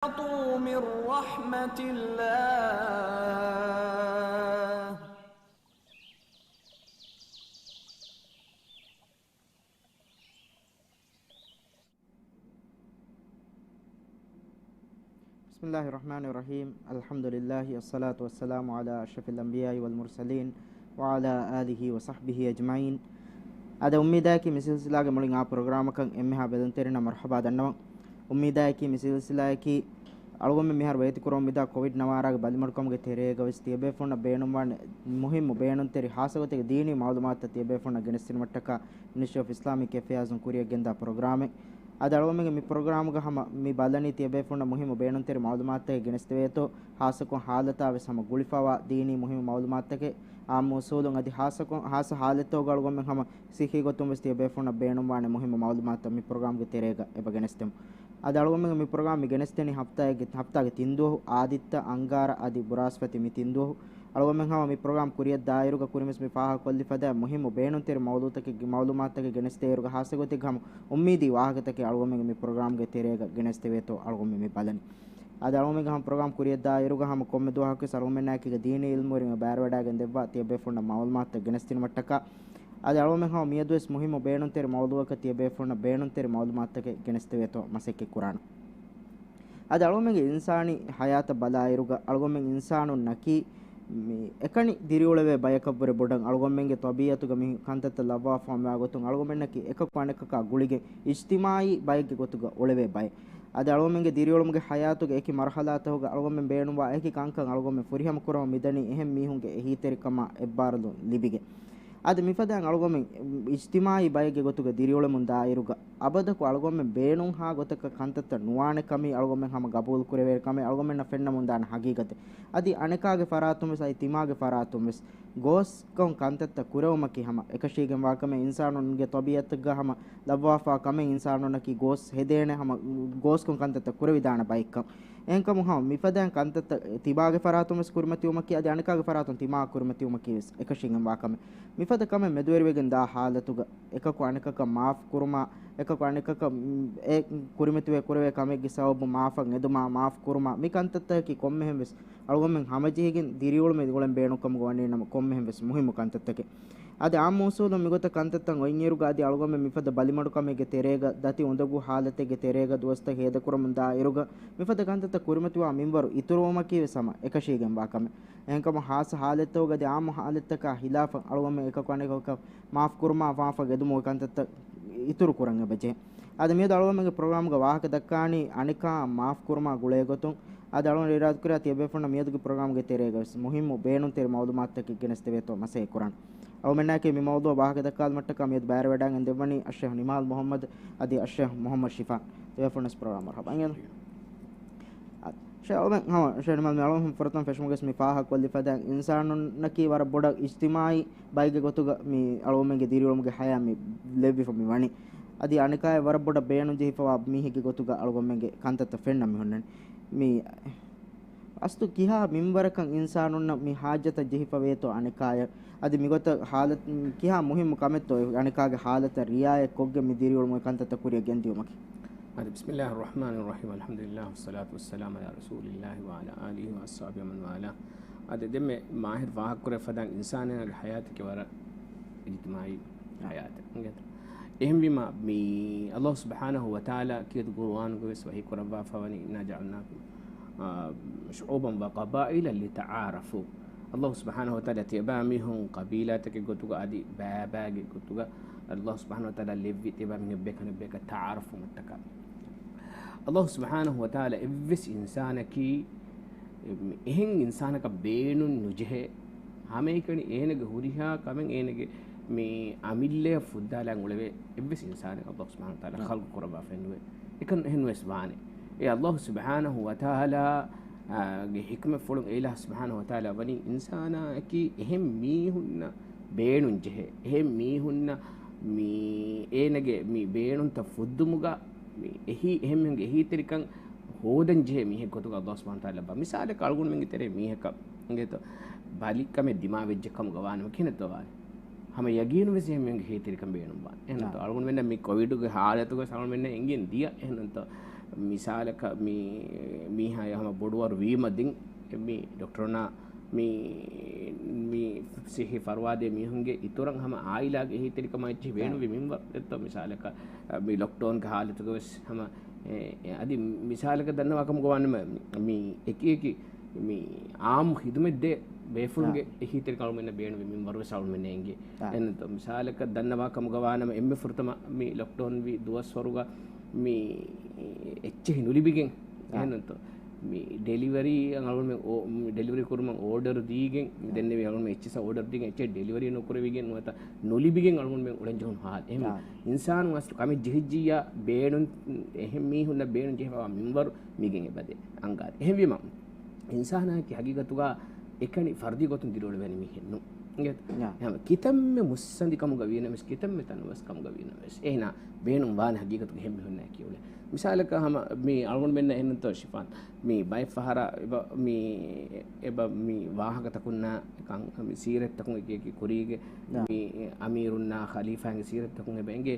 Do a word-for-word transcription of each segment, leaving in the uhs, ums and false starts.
من رحمة الله. بسم الله الرحمن الرحيم. الحمد لله، الصلاة والسلام على أشرف الأنبياء والمرسلين، وعلى آله وصحبه أجمعين. އަދި އުއްމީދާއެކީ މި ސިލްސިލާގެ މުޅިން އާ ޕްރޮގްރާމަކަށް އެންމެހާ ބެލުންތެރިންނަށް މަރުޙަބާ ދަންނަވަން. އުއްމީދާއެކީ މި ސިލްސިލާއަކީ އަޅުގަނޑުމެން މިހާރު ވޭތުކުރަމުން މިދާ ކޮވިޑް ނަވާރާގެ ބަލިމަޑުކަމުގެ ތެރޭގަ ވެސް ތިޔަބޭފުޅުންނަށް ބޭނުންވާނެ މުހިއްމު ބޭނުންތެރި ހާއްސަގޮތެއްގެ ދީނީ މަޢުލޫމާތުތައް ތިޔަބޭފުޅުންނަށް ގެނެސްދިނުމަށްޓަކާ މިނިސްޓްރީ އޮފް އިސްލާމިކް އެފެއާޒުން ކުރިއަށް ގެންދާ ޕްރޮގްރާމެއް. އަދި އަޅުގަނޑުމެންގެ މި ޕްރޮގްރާމުގަ ހަމަ މި ބަލަނީ ތިޔަބޭފުޅުންނަށް މުހިއްމު ބޭނުންތެރި މަޢުލޫމާތުތަކެއް ގެނެސްދެވޭތޯ، ހާއްސަކޮށް ހާލަތާ ވެސް ހަމަ ގުޅިފަވާ ދީނީ މުހިއްމު މަޢުލޫމާތުތަކެއް އާއްމު އުސޫލުން އަދި ހާއްސަކޮށް، ހާއްސަ ހާލަތްތަކުގަ އަޅުގަނޑުމެން ހަމަ ސިއްހީ ގޮތުން ވެސް ތިޔަބޭފުޅުންނަށް ބޭނުންވާނެ މުހިއްމު މަޢުލޫމާތުތައް މި ޕްރޮގްރާމްގެ ތެރޭގަ އެބަ ގެނެސްދެމު. އަދި އަޅުގަނޑުމެންގެ މި ޕްރޮގްރާމް މި ގެނެސްދެނީ ހަފްތާގެ، ހަފްތާގެ ތިން ދުވަހު، އާދިއްތަ، އަންގާރަ އަދި ބުރާސްފަތި މި ތިން ދުވަހު. އަޅުގަނޑުމެން ހަމަ މި ޕްރޮގްރާމް ކުރިއަށް ދާއިރުގަ ކުރިންވެސް މި ފާހަގަކޮށްލި ފަދަ މުހިއްމު ބޭނުންތެރި މައުލޫތަކެއް، މައުލޫމާތުތަކެއް ގެނެސްދޭއިރުގަ ހާއްސަގޮތެއްގަ ހަމަ އުއްމީދީ ވާހަކަތަކެއް އަޅުގަނޑުމެންގެ މި ޕްރޮގްރާމްގެ ތެރޭގަ ގެނެސްދެވޭތޯ އަޅުގަނޑުމެން މި ބަލަނީ. އަދި އަޅުގަނޑުމެންގެ ހަމަ ޕްރޮގްރާމް ކުރިއަށް ދާއިރުގަ ހަމަ ކޮންމެ ދުވަހަކުވެސް އަޅުގަނޑުމެންނާއެކީގަ ދީނީ އިލްމުވެރިން ބައިވެރިވެވަޑައިގެން ދެއްވާ ތިޔަބޭފުޅުންނަށް މައުލޫމާތުތައް ގެނެސްދިނުމަށްޓަކާ. އަދި އަޅުގަނޑުމެން ހަމަ މިއަދުވެސް މުހިއްމު ބޭނުންތެރި މައުލޫއަކަށް ތިޔަބޭފުޅުންނަށް ބޭނުންތެރި މައުލޫމާތުތަކެއް ގެނެސްދެވޭތޯ މަސައްކަތް ކުރާނަން. އަދި އަޅުގަނޑުމެންގެ އިންސާނީ ޙަޔާތަށް ބަލާއިރުގަ އަޅުގަނޑުމެން އިންސާނުންނަކީ މި އެކަނި ދިރިއުޅެވޭ ބަޔަކަށްވުރެ ބޮޑަށް އަޅުގަނޑުމެންގެ ޠަބީޢަތުގަ މި ކަންތައްތައް ލައްވާފަވާ ގޮތުން އަޅުގަނޑުމެންނަކީ އެކަކު އަނެކަކާ ގުޅިގެން އިޖްތިމާޢީ ބައެއްގެ ގޮތުގަ އުޅެވޭ ބައެއް. އަދި އަޅުގަނޑުމެންގެ ދިރިއުޅުމުގެ ޙަޔާތުގެ އެކި މަރުޙަލާތަކުގަ އަޅުގަނޑުމެން ބޭނުންވާ އެކި ކަންކަން އަޅުގަނޑުމެން ފުރިހަމަ ކުރަމުން މިދަނީ އެހެން މީހުންގެ އެހީތެރިކަމާ އެއްބާރުލުން ލިބިގެން. އަދި މިފަދައިން އަޅުގަނޑުމެން އިޖްތިމާޢީ ބައެއްގެ ގޮތުގަ ދިރިއުޅެމުން ދާއިރުގަ އަބަދަކު އަޅުގަނޑުމެން ބޭނުންހާ ގޮތަކަށް ކަންތައްތައް ނުވާނެ ކަމީ އަޅުގަނޑުމެން ހަމަ ގަބޫލު ކުރެވޭ ކަމެއް އަޅުގަނޑުމެންނަށް ފެންނަމުން ދާނެ ހަގީގަތެއް. އަދި އަނެކާގެ ފަރާތުން ވެސް އަދި ތިމާގެ ފަރާތުން ވެސް ގޯސްކޮށް ކަންތައްތައް ކުރެވުމަކީ ހަމަ އެކަށީގެންވާ ކަމެއް. އިންސާނުންގެ ޠަބީޢަތުގަ ހަމަ ލައްވާފާ ކަމެއް އިންސާނުންނަކީ ގޯސް ހެދޭނެ ހަމަ ގޯސްކޮށް ކަންތައްތައް ކުރެވިދާނެ ބައެއްކަން. އެހެންކަމުން ހަމަ މިފަދައިން ކަންތައްތައް ތިބާގެ ފަރާތުން ވެސް ކުރިމަތިވުމަކީ އަދި އަނެކާގެ ފަރާތުން ތިމާ ކުރިމަތިވުމަކީ ވެސް އެކަށީގެންވާ ކަމެއް. މިފަދަ ކަމެއް މެދުވެރިވެގެން ދާ ހާލަތުގަ އެކަކު އަނެކަކަށް މާފް ކުރުމާ، އެކަކު އަނެކަކަށް، އެ ކުރިމަތިވެ ކުރެވޭ ކަމެއްގެ ސަބަބުން މާފަށް އެދުމާ، މާފް ކުރުމާ، މި ކަންތައްތަކަކީ ކޮންމެހެން ވެސް އަޅުގަނޑުމެން ހަމަޖެހިގެން ދިރިއުޅުމެއް އުޅެން ބޭނުންކަމުގަ ވަނީ ނަމަ ކޮންމެހެން ވެސް މުހިއްމު ކަންތައްތަކެއް. އަދި އާއްމު އުސޫލުން މިގޮތަށް ކަންތައްތައް އޮތްއިރުގަ އަދި އަޅުގަނޑުމެން މިފަދަ ބަލިމަޑުކަމެއްގެ ތެރޭގަ، ދަތި އުނދަގޫ ހާލަތެއްގެ ތެރޭގަ ދުވަސްތައް ހޭދަކުރަމުން ދާއިރުގަ، މިފަދަ ކަންތައްތައް ކުރިމަތިވާ މިންވަރު އިތުރުވުމަކީ ވެސް ހަމަ އެކަށީގެންވާ ކަމެއް. އެހެންކަމުން ހާއްސަ ހާލަތްތަކުގަ އަދި އާއްމު ހާލަތްތަކާ ހިލާފަށް އަޅުގަނޑުމެން އެކަކު އަނެކަކަށް މާފް ކުރުމާ، މާފަށް އެދުމުގެ ކަންތައްތައް އިތުރު ކުރަން އެބަޖެހޭ. އަދި މިއަދު އަޅުގަނޑުމެންގެ ޕްރޮގްރާމްގަ ވާހަކަ ދައްކާނީ އަނެކާ މާފް ކުރުމާ ގުޅޭ ގޮތުން. އަދި އަޅުގަނޑު އިރާދަކުރާ ތިޔަބޭފުޅުންނަށް މިއަދުގެ ޕްރޮގްރާމްގެ ތެރޭގަ ވެސް މުހިއްމު ބޭނުންތެރި މައުލޫމާތުތަކެއް ގެނެސްދެވޭތޯ މަސައްކަތް ކުރާނަން. އަޅުގަނޑުމެންނާއެކީ މި މައުޟޫޢަށް ވާހަކަ ދައްކާލުމަށްޓަކާ މިއަދު ބައިވެރިވެވަޑައިގެން ދެއްވަނީ އައްޝޭޚް ނިމާލް މުޙައްމަދު އަދި އައްޝޭޚް މުޙައްމަދު ޝިފާ. ތިޔަބޭފުޅުންނަށް ޕްރޮގްރާމް މަރުޙަބާ. އަޅުގަނޑުމެން ހަމަ އައްޝޭޚް ނިމާލް މި އަޅުގަނޑު ފުރަތަމަ ފެށުމުގަ ވެސް މި ފާހަގަކޮށްލި ފަދައިން އިންސާނުންނަކީ ވަރަށް ބޮޑަށް އިޖްތިމާޢީ ބައެއްގެ ގޮތުގަ މި އަޅުގަނޑުމެންގެ ދިރިއުޅުމުގެ ހަޔާތް މި ލެއްވިފަ މި ވަނީ. އަދި އަނެކާއަށް ވަރަށް ބޮޑަށް ބޭނުން ޖެހިފަވާ މީހެއްގެ ގޮތުގަ އަޅުގަނޑުމެންގެ ކަންތައްތައް ފެންނަ މި ހުންނަނީ. މި އަސްލު ކިހާ މިންވަރަކަށް އިންސާނުންނަށް މި ހާއްޖަތަށް ޖެހިފަ ވޭތޯ އަނެކާއަށް؟ އަދި މިގޮތަށް ހާލަތު، ކިހާ މުހިއްމު ކަމެއްތޯ އަނެކާގެ ހާލަތަށް ރިޢާޔަތް ކޮށްގެން މި ދިރިއުޅުމުގެ ކަންތައްތައް ކުރިއަށް ގެންދިއުމަކީ؟ އަދި، بسم الله الرحمن الرحيم، الحمد لله والصلاة والسلام على رسول الله وعلى آله وأصحابه ومن والاه. އަދި ދެންމެ މާހިރު ފާހަގަކުރެއްވި ފަދައިން އިންސާނާގެ ހަޔާތަކީ ވަރަށް އިޖްތިމާޢީ ހަޔާތެއް. އެހެންވީމަ، މި ﷲ ސުބްޙާނަހޫ ވަތަޢާލާ ކީރިތި ޤުރުއާނުގަ ވެސް ވަޙީ ކުރައްވާފަވަނީ، إنا جعلناكم، އާ، شعوبا وقبائل لتعارفوا. ﷲ ސުބްޙާނަހޫ ވަތަޢާލާ ތިޔަބައިމީހުން ޤަބީލާތަކެއް ގޮތުގަ އަދި ބައިބައިގެ ގޮތުގަ ﷲ ސުބްޙާނަހޫ ވަތަޢާލާ ލެއްވި ތިޔަބައިމީހުން އެއްބަޔަކަށް އަނެއްބަޔަކަށް ތަޢާރަފްވުމަށްޓަކާ. ﷲ ސުބްޙާނަހޫ ވަތަޢާލާ އެއްވެސް އިންސާނަކީ އެހެން އިންސާނަކަށް ބޭނުން ނުޖެހޭ، ހަމައެކަނި އޭނަގެ ހުރިހާ ކަމެއް އޭނަގެ މި އަމިއްލަޔަށް ފުއްދާލާން އުޅެވޭ އެއްވެސް އިންސާނެއް ﷲ ސުބްޙާނަހޫ ވަތަޢާލާ ޚަލްޤު ކުރައްވާފައެއް ނުވޭ. އެކަން އެހެން ވެސް ވާނެ. އެ ﷲ ސުބްޙާނަހޫ ވަތަޢާލާ، އާ، ގެ ޙިކްމަތްފުޅުން އެ އިލާހު ސުބްޙާނަހޫ ވަތަޢާލާ ވަނީ އިންސާނާއަކީ އެހެން މީހުންނަށް ބޭނުން ޖެހޭ، އެހެން މީހުންނަށް މި އޭނަގެ މި ބޭނުންތައް ފުއްދުމުގަ މި އެހީ، އެހެންމެންގެ އެހީތެރިކަން ހޯދަން ޖެހޭ މީހެއް ގޮތުގަ ﷲ ސުބްޙާނަހޫ ވަތަޢާލާ ބާ. މިސާލަކަށް އަޅުގަނޑުމެންގެ ތެރޭ މީހަކަށް އިނގޭތޯ، ބަލިކަމެއް ދިމާވެއްޖެ ކަމުގަ ވާނަމަ ކިހިނެއްތޯ ވާނެ؟ ހަމަ ޔަގީނުން ވެސް އެހެންމެންގެ އެހީތެރިކަން ބޭނުން ވާނެ. އެހެންތޯ؟ އާ. އަޅުގަނޑުމެންނަށް މި ކޮވިޑުގެ ހާލަތުގަ އަޅުގަނޑުމެންނަށް އެނގެން ދިޔަ. އެހެންތޯ؟ މިސާލަކަށް މި، މި ބޮޑުވަރު ވީމަ ދެން މި ޑޮކްޓަރުންނާ މި، މި ސިއްހީ ފަރުވާދޭ މީހުންގެ އިތުރަށް ހަމަ އާއިލާގެ އެހީތެރިކަމާ އެއްޗެހި ބޭނުންވި މިންވަރު އެއްތޯ؟ މިސާލަކަށް މި ލޮކްޑައުންގެ ހާލަތުގަ ވެސް ހަމަ އެ، އެ، އަދި މިސާލަކަށް ދަންނަވާ ކަމުގަ ވާނަމަ މި އެކި އެކި މި އާއްމު ޚިދުމަތް ދޭ ބޭފުޅުންގެ އެހީތެރިކަން އަޅުމެންނަށް ބޭނުންވި މިންވަރު ވެސް އަޅުމެންނަށް އެނގޭ. އެހެންތޯ؟ މިސާލަކަށް ދަންނަވާ ކަމުގަ ވާނަމަ އެންމެ ފުރަތަމަ މި ލޮކްޑައުން ވި ދުވަސްވަރުގަ މި އެއްޗެހި ނުލިބިގެން. އެހެންތޯ؟ މި ޑެލިވަރީ އަޅުގަނޑުމެން އޯ-، މި ޑެލިވަރީ ކުރުމަށް އޯޑަރު ދީގެން، މި ދެންނެވި އަޅުގަނޑުމެން އެއްޗިއްސަށް އޯޑަރު ދީގެން، އެއްޗެއް ޑެލިވަރީ ނުކުރެވިގެން ނުވަތަ ނުލިބިގެން އަޅުގަނޑުމެން އުޅެން ޖެހުނު ހާލު. އެހެން އިންސާނު އަސްލު ކަމެއް ޖެހިއްޖިއްޔާ ބޭނުން، އެހެން މީހުންނަށް ބޭނުން ޖެހިފައިވާ މިންވަރު މިގެން އެބަދޭ އަންގާދޭ. އެހެންވީމަ، އިންސާނާއަކީ ހަގީގަތުގަ އެކަނި ފަރުދީ ގޮތުން ދިރިއުޅެވޭނެ މީހެއް ނޫން. އިނގޭތަ؟ ހަމަ ކިތަންމެ މުއްސަނދި ކަމުގަ ވީނަމަވެސް، ކިތަންމެ ތަނަވަސް ކަމުގަ ވީނަމަވެސް، އޭނާ ބޭނުން ވާނެ ހަގީގަތުގަ އެހެން މީހުންނާއެކީ އުޅެން. މިސާލަކަށް ހަމަ މި އަޅުގަނޑުމެންނަށް އެހެންނެއްތޯ ޝިފާން، މި ބައެއް ފަހަރަށް އެބަ މި، އެބަ މި ވާހަކަތަކުންނާ ކަން، މި ސީރަތްތަކުން އެކި އެކި ކުރީގެ މި އަމީރުންނާ ޚަލީފާގެ ސީރަތްތަކުން އެބަ އެނގޭ.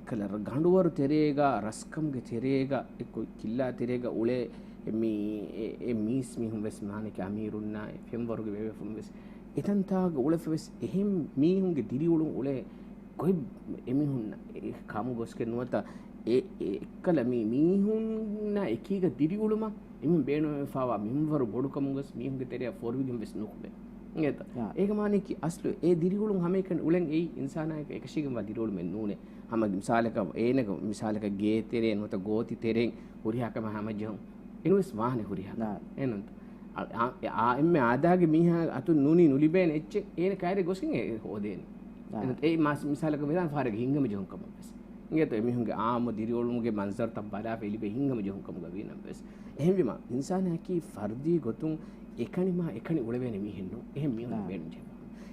ކަލަ ގަނޑުވަރު ތެރޭގަ، ރަސްކަމުގެ ތެރޭގަ، އެ ކު-، ކިއްލާ ތެރޭގަ އުޅޭ މި އެ، އެ މީސް މީހުން ވެސް މާނަކީ އަމީރުންނާ އެ ފެންވަރުގެ ބޭބޭފުޅުން ވެސް އެތަންތާގަ އުޅެފަ ވެސް އެހެން މީހުންގެ ދިރިއުޅުން އުޅޭ ގޮތް އެމީހުންނަށް އެ ކަމު ގޮސްގެން ނުވަތަ އެ، އެ އެއްކަލަ މި މީހުންނާ އެކީގަ ދިރިއުޅުމަށް އެމީހުން ބޭނުންވެފައިވާ މިންވަރު ބޮޑުކަމުން ގޮސް މީހުންގެ ތެރެއަށް ފޯރުވިގެން ވެސް ނުކުމެ. އިނގޭތަ؟ އޭގެ މާނައަކީ އަސްލު އެ ދިރިއުޅުން ހަމައެކަނި އުޅެން އެއީ އިންސާނާއެކަށް އެކަށީގެންވާ ދިރިއުޅުމެއް ނޫނޭ. ހަމަ މިސާލަކަށް އޭނަގެ މިސާލަކަށް ގޭތެރޭ ނުވަތަ ގޯތި ތެރެއިން ހުރިހާ ކަމެއް ހަމަޖެހުން. އެނޫންވެސް ވާނެ ހުރިހާ ކަމެއް. އެނޫންތަ؟ އާ، އާ، އާ، އެންމެ އާދައިގެ މީހާ އަތުން ނޫނީ ނުލިބޭނެ އެއްޗެއް އޭނަ ކައިރި ގޮސްގެން އެ ހޯދޭނެ. އެނޫންތަ؟ އެ މާ-، މިސާލަކަށް ވެދާނެ ފަހަރެއްގެ ހިތްހަމަޖެހުން ކަމަށްވެސް. އިނގޭތޯ؟ އެމީހުންގެ އާއްމު ދިރިއުޅުމުގެ މަންޒަރުތައް ބަލާފަ އެ ލިބޭ ހިތްހަމަޖެހުން ކަމުގަ ވީނަމަވެސް. އެހެންވީމަ، އިންސާނާއަކީ ފަރުދީ ގޮތުން އެކަނި މާ އެކަނި އުޅެވޭނެ މީހެއް ނޫން. އެހެން މީހުންނަށް ބޭނުން ޖެހޭ.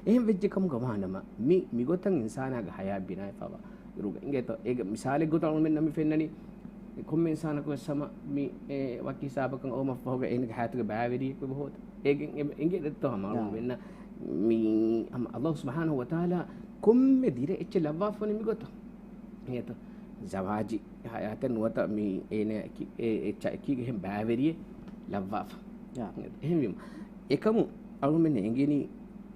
އެހެން ވެއްޖެ ކަމުގަ ވާނަމަ، މި، މިގޮތަށް އިންސާނާގެ ހަޔާތް ބިނާވެފައިވާ އިރުގަ. އިނގޭތޯ؟ އޭގެ މިސާލެއް ގޮތަށް އަޅުގަނޑުމެންނަށް މި ފެންނަނީ، ކޮންމެ އިންސާނަކު ވެސް ހަމަ މި، އެ، ވަކި ހިސާބަކަށް އައުމަށްފަހުގަ އޭނަގެ ހަޔާތުގެ ބައިވެރިއެއް ވެ ހޯދަ. އޭގެ އެ، އެނގޭ ދެއްތޯ ހަމަ އަޅުގަނޑުމެންނަށް މި، ހަމަ އައްލާހު ސުބްޙާނަހު ވަތަޢާލާ ކޮންމެ ދިރަ އެއްޗެއް ލައްވާފަ ވަނީ މިގޮތަށް. އިނގޭތޯ؟ ޒަވާޖީ ހަޔާތެއް ނުވަތަ މި އޭނަ އެކި-، އެ އެއްޗާ އެކީގެ އެހެން ބައިވެރިއެއް ލައްވާފަ. އެހެންވީމަ، އެކަމު އަޅުގަނޑުމެން އެނގެނީ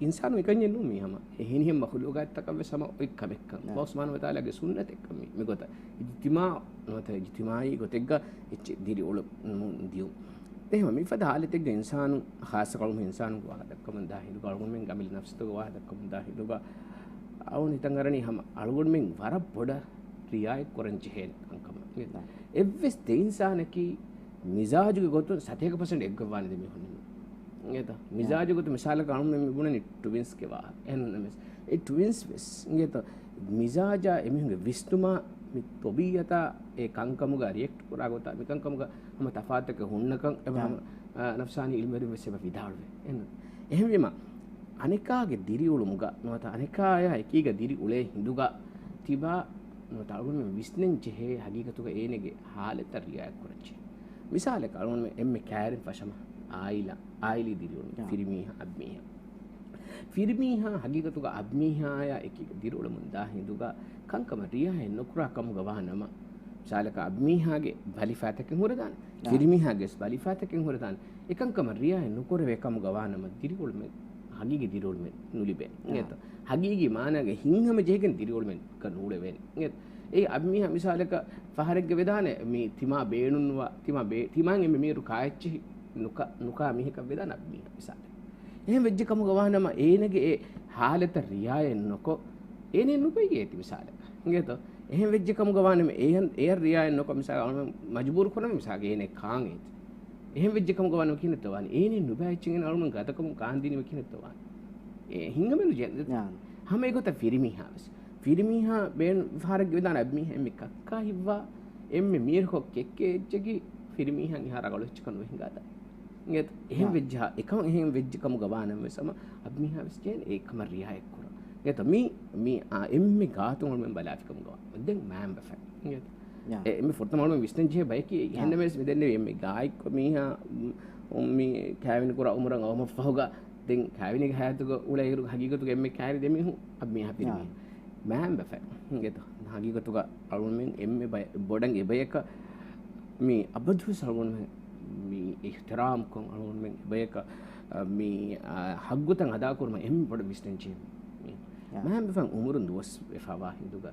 އިންސާނު އެކަންޏެއް ނޫން މީ ހަމަ. އެހެނިހެން މަޚުލޫގާތްތަކަށް ވެސް ހަމަ އޮތް ކަމެއްކަން. އައްލާހު ސުބްޙާނަހު ވަތަޢާލާގެ ސުންނަތެއްކަން މީ، މިގޮތަށް. އިޖްތިމާޢު ނުވަތަ އިޖްތިމާޢީ ގޮތެއްގަ އެއްޗެއް ދިރިއުޅެމުން ދިޔުން. އެހެންވީމަ މިފަދަ ހާލަތެއްގަ އިންސާނު ޚާއްޞަ ކަމުގަ އިންސާނުގެ ވާހަކަ ދައްކަމުން ދާ ހިނދުގަ އަޅުގަނޑުމެން އަމިއްލަ ނަފްސުތަކުގެ ވާހަކަ ދައްކަމުން ދާ ހިނދުގަ އަޅުގަނޑު ހިތަށް އަރަނީ ހަމަ އަޅުގަނޑުމެން ވަރަށް ބޮޑަށް ރިޢާޔަތް ކުރަން ޖެހޭނެ ކަންކަމަށް. އެއްވެސް ދެ އިންސާނަކީ މިޒާޖުގެ ގޮތުން ސަތޭކަ ޕަސެންޓް އެއްގޮތް ވާނެ ދެ މީހުން ނޫން. އިނގޭތަ؟ މިޒާޖު ގޮތުން މިސާލަކަށް އަޅުގަނޑުމެން މި ބުނަނީ ޓްވިންސްގެ ވާހަކަ. އެހެންނަމަވެސް އެ ޓްވިންސް ވެސް އިނގޭތަ؟ މިޒާޖާ އެމީހުންގެ ވިސްނުމާ މި ޠަބީޢަތާ އެ ކަންކަމުގަ ރިއެކްޓް ކުރާ ގޮތާ މިކަންކަމުގަ ހަމަ ތަފާތުތަކެއް ހުންނަކަން އެބަ ހަމަ، އާ، ނަފްސާނީ ޢިލްމުވެރިން ވެސް އެބަ ވިދާޅުވޭ. އެހެން، އެހެންވީމަ، އަނެކާގެ ދިރިއުޅުމުގަ ނުވަތަ އަނެކާޔާ އެކީގަ ދިރި އުޅޭ ހިނދުގަ ތިބާ ނުވަތަ އަޅުގަނޑުމެން ވިސްނަން ޖެހޭ ހަގީގަތުގަ އޭނަގެ ހާލަތަށް ރިޢާޔަތް ކުރަންޖެހޭ. މިސާލަކަށް އަޅުގަނޑުމެން އެންމެ ކައިރިން ފަށަމަ އާއިލާ، އާއިލީ ދިރިއުޅުން، ފިރިމީހާ، އަބިމީހާ. ފިރިމީހާ ހަގީގަތުގަ އަބިމީހާޔާ އެކީގަ ދިރިއުޅެމުން ދާ ހިނދުގަ ކަންކަމަށް ރިޢާޔަތް ނުކުރާ ކަމުގަ ވާ ނަމަ، މިސާލަކަށް އަބިމީހާގެ ބަލިފައިތަކެއް ހުރެދާނެ، ފިރިމީހާގެ ވެސް ބަލިފައިތަކެއް ހުރެދާނެ. އެކަންކަމަށް ރިޢާޔަތް ނުކުރެވޭ ކަމުގަ ވާ ނަމަ، ދިރިއުޅުމެއް، ހަގީގީ ދިރިއުޅުމެއް ނުލިބޭނެ. އިނގޭތަ؟ ހަގީގީ މާނާގަ ހިތްހަމަޖެހިގެން ދިރިއުޅުމެއްގަ ނޫޅެވޭނެ. އިނގޭތަ؟ އެ އަބިމީހާ މިސާލަކަށް ފަހަރެއްގަ ވެދާނެ، މި ތިމާ ބޭނުންވާ، ތިމާ ބޭ-، ތިމާއިން އެންމެ މީރު ކާއެއްޗެހި ނުކާ، ނުކާ މީހަކަށް ވެދާނެ އަބިމީހާ މިސާލަކަށް. އެހެން ވެއްޖެ ކަމުގަ ވާނަމަ، އޭނަގެ އެ ހާލަތަށް ރިޢާޔަތް ނުކޮށް، އޭނަ ނުބައި އޭތި މިސާލަކަށް. އިނގޭތޯ؟ އެހެން ވެއްޖެ ކަމުގަ ވާނަމަ، އެހެން، އެޔަށް ރިޢާޔަތް ނުކޮށް މިސާލަކަށް އަޅުމެން މަޖުބޫރު ކުރަން މިސާލަކަށް އޭނަ ކާން އޭތި. އެހެން ވެއްޖެ ކަމުގަ ވާނަމަ ކިހިނެއްތޯ ވާނީ؟ އޭނަ ނުބައި އެއްޗެއް އަޅުމެން ގަދަކަމުން ކާން ދިނީމަ ކިހިނެއްތޯ ވާނީ؟ އެ ހިނގަމެނު ޖެ-، ހަމަ އެގޮތަށް ފިރިމީހާ ވެސް. ފިރިމީހާ ބޭނު-، ފަހަރެއްގެ ވެދާނެ އަބިމީހާ އެންމެ ކައްކާ ހިއްވާ، އެންމެ މީރުކޮށް ކެއްކޭ އެއްޗަކީ ފިރިމީހާ މިހާރު ރަނގަޅު އެއްޗަކަށް ނުވެ ހިނގާދާ. އިނގޭތަ؟ އެހެން ވެއްޖެހާ، އެކަމަށް އެހެން ވެއްޖެ ކަމުގަ ވާނަމަވެސް ހަމަ އަބިމީހާ ވެސް ޖެހޭނެ އެ ކަމަށް ރިޢާޔަތް ކުރަން. އިނގޭތަ؟ މި، މި، އާ، އެންމެ ގާތުން އަޅުމެން ބަލާފި ކަމުގަ ވާ. ދެން މައިންބަފައިން. އިނގޭތަ؟ އެ، އެންމެ ފުރަތަމަ އަޅުމެން ވިސްނަން ޖެހޭ ބަޔަކީ އެ. އެހެންނަމަވެސް މި ދެންނެވި އެންމެ ގާތްކޮށް މީހާ، މް، މި ކައިވެނި ކުރާ އުމުރަށް އައުމަށްފަހުގަ ދެން ކައިވެނީގެ ހަޔާތުގަ އުޅޭ އިރު ހަގީގަތުގަ އެންމެ ކައިރި ދެމީހުން އަބިމީހާ ފިރިމީހުން. މައިންބަފައިން. އިނގޭތަ؟ ހަގީގަތުގަ އަޅުމެން އެންމެ ބަޔަ-، ބޮޑަށް އެބަޔަކަށް މި އަބަދުވެސް އަޅުގަނޑުމެން މި އިޙްތިރާމްކޮށް އަޅުގަނޑުމެން އެބަޔަކަށް، އަ، މި، އަ، ހައްގުތައް އަދާކުރުމަށް އެންމެ ބޮޑަށް ވިސްނަން ޖެހޭ. މި މަހެއް މިފަން އުމުރުން ދުވަސް ވެފަވާ ހިނދުގަ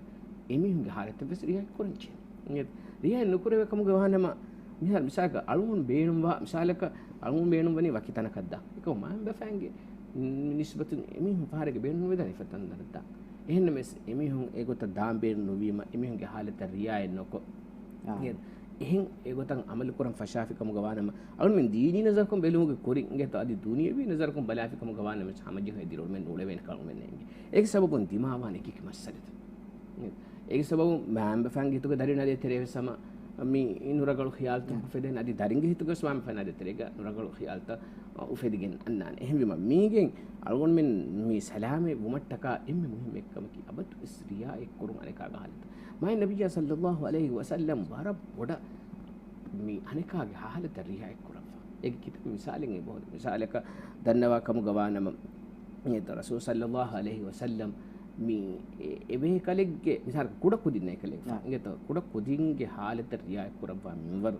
އެމީހުންގެ ހާލަތަށް ވެސް ރިއާޔަތް ކުރަން ޖެހޭ. ރިއާޔަތް ނުކުރެވޭ ކަމުގަ ވާނަމަ، މިހާރު މިސާލަކަށް އަޅުގަނޑު ބޭނުންވާ، މިސާލަކަށް އަޅުގަނޑު ބޭނުންވަނީ ވަކި ތަނަކަށް ދާ. އެކަމު މައިންބަފައިންގެ ނިސްބަތުން އެމީހުން ފަހަރެއްގެ ބޭނުން ނުވެދާނެ އެފަދަ ތަންތަނަށް ދާ. އެހެންނަމަވެސް އެމީހުން އެގޮތަށް ދާން ބޭނުން ނުވީމަ، އެމީހުންގެ ހާލަތަށް ރިއާޔަތް ނުކޮށް، އާ. އެހެން އެގޮތަށް އަމަލުކުރަން ފަށާފި ކަމުގަ ވާނަމަ، އަޅުމެން ދީނީ ނަޒަރަކުން ބެލުމުގެ ކުރިން އިނގޭތޯ އަދި ދުނިޔަވީ ނަޒަރަކުން ބަލާފި ކަމުގަ ވާނަމަވެސް ހަމަޖެހުން އެ ދިރިއުޅުމެއް ނޫޅެވޭނެ ކަމެއް ނޭނގެ. އޭގެ ސަބަބުން ދިމާވާނެ އެކި އެކި މައްސަލަތައް. އޭގެ ސަބަބުން މައިންބަފައިންގެ ހިތުގަ ދަރިން އަދި ތެރޭ ވެސް ހަމަ މި ނުރަގަޅު ޚިޔާލުތައް އުފެދޭނެ. އަދި ދަރިންގެ ހިތުގަ ވެސް މައިންބަފައިން އަދި ތެރޭގަ ނުރަގަޅު ޚިޔާލުތައް އުފެދިގެން އަންނާނެ. އެހެންވީމަ މީގެން އަޅުގަނޑުމެން މި ސަލާމަތް ވުމަށްޓަކާ އެންމެ މުހިއްމު އެއްކަމަކީ އަބަދުވެސް ރިޔާއެއް ކުރުން އަނެކާގެ ހާލަތަށް. މާތް ނަބިއްޔާ ޞައްލައްލާހު ޢަލައިހި ވަސައްލަމް ވަރަށް ބޮޑަށް މި އަނެކާގެ ހާލަތަށް ރިއާޔަތް ކުރައްވާ. އޭގެ ކިތައް މިސާލެއް އެބަހުރި. މިސާލަކަށް ދަންނަވާ ކަމުގަ ވާނަމަ، އެ ރަސޫލު ޞައްލައްލާހު ޢަލައިހި ވަސައްލަމް މި އެ، އެބޭކަލެއްގެ މިސާލަކަށް ކުޑަ ކުދިންނަށް އެކަލޭގެފާނު އާ. އިނގޭތޯ ކުޑަ ކުދިންގެ ހާލަތަށް ރިއާޔަތް ކުރައްވާ މިންވަރު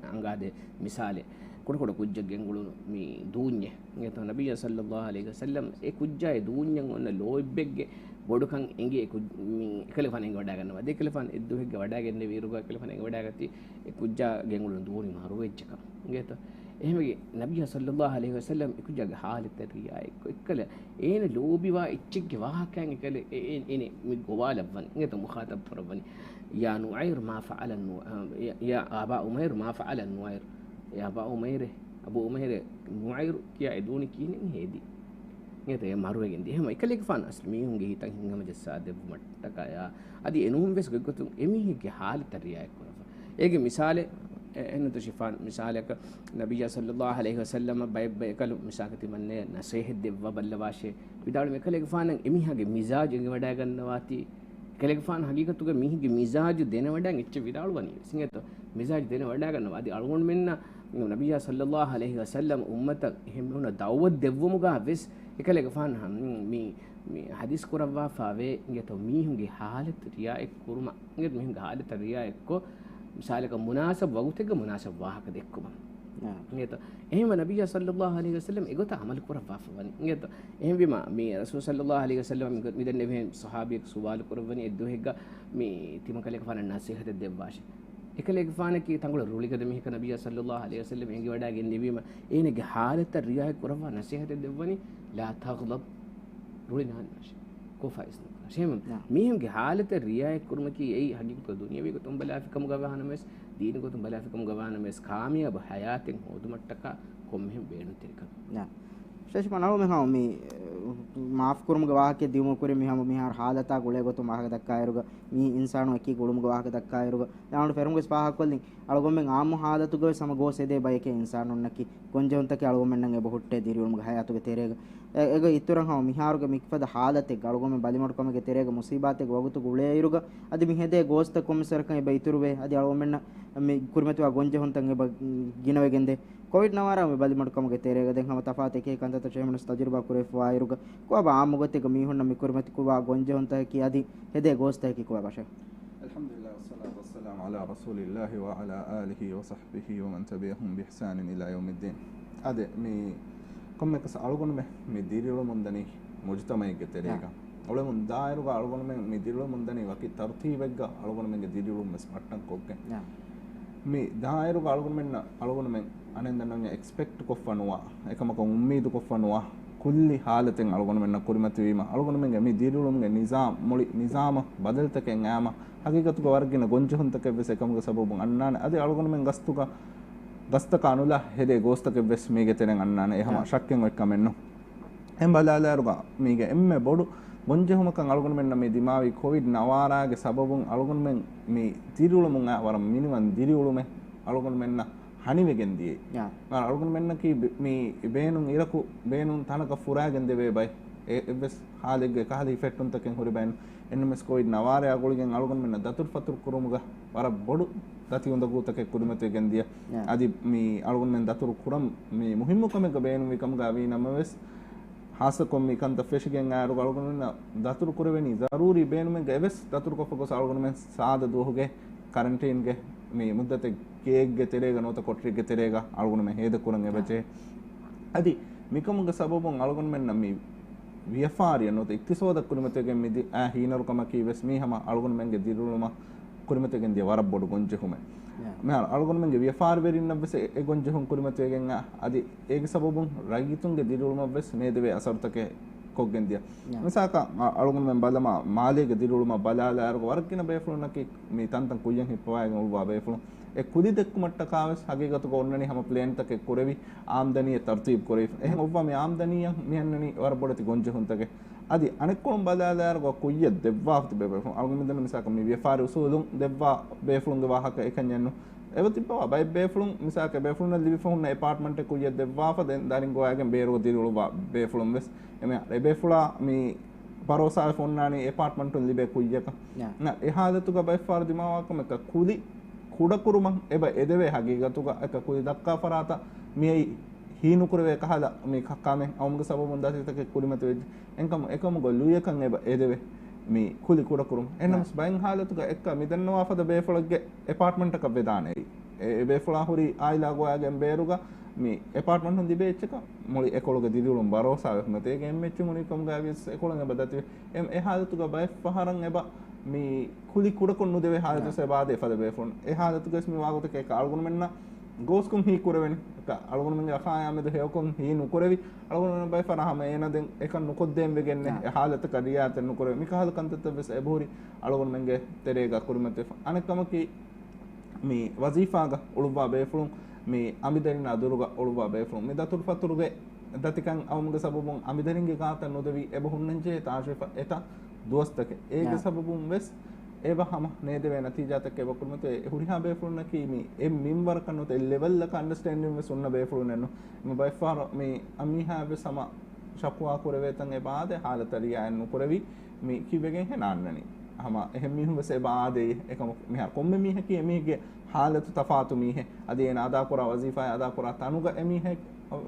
އަނގާދޭ މިސާލެއް. ކުޑަކުޑަ ކުއްޖެއް ގެންގުޅުނު މި ދޫންޏެއް. އިނގޭތޯ ނަބިއްޔާ ޞައްލައްލާހު ޢަލައިހި ވަސައްލަމް އެ ކުއްޖާ އެ ދޫންޏަށް އޮންނަ ލޯތްބެއްގެ ބޮޑުކަން އެނގި އެ ކުއް-، މި އެކަލޭގެފާނު އެނގިވަޑައިގަންނަވާ. އަދި އެކަލޭގެފާނު އެއްދުވަހެއްގަ ވަޑައިގެންނެވިއިރުގަ އެކަލޭގެފާނު އެނގިވަޑައިގަތީ އެ ކުއްޖާ ގެންގުޅުނު ދޫނި މަރުވެއްޖެކަން. އިނގޭތޯ؟ އެހެންވެގެން ނަބިއްޔާ ޞައްލައްލާހު ޢަލައިހި ވަސައްލަމް އެ ކުއްޖާގެ ހާލަތަށް ރިއާޔަތްކޮށް، އެއްކަލަ އޭނަ ލޯބިވާ އެއްޗެއްގެ ވާހަކައިން އެކަލެ އެ-، އެ-، އޭނަ މި ގޮވާލައްވަން. އިނގޭތޯ މުޚާޠަބު ކުރައްވަނީ. يا نعير ما فعل النو-، يا، يا أبا عمير ما فعل النعير. އޭ އަބާ އުމައިރޭ، އަބޫ އުމައިރޭ، ނުޢައިރު ކިޔާ އެ ދޫނި ކިހިނެއް ހެދީ؟ އިނގޭތޯ އެ މަރުވެގެން ދިޔަ. އެހެންވީމަ އެކަލޭގެފާނު އަސްލު މީހުންގެ ހިތަށް ހިތްހަމަޖައްސާ ދެއްވުމަށްޓަކާ އަދި އެނޫންވެސް ގޮތްގޮތުން އެމީހެއްގެ ހާލަތަށް ރިއާޔަތް ކުރައްވާ. އޭގެ މިސާލެއް، އެ، އެންނަތު ޝިފާން، މިސާލަކަށް ނަބިއްޔާ ޞައްލައްލާހު ޢަލައިހި ވަސައްލަމަށް ބައެއް ބަޔަކަލު މިސާލަކަށް ތިމަންނަޔަށް ނަޞޭޙަތް ދެއްވާ ބައްލަވާށޭ. ވިދާޅުވި އެކަލޭގެފާނަށް އެމީހާގެ މިޒާޖު އެނގިވަޑައިގަންނަވާތީ، އެކަލޭގެފާނު ހަގީގަތުގަ މީހެއްގެ މިޒާޖު ދެނެވަޑައިގެން އެއްޗެއް ވިދާޅުވަނީ ވެސް އިނގޭތޯ. މިޒާޖު ދެނެވަޑައިގަންނަވާ. އަދި އަޅުގަނޑުމެންނަށް ނަބިއްޔާ ޞައްލައްލާހު ޢަލައިހި ވަސައްލަމް އުއްމަތަށް އެހެން މީހުންނަށް ދަޢުވަތު ދެއްވުމުގަ ވެސް އެކަލޭގެފާނު މި، މި ޙަދީޘް ކުރައްވާފަ ވޭ އިނގޭތޯ މީހުންގެ ޙާލަތު ރިޢާޔަތް ކުރުމަށް. އިނގޭތޯ މީހުންގެ ޙާލަތަށް ރިޢާޔަތްކޮށް، މިސާލަކަށް މުނާސަބު ވަގުތެއްގަ މުނާސަބު ވާހަކަ ދެއްކުމަށް. އާ. އިނގޭތޯ. އެހެންވީމަ ނަބިއްޔާ ޞައްލައްލާހު ޢަލައިހި ވަސައްލަމް އެގޮތަށް ޢަމަލު ކުރައްވާފަ ވަނީ. އިނގޭތޯ. އެހެންވީމަ މި ރަސޫލު ޞައްލައްލާހު ޢަލައިހި ވަސައްލަމަށް މި، މިދެންނެވިހެން ޞަޙާބީއަކު ސުވާލު ކުރައްވަނީ އެއްދުވަހެއްގަ މި ތިމަން ކަލޭގެފާނަށް ނަޞޭޙަތެއް ދެއްވާށޭ. އެކަލޭގެފާނަކީ ތަންކޮޅެއް ރުޅިގަދަ މީހަކަށް ނަބިއްޔާ ޞައްލައްލާހު ޢަލައިހި ވަސައްލަމް އެނގިވަޑައިގެން ނެވީމަ، އޭނަގެ ޙާލަތަށް ރިޢާޔަތް ކުރައްވާ ނަޞޭޙަތެއް ދެއްވަނީ، لا تغضب، ރުޅި ނާންނާށޭ. ކޯފާ އިސްނުކުރާށޭ. އެހެންވީމަ، ނާ. މީހުންގެ ޙާލަތަށް ރިޢާޔަތް ކުރުމަކީ އެއީ ޙަޤީޤަތުގަ ދުނިޔަވީ ގޮތުން ބަލާފި ކަމުގަ ވާނަމަވެސް، ދީނީ ގޮތުން ބަލާފި ކަމުގަ ވާނަމަވެސް، ކާމިޔާބު ޙަޔާތެއް ހޯދުމަށްޓަކާ ކޮންމެހެން ބޭނުންތެރިކަން. ނާ. ޝޭޚް މަނަޅު މިހާރު މި، މާފް ކުރުމުގެ ވާހަކަ ދިއުމަށް ކުރިން މިހާރު މިހާރު ޙާލަތާ ގުޅޭ ގޮތުން ވާހަކަ ދައްކާއިރުގަ، މީ އިންސާނު އެކީ ގުޅުމުގެ ވާހަކަ ދައްކާއިރުގަ، އަޅުގަނޑު ފެރުމުގެ ފާހަގަކޮށްލިން، އަޅުގަނޑުމެން ޢާއްމު ޙާލަތުގަވެސް ހަމަ ގޯސް އެދޭ ބަޔެކޭ އިންސާނުންނަކީ. ގޮންޖެހުންތަކެއް އަޅުގަނޑުމެންނަށް އެބަ ހުއްޓޭ ދިރިއުޅުމުގެ ޙަޔާތުގެ ތެރޭގަ. އެ، އޭގެ އިތުރަށް ހަމަ މިހާރުގެ މިފަދަ ޙާލަތެއްގަ އަޅުގަނޑުމެން ބަލިމަޑުކަމުގެ ތެރޭގަ މުޞީބާތެއްގެ ވަގުތު ގުޅޭއިރުގަ، އަދި މި ހެދޭ ގޯސްތައް ކޮންމެސް ވަރަކަށް އެބަ އިތުރުވޭ. އަދި އަޅުގަނޑުމެންނަށް މި ކުރިމަތިވާ ގޮންޖެހުންތައް އެބަ ގިނަވެގެންދޭ. ކޮވިޑް ނަވާރަ މި ބަލިމަޑުކަމުގެ ތެރޭގަ ދެން ހަމަ ތަފާތު އެކި ކަންތައްތައް ޝޭޚް މުހައްމަދު ތަޖުރިބާ ކުރެވިފަވާއިރުގަ، ކޮބާ ޢާއްމު ގޮތެއްގަ މީހުންނަށް މި ކުރިމަތިކުރާ ގޮންޖެހުންތަކަކީ އަދި ހެދޭ ގޯސްތަކަކީ ކޮބާ ބަށެއް؟ الحمد لله والصلاة والسلام على رسول الله وعلى آله وصحبه ومن تبعهم بإحسان إلى يوم الدين. އާދެ، މި ކޮންމެއަކަސް އަޅުގަނޑުމެން މި ދިރިއުޅެމުންދަނީ މުޖުތަމަޢެއްގެ ތެރޭގަ. އުޅެމުން ދާއިރުގަ އަޅުގަނޑުމެން މި ދިރިއުޅެމުންދަނީ ވަކި ތަރުތީބެއްގަ އަޅުގަނޑުމެންގެ ދިރިއުޅުން ވެސް މައްޓަން ކޮށްގެން. މި ދާއިރުގަ އަޅުގަނޑުމެންނަށް އަޅުގަނޑުމެން އަނެއް ދަނޑަންޏަށް އެކްސްޕެކްޓް ކޮށްފަ ނުވާ، އެކަމަކު އުއްމީދު ކޮށްފަ ނުވާ، ކުއްލި ހާލަތެއް އަޅުގަނޑުމެންނަށް ކުރިމަތިވީމަ، އަޅުގަނޑުމެންގެ މި ދިރިއުޅުމުގެ ނިޒާމް، މުޅި ނިޒާމަށް ބަދަލުތަކެއް އައީމަ، ހަގީގަތުގަ ވަރަށް ގިނަ ގޮންޖެހުންތަކެއް ވެސް އެކަމުގެ ސަބަބުން އަންނާނެ. އަދި އަޅުގަނޑުމެން ގަސްތުގަ، ގަސްތަކާ ނުލާ ހެދޭ ގޯސްތަކެއް ވެސް މީގެ ތެރެއިން އަންނާނެ. އެ ހަމަ ޝައްކެއް އޮތް ކަމެއް ނޫން. އެހެން ބަލާލާއިރުގަ މީގެ އެންމެ ބޮޑު ގޮންޖެހުމަކަށް އަޅުގަނޑުމެންނަށް މި ދިމާވީ ކޮވިޑް ނަވާރާގެ ސަބަބުން އަޅުގަނޑުމެން މި ދިރިއުޅެމުން އައި ވަރަށް މިނިވަން ދިރިއުޅުމެއް އަޅުގަނޑުމެންނަށް ހަނިވެގެން ދިޔައީ. އާ. އަޅުގަނޑުމެންނަކީ ބި-، މި ބޭނުން އިރަކު ބޭނުން ތަނަކަށް ފުރާގެން ދެވޭ ބައެއް. އެ-، އެއްވެސް ހާލެއްގަ ކަހަލަ ހިފެއްޓުންތަކެއް ހުރި ބައެއް ނޫން. އެންމެސް ކޮވިޑް ނަވާރަޔާ ގުޅިގެން އަޅުގަނޑުމެންނަށް ދަތުރުފަތުރު ކުރުމުގަ ވަރަށް ބޮޑު ދަތި އުނދަގޫތަކެއް ކުރިމަތިވެގެން ދިޔަ. އާ. އަދި މި އަޅުގަނޑުމެން ދަތުރު ކުރަން މި މުހިއްމު ކަމެއްގަ ބޭނުންވި ކަމުގަ ވީ ނަމަވެސް، ހާއްސަކޮށް މި ކަންތައް ފެށިގެން އައިރު އަޅުގަނޑުމެންނަށް ދަތުރު ކުރެވެނީ ޒަރޫރީ ބޭނުމެއްގަ އެވެސް ދަތުރުކޮށްފަ ގޮސް އަޅުގަނޑުމެން ސާދަ ދުވަހުގެ ކަރަންޓީންގެ މި މުއްދަތެއް ގޭގެ ތެރޭގަ ނުވަތަ ކޮޓަރިގެ ތެރޭގަ އަޅުގަނޑުމެން ހޭދަކުރަން އެބަޖެހޭ. އަދި މިކަމުގެ ސަބަބުން އަޅުގަނޑުމެންނަށް މި ވިޔަފާރިއަށް ނުވަތަ އިޤްތިޞާދަށް ކުރިމަތިވެގެން މިދި އާ ހީނަރުކަމަކީ ވެސް މީ ހަމަ އަޅުގަނޑުމެންގެ ދިރިއުޅުމަށް ކުރިމަތިވެގެން ދިޔަ ވަރަށް ބޮޑު ގޮންޖެހުމެއް. މިހާރު އަޅުގަނޑުމެންގެ ވިޔަފާރިވެރިންނަށް ވެސް އެ ގޮންޖެހުން ކުރިމަތިވެގެން އާ، އަދި އޭގެ ސަބަބުން ރައްޔިތުންގެ ދިރިއުޅުމަށް ވެސް ނޭދެވޭ އަސަރުތަކެއް ކޮށްގެން ދިޔަ. މިސާކަށް އަ-، އަޅުގަނޑުމެން ބަލަމާ، މާލޭގެ ދިރިއުޅުމަށް ބަލާލާއިރު ވަރަށް ގިނަ ބޭފުޅުންނަކީ މި ތަންތަން ކުއްޔަށް ހިއްޕަވައިގެން އުޅުއްވާ ބޭފުޅުން. އެ ކުލި ދެއްކުމަށްޓަކާ ވެސް ހަގީގަތުގަ އޮންނަނީ ހަމަ ޕްލޭންތަކެއް ކުރެވި، އާމްދަނީއެއް ތަރުތީބު ކުރެވިފަ. އެހެން އޮއްވާ މި އާމްދަނީއަށް މި އަންނަނީ ވަރަށް ބޮޑެތި ގޮންޖެހުންތަކެއް. އަދި އަނެއްކޮޅުން ބަލާލާއިރު ކުއްޔަށް ދެއްވާފަ ތިބޭ ބޭފުޅުން. އަޅުގަނޑު މިދަނީ މިސާކަށް މި ވިޔަފާރި އުސޫލުން ދެއްވާ ބޭފުޅުންގެ ވާހަކަ އެކަންޏެއް ނޫން. އެބަ ތިއްބަވާ ބައެއް ބޭފުޅުން މިސާކަށް ބޭފުޅުންނަށް ލިބިފަ ހުންނަ އެޕާޓްމަންޓެއް ކުއްޔަށް ދެއްވާފަ ދެން ދަރިން ގޮވައިގެން ބޭރުގަ ދިރިއުޅުއްވާ ބޭފުޅުން ވެސް. އެމެ-، އެބޭފުޅާ މި ބަރޯސާވެފަ އޮންނާނީ އެޕާޓްމަންޓުން ލިބޭ ކުއްޔަކަށް. އެ ހާލަތުގަ ބައެއްފަހަރު ދިމާވާ ކަމަކަށް ކުލި ކުޑަކުރުމަށް އެބަ އެދެވޭ ހަގީގަތުގަ އެކަ ކުލި ދައްކާ ފަރާތަށް މިއައީ ހީނުކުރެވޭ ކަހަލަ މި ކަ-، ކަމެއް އައުމުގެ ސަބަބުން ދަތިތަކެއް ކުރިމަތިވެއްޖެ. އެންކަމު އެކަމުގަ ލުޔަކަށް އެބަ އެދެވޭ މި ކުލި ކުޑަކުރުމަށް. އެހެންނަމަސް ބައެއް ހާލަތުގަ އެއްކަ މި ދަންނަވާ ފަދަ ބޭފުޅެއްގެ އެޕާޓްމަންޓަކަށް ވެދާނެ އެއީ. އެ، އެ ބޭފުޅާ ހުރީ އާއިލާ ގޮވާގެން ބޭރުގަ މި އެޕާޓްމަންޓުން ލިބޭ އެއްޗަކަށް މުޅި އެކޮޅުގެ ދިރިއުޅުން ބަރޯސާވެފަ މަތޭގެ އެންމެ އެއްޗެއް ހުނިކަމުގައި ވިޔަސް އެކޮޅުން އެބަ ދަތިވެ. އެ، އެ ހާލަތުގަ ބައެއް ފަހަރަށް އެބަ މި ކުލި ކުޑަކޮށް ނުދެވޭ ހާލަތު އެބަ އާދޭ ފަދަ ބޭފުޅުން. އެ ހާލަތުގަސް މި ވާގޮތަކަށް އެކަ އަޅުގަނޑުމެންނަށް ގޯސްކޮށް ހީ ކުރެވެނީ. އެކަ އަޅުގަނޑުމެންގެ އަޚާޔާ މެދު ހެޔޮކޮށް ހީ ނުކުރެވި. އަޅުގަނޑުމެން ބައެއް ފަހަރަށް ހަމަ އޭނަ ދެން އެކަން ނުކޮށްދޭން ވެގެންނެ. އެ ހާލަތަކަށް ރިއާޔަތެއް ނުކުރެވި. މިކަހަލަ ކަންތައްތައް ވެސް އެބަހުރި އަޅުގަނޑުމެންގެ ތެރޭގަ ކުރިމަތިވެފަ. އަނެއް ކަމަކީ، މި ވަޒީފާގަ އުޅުއްވާ ބޭފުޅުން، މި އަނބިދަރިންނާ ދުރުގަ އުޅުއްވާ ބޭފުޅުން، މި ދަތުރުފަތުރުގެ ދަތިކަން އައުމުގެ ސަބަބުން އަނބިދަރިންގެ ގާތަށް ނުދެވި އެބަ ހުންނަންޖެހޭ ތާށިފަ އެތައް ދުވަސްތަކެއް. އޭގެ ސަބަބުން ވެސް އެބަ ހަމަ ނޭދެވޭ ނަތީޖާތަކެއް އެބަ ކުރިމަތިވެ. ހުރިހާ ބޭފުޅުންނަކީ މި އެ މިންވަރަކަށް ނުވަތަ އެ ލެވެލްއަކަށް އަންޑަސްޓޭންޑިން ވެސް ހުންނަ ބޭފުޅުންނެއް ނޫން. މި ބައެއްފަހަރު މި އަންމީހާ ވެސް ހަމަ ޝަކުވާ ކުރެވޭތަން އެބަ އާދޭ ހާލަތަށް ރިއާޔަތް ނުކުރެވި. މި ކިވެގެން ހެނާންނަނީ. ހަމަ އެހެން މީހުން ވެސް އެބަ އާދޭ. އެކަމަކު މިހާރު ކޮންމެ މީހަކީ އެމީހެއްގެ ހާލަތު ތަފާތު މީހެއް. އަދި އޭނަ އަދާކުރާ ވަޒީފާއެއް އަދާކުރާ ތަނުގަ އެމީހެއް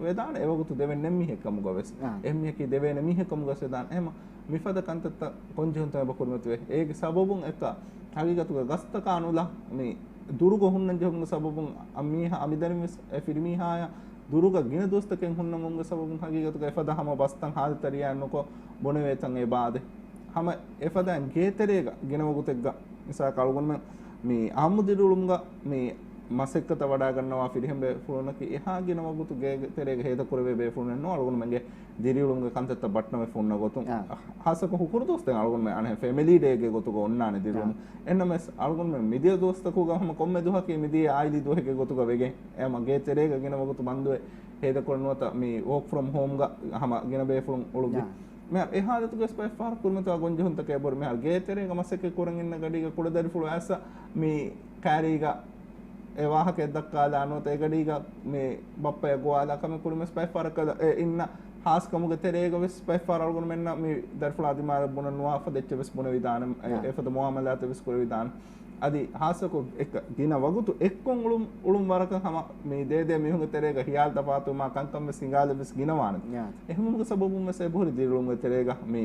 ވެދާނެ. އެވަގުތު ދެވެން ނެތް މީހެއް ކަމުގަ ވެސް. އެހެން މީހަކީ ދެވޭނެ މީހެއް ކަމުގަ ވެސް ވެދާނެ. އެހެމަ މިފަދަ ކަންތައްތައް ކޮންޖެހުންތައް އެބަ ކުރިމަތިވޭ. އޭގެ ސަބަބުން އެއްކަ ހަގީގަތުގަ ގަސްތަކާ ނުލާ މި ދުރުގަ ހުންނަން ޖެހުމުގެ ސަބަބުން އަ މީހާ އަނބިދަރިން ވެސް އެ ފިރިމީހާޔާ ދުރުގަ ގިނަ ދުވަސްތަކެއް ހުންނަމުންގެ ސަބަބުން ހަގީގަތުގަ އެފަދަ ހަމަ ބަސްތައް ހާލަތަށް ރިއާޔަތް ނުކޮށް ބުނެވޭތަން އެބަ އާދޭ. ހަމަ އެފަދައިން ގޭތެރޭގަ ގިނަ ވަގުތެއްގަ މިސާލަކަށް އަޅުގަނޑުމެން މި އާއްމު ދިރިއުޅުމުގަ މި މަސައްކަތަށް ވަޑައިގަންނަވާ ފިރިހެން ބޭފުޅުންނަކީ އެހާ ގިނަ ވަގުތު ގޭގެ ތެރޭގަ ހޭދަކުރެވޭ ބޭފުޅުންނެއް ނޫން. އަޅުގަނޑުމެންގެ ދިރިއުޅުމުގެ ކަންތައްތައް ބައްޓަމެފަ ހުންނަ ގޮތުން. އާ. ހާއްސަކޮށް ހުކުރު ދުވަސްތައް އަޅުގަނޑުމެން އަނެއް ފެމިލީ ޑޭގެ ގޮތުގަ އޮންނާނެ ދިރިއުޅުމު. އާ. އެންނަމެސް އަޅުގަނޑުމެން މިދިޔަ ދުވަސްތަކުގަ ހަމަ ކޮންމެ ދުވަހަކީ މިދިޔަ އާއިލީ ދުވަހެއްގެ ގޮތުގަ ވެގެން. އެ ހަމަ ގޭ ތެރޭގަ ގިނަ ވަގުތު ބަންދުވެ ހޭދަކުރަން ނުވަތަ މި ވޯކް ފްރޮމް ހޯމްގަ ހަމަ ގިނަ ބޭފުޅުން އުޅުއްވި. އާ. މިހާރު އެ ހާލަތުގަސް ބައެއްފަހަރު ކުރިމަތިވާ ގޮންޖެހުންތަކެއް އެބަހުރި. މިހާރު ގޭ ތެރޭގަ މަސައްކަތް ކުރަން އިންނަ ގަޑީގަ ކުޑަދަރިފުޅު އައިސް މި ކައިރީގަ އެ ވާހަކައެއް ދައްކާލާ ނުވަތަ އެގަޑީގަ މި ބައްޕަޔަށް ގޮވާލާ ކަމެއް ކުރިމަސް ބައެއްފަހަރަކަށް އެ އިންނަ ހާސް ކަމުގެ ތެރޭގަ ވެސް ބައެއްފަހަރަށް އަޅުގަނޑުމެންނަށް މި ދަރިފުޅާ ދިމާލަށް ބުނަން ނުވާ ފަދަ އެއްޗެއް ވެސް ބުނެވިދާނެ. އެ، އާ. އެފަދަ މުއާމަލާތެއް ވެސް ކުރެވިދާނެ. އަދި ހާއްސަކޮށް އެއްކަ ގިނަ ވަގުތު އެއްކޮށް އުޅުން، އުޅުން ވަރަކަށް ހަމަ މި ދޭދޭ މީހުންގެ ތެރޭގަ ހިޔާލު ތަފާތުވުމާ ކަންކަން ވެސް ހިނގާލެއް ވެސް ގިނަވާނެ. އާ. އެހެންވުމުގެ ސަބަބުން ވެސް އެބަހުރި ދިރިއުޅުމުގެ ތެރޭގަ މި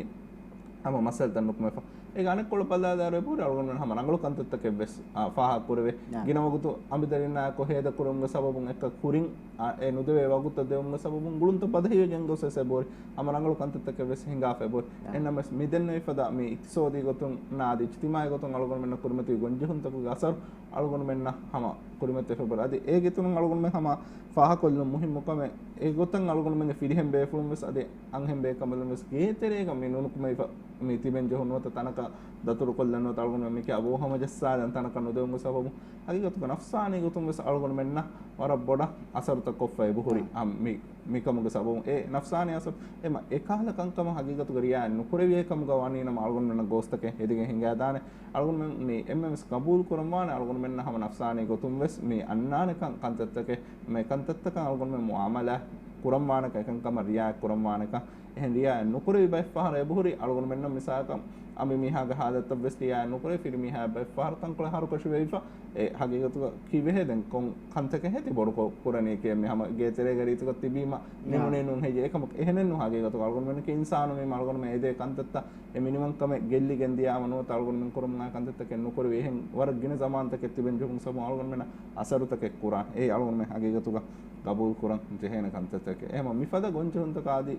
ހަމަ މައްސަލަތައް ނުކުމެފަ. އޭގެ އަނެއްކޮޅަށް ބަލާލާއިރު އެބަހުރި އަޅުގަނޑުމެން ހަމަ ރަނގަޅު ކަންތައްތަކެއް ވެސް، އާ، ފާހަގަކުރެވޭ. އާ. ގިނަ ވަގުތު އަނބިދަރިންނާއެކު ހޭދަކުރުމުގެ ސަބަބުން އެއްކަ ކުރިން، އާ، އެ ނުދެވޭ ވަގުތައް ދެވުމުގެ ސަބަބުން ގުޅުންތައް ބަދަހިވެގެން ގޮސް ވެސް އެބަހުރި. ހަމަ ރަނގަޅު ކަންތައްތަކެއް ވެސް ހިނގާފަ އެބަހުރި. އާ. އެންނަމަވެސް މިދެންނެވި ފަދަ މި އިޤްތިޞާދީ ގޮތުން ނާ އަދި އިޖްތިމާޢީ ގޮތުން އަޅުގަނޑުމެންނަށް ކުރިމަތިވި ގޮންޖެހުންތަކުގެ އަސަރު އަޅުގަނޑުމެންނަށް ހަމަ ކުރިމަތިވެފަ އެބަހުރި. އަދި އޭގެ އިތުރުން އަޅުގަނޑުމެން ހަމަ ފާހަގަކޮށްލުން މުހިއްމު ކަމެއް، އެގޮތަށް އަޅުގަނޑުމެންގެ ފިރިހެން ބޭފުޅުން ވެސް އަދި އަންހެން ބޭކަނބަލުން ވެސް ގޭތެރޭގަ މި ނުނުކުމެވިފަ މި ތިބެން ޖެހުނު ނުވަތަ ތަނަކަށް ދަތުރުކޮށްލަން ނުވަތަ އަޅުގަނޑުމެން މިކަ އަބޫހަމަޖައްސާލަން ތަނަކަށް ނުދެވުމުގެ ސަބަބުން ހަގީގަތުގަ ނަފްސާނީ ގޮތުން ވެސް އަޅުގަނޑުމެންނަށް ވަރަށް ބޮޑަށް އަސަރުތައް ކޮށްފަ އެބަހުރި. އާ. އާ، މި، މިކަމުގެ ސަބަބުން އެ ނަފްސާނީ އަސަރު އެމަ އެކަހަލަ ކަންކަމަށް ހަގީގަތުގަ ރިއާޔަތް ނުކުރެވި އެކަމުގަ ވަނީ ނަމަ އަޅުގަނޑުމެންނަށް ގޯސްތަކެއް ހެދިގެން ހިނގާދާނެ. އަޅުގަނޑުމެން މި އެންމެން ވެސް ގަބޫލު ކުރަންވާނެ އަޅުގަނޑުމެންނަށް ހަމަ ނަފްސާނީ ގޮތުން ވެސް މި އަންނާނެކަން ކަންތައްތަކެއް، މި ކަންތައްތަކަށް އަޅުގަނޑުމެން މުއާމަލާ ކުރަންވާނެކަން، އެކަންކަމަށް ރިއާޔަތް ކުރަންވާނެކަން. އެހެން ރިއާޔަތް ނުކުރެވި ބައެއްފަހަރަށް އެބަހުރި އަޅުގަނޑުމެންނަށް މިސާލަކަށް އަނބިމީހާގެ ހާލަތަށް ވެސް ރިއާޔަތް ނުކުރޭ، ފިރިމީހާ ބައެއް ފަހަރު ތަންކޮޅެއް ހަރުކަށި ވެވިފަ. އެ ހަގީގަތުގަ ކީއްވެހޭ ދެން ކޮން ކަންތަކެއް ހޭ ތި ބޮޑުކޮށް ކުރަނީކޭ؟ މި ހަމަ ގޭތެރޭގަ ރީތިކޮށް ތިބީމަ ނިމުނީ ނޫން ހެއްޔޭ؟ އެކަމަކު އެހެނެއް ނޫން ހަގީގަތުގަ. އަޅުގަނޑުމެންނަކީ އިންސާނު، މި އަޅުގަނޑުމެން އެދޭ ކަންތައްތައް އެ މިނިވަންކަމެއް ގެއްލިގެން ދިޔާމަ ނުވަތަ އަޅުގަނޑުމެން ކުރަމުން އައި ކަންތައްތަކެއް ނުކުރެވި. އެހެން ވަރަށް ގިނަ ޒަމާންތަކެއް ތިބެން ޖެހުނު ސަބަބުން އަޅުގަނޑުމެންނަށް އަސަރުތަކެއް ކުރާން. އެއީ އަޅުގަނޑުމެން ހަގީގަތުގަ ގަބޫލު ކުރަން ޖެހޭނެ ކަންތައްތަކެއް. އެހެންވީމަ މިފަދަ ގޮންޖެހުންތަކާ އަދި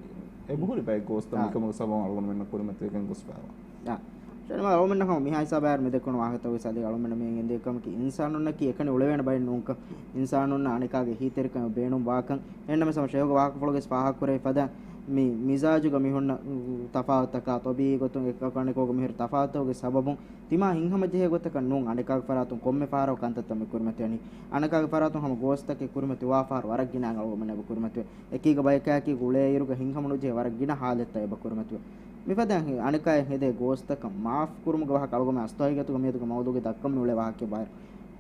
އެބަހުރި ބައެއް ގޯސްތައް އާ. މިކަމުގެ ސަބަބުން އަޅުގަނޑުމެންނަށް ކުރިމަތިވެގެން ގޮސްފައިވާ. އާ. ޝަރީމާ އަޅުމެންނަށް ހަމަ މިހާ ހިސާބާއިރު މި ދެއްކުނު ވާހަކަތަކުގެ ސަލީ އަޅުމެންނަށް މި އެނގެންދިޔަ ކަމަކީ އިންސާނުންނަކީ އެކަނި އުޅެވޭނެ ބައެއް ނޫންކަން، އިންސާނުންނަށް އަނެކާގެ އެހީތެރިކަމެއް ބޭނުން ވާކަން. އެހެންނަމަވެސް ހަމަ ޝޭހުގެ ވާހަކަފުޅުގެ ފާހަގަކުރެވި ފަދަ މި މިޒާޖުގަ މި ހުންނަ ތަފާތުތަކާ، ޠަބީޢީ ގޮތުން އެކަކު އަނެކަކުގެ މިހިރަ ތަފާތުތަކުގެ ސަބަބުން ތިމާ ހިތްހަމަޖެހޭ ގޮތަކަށް ނޫން، އަނެކާގެ ފަރާތުން ކޮންމެ ފަހަރަކު ކަންތައްތައް މި ކުރިމަތިވަނީ. އަނެކާގެ ފަރާތުން ހަމަ ގޯސްތަކެއް ކުރިމަތިވާ ފަހަރު ވަރަށް ގިނަ އަޅުގަނޑުމެން އެބަ ކުރިމަތިވޭ. އެކީގަ ބަޔަކާއެކީގަ އުޅޭއިރުގަ ހިތްހަމަނުޖެހޭ ވަރަށް ގިނަ ހާލަތްތައް އެބަ ކުރިމަތިވޭ. މިފަދައިން އަނެކާއަށް ހެދޭ ގޯސްތަކަށް މާފް ކުރުމުގެ ވާހަކަ އަޅުގަނޑުމެން އަސްލު ހަގީގަތުގަ މިއަދުގެ މައުޟޫގަ ދައްކަމުން އުޅޭ ވާހަކައެއް ބާއިރު.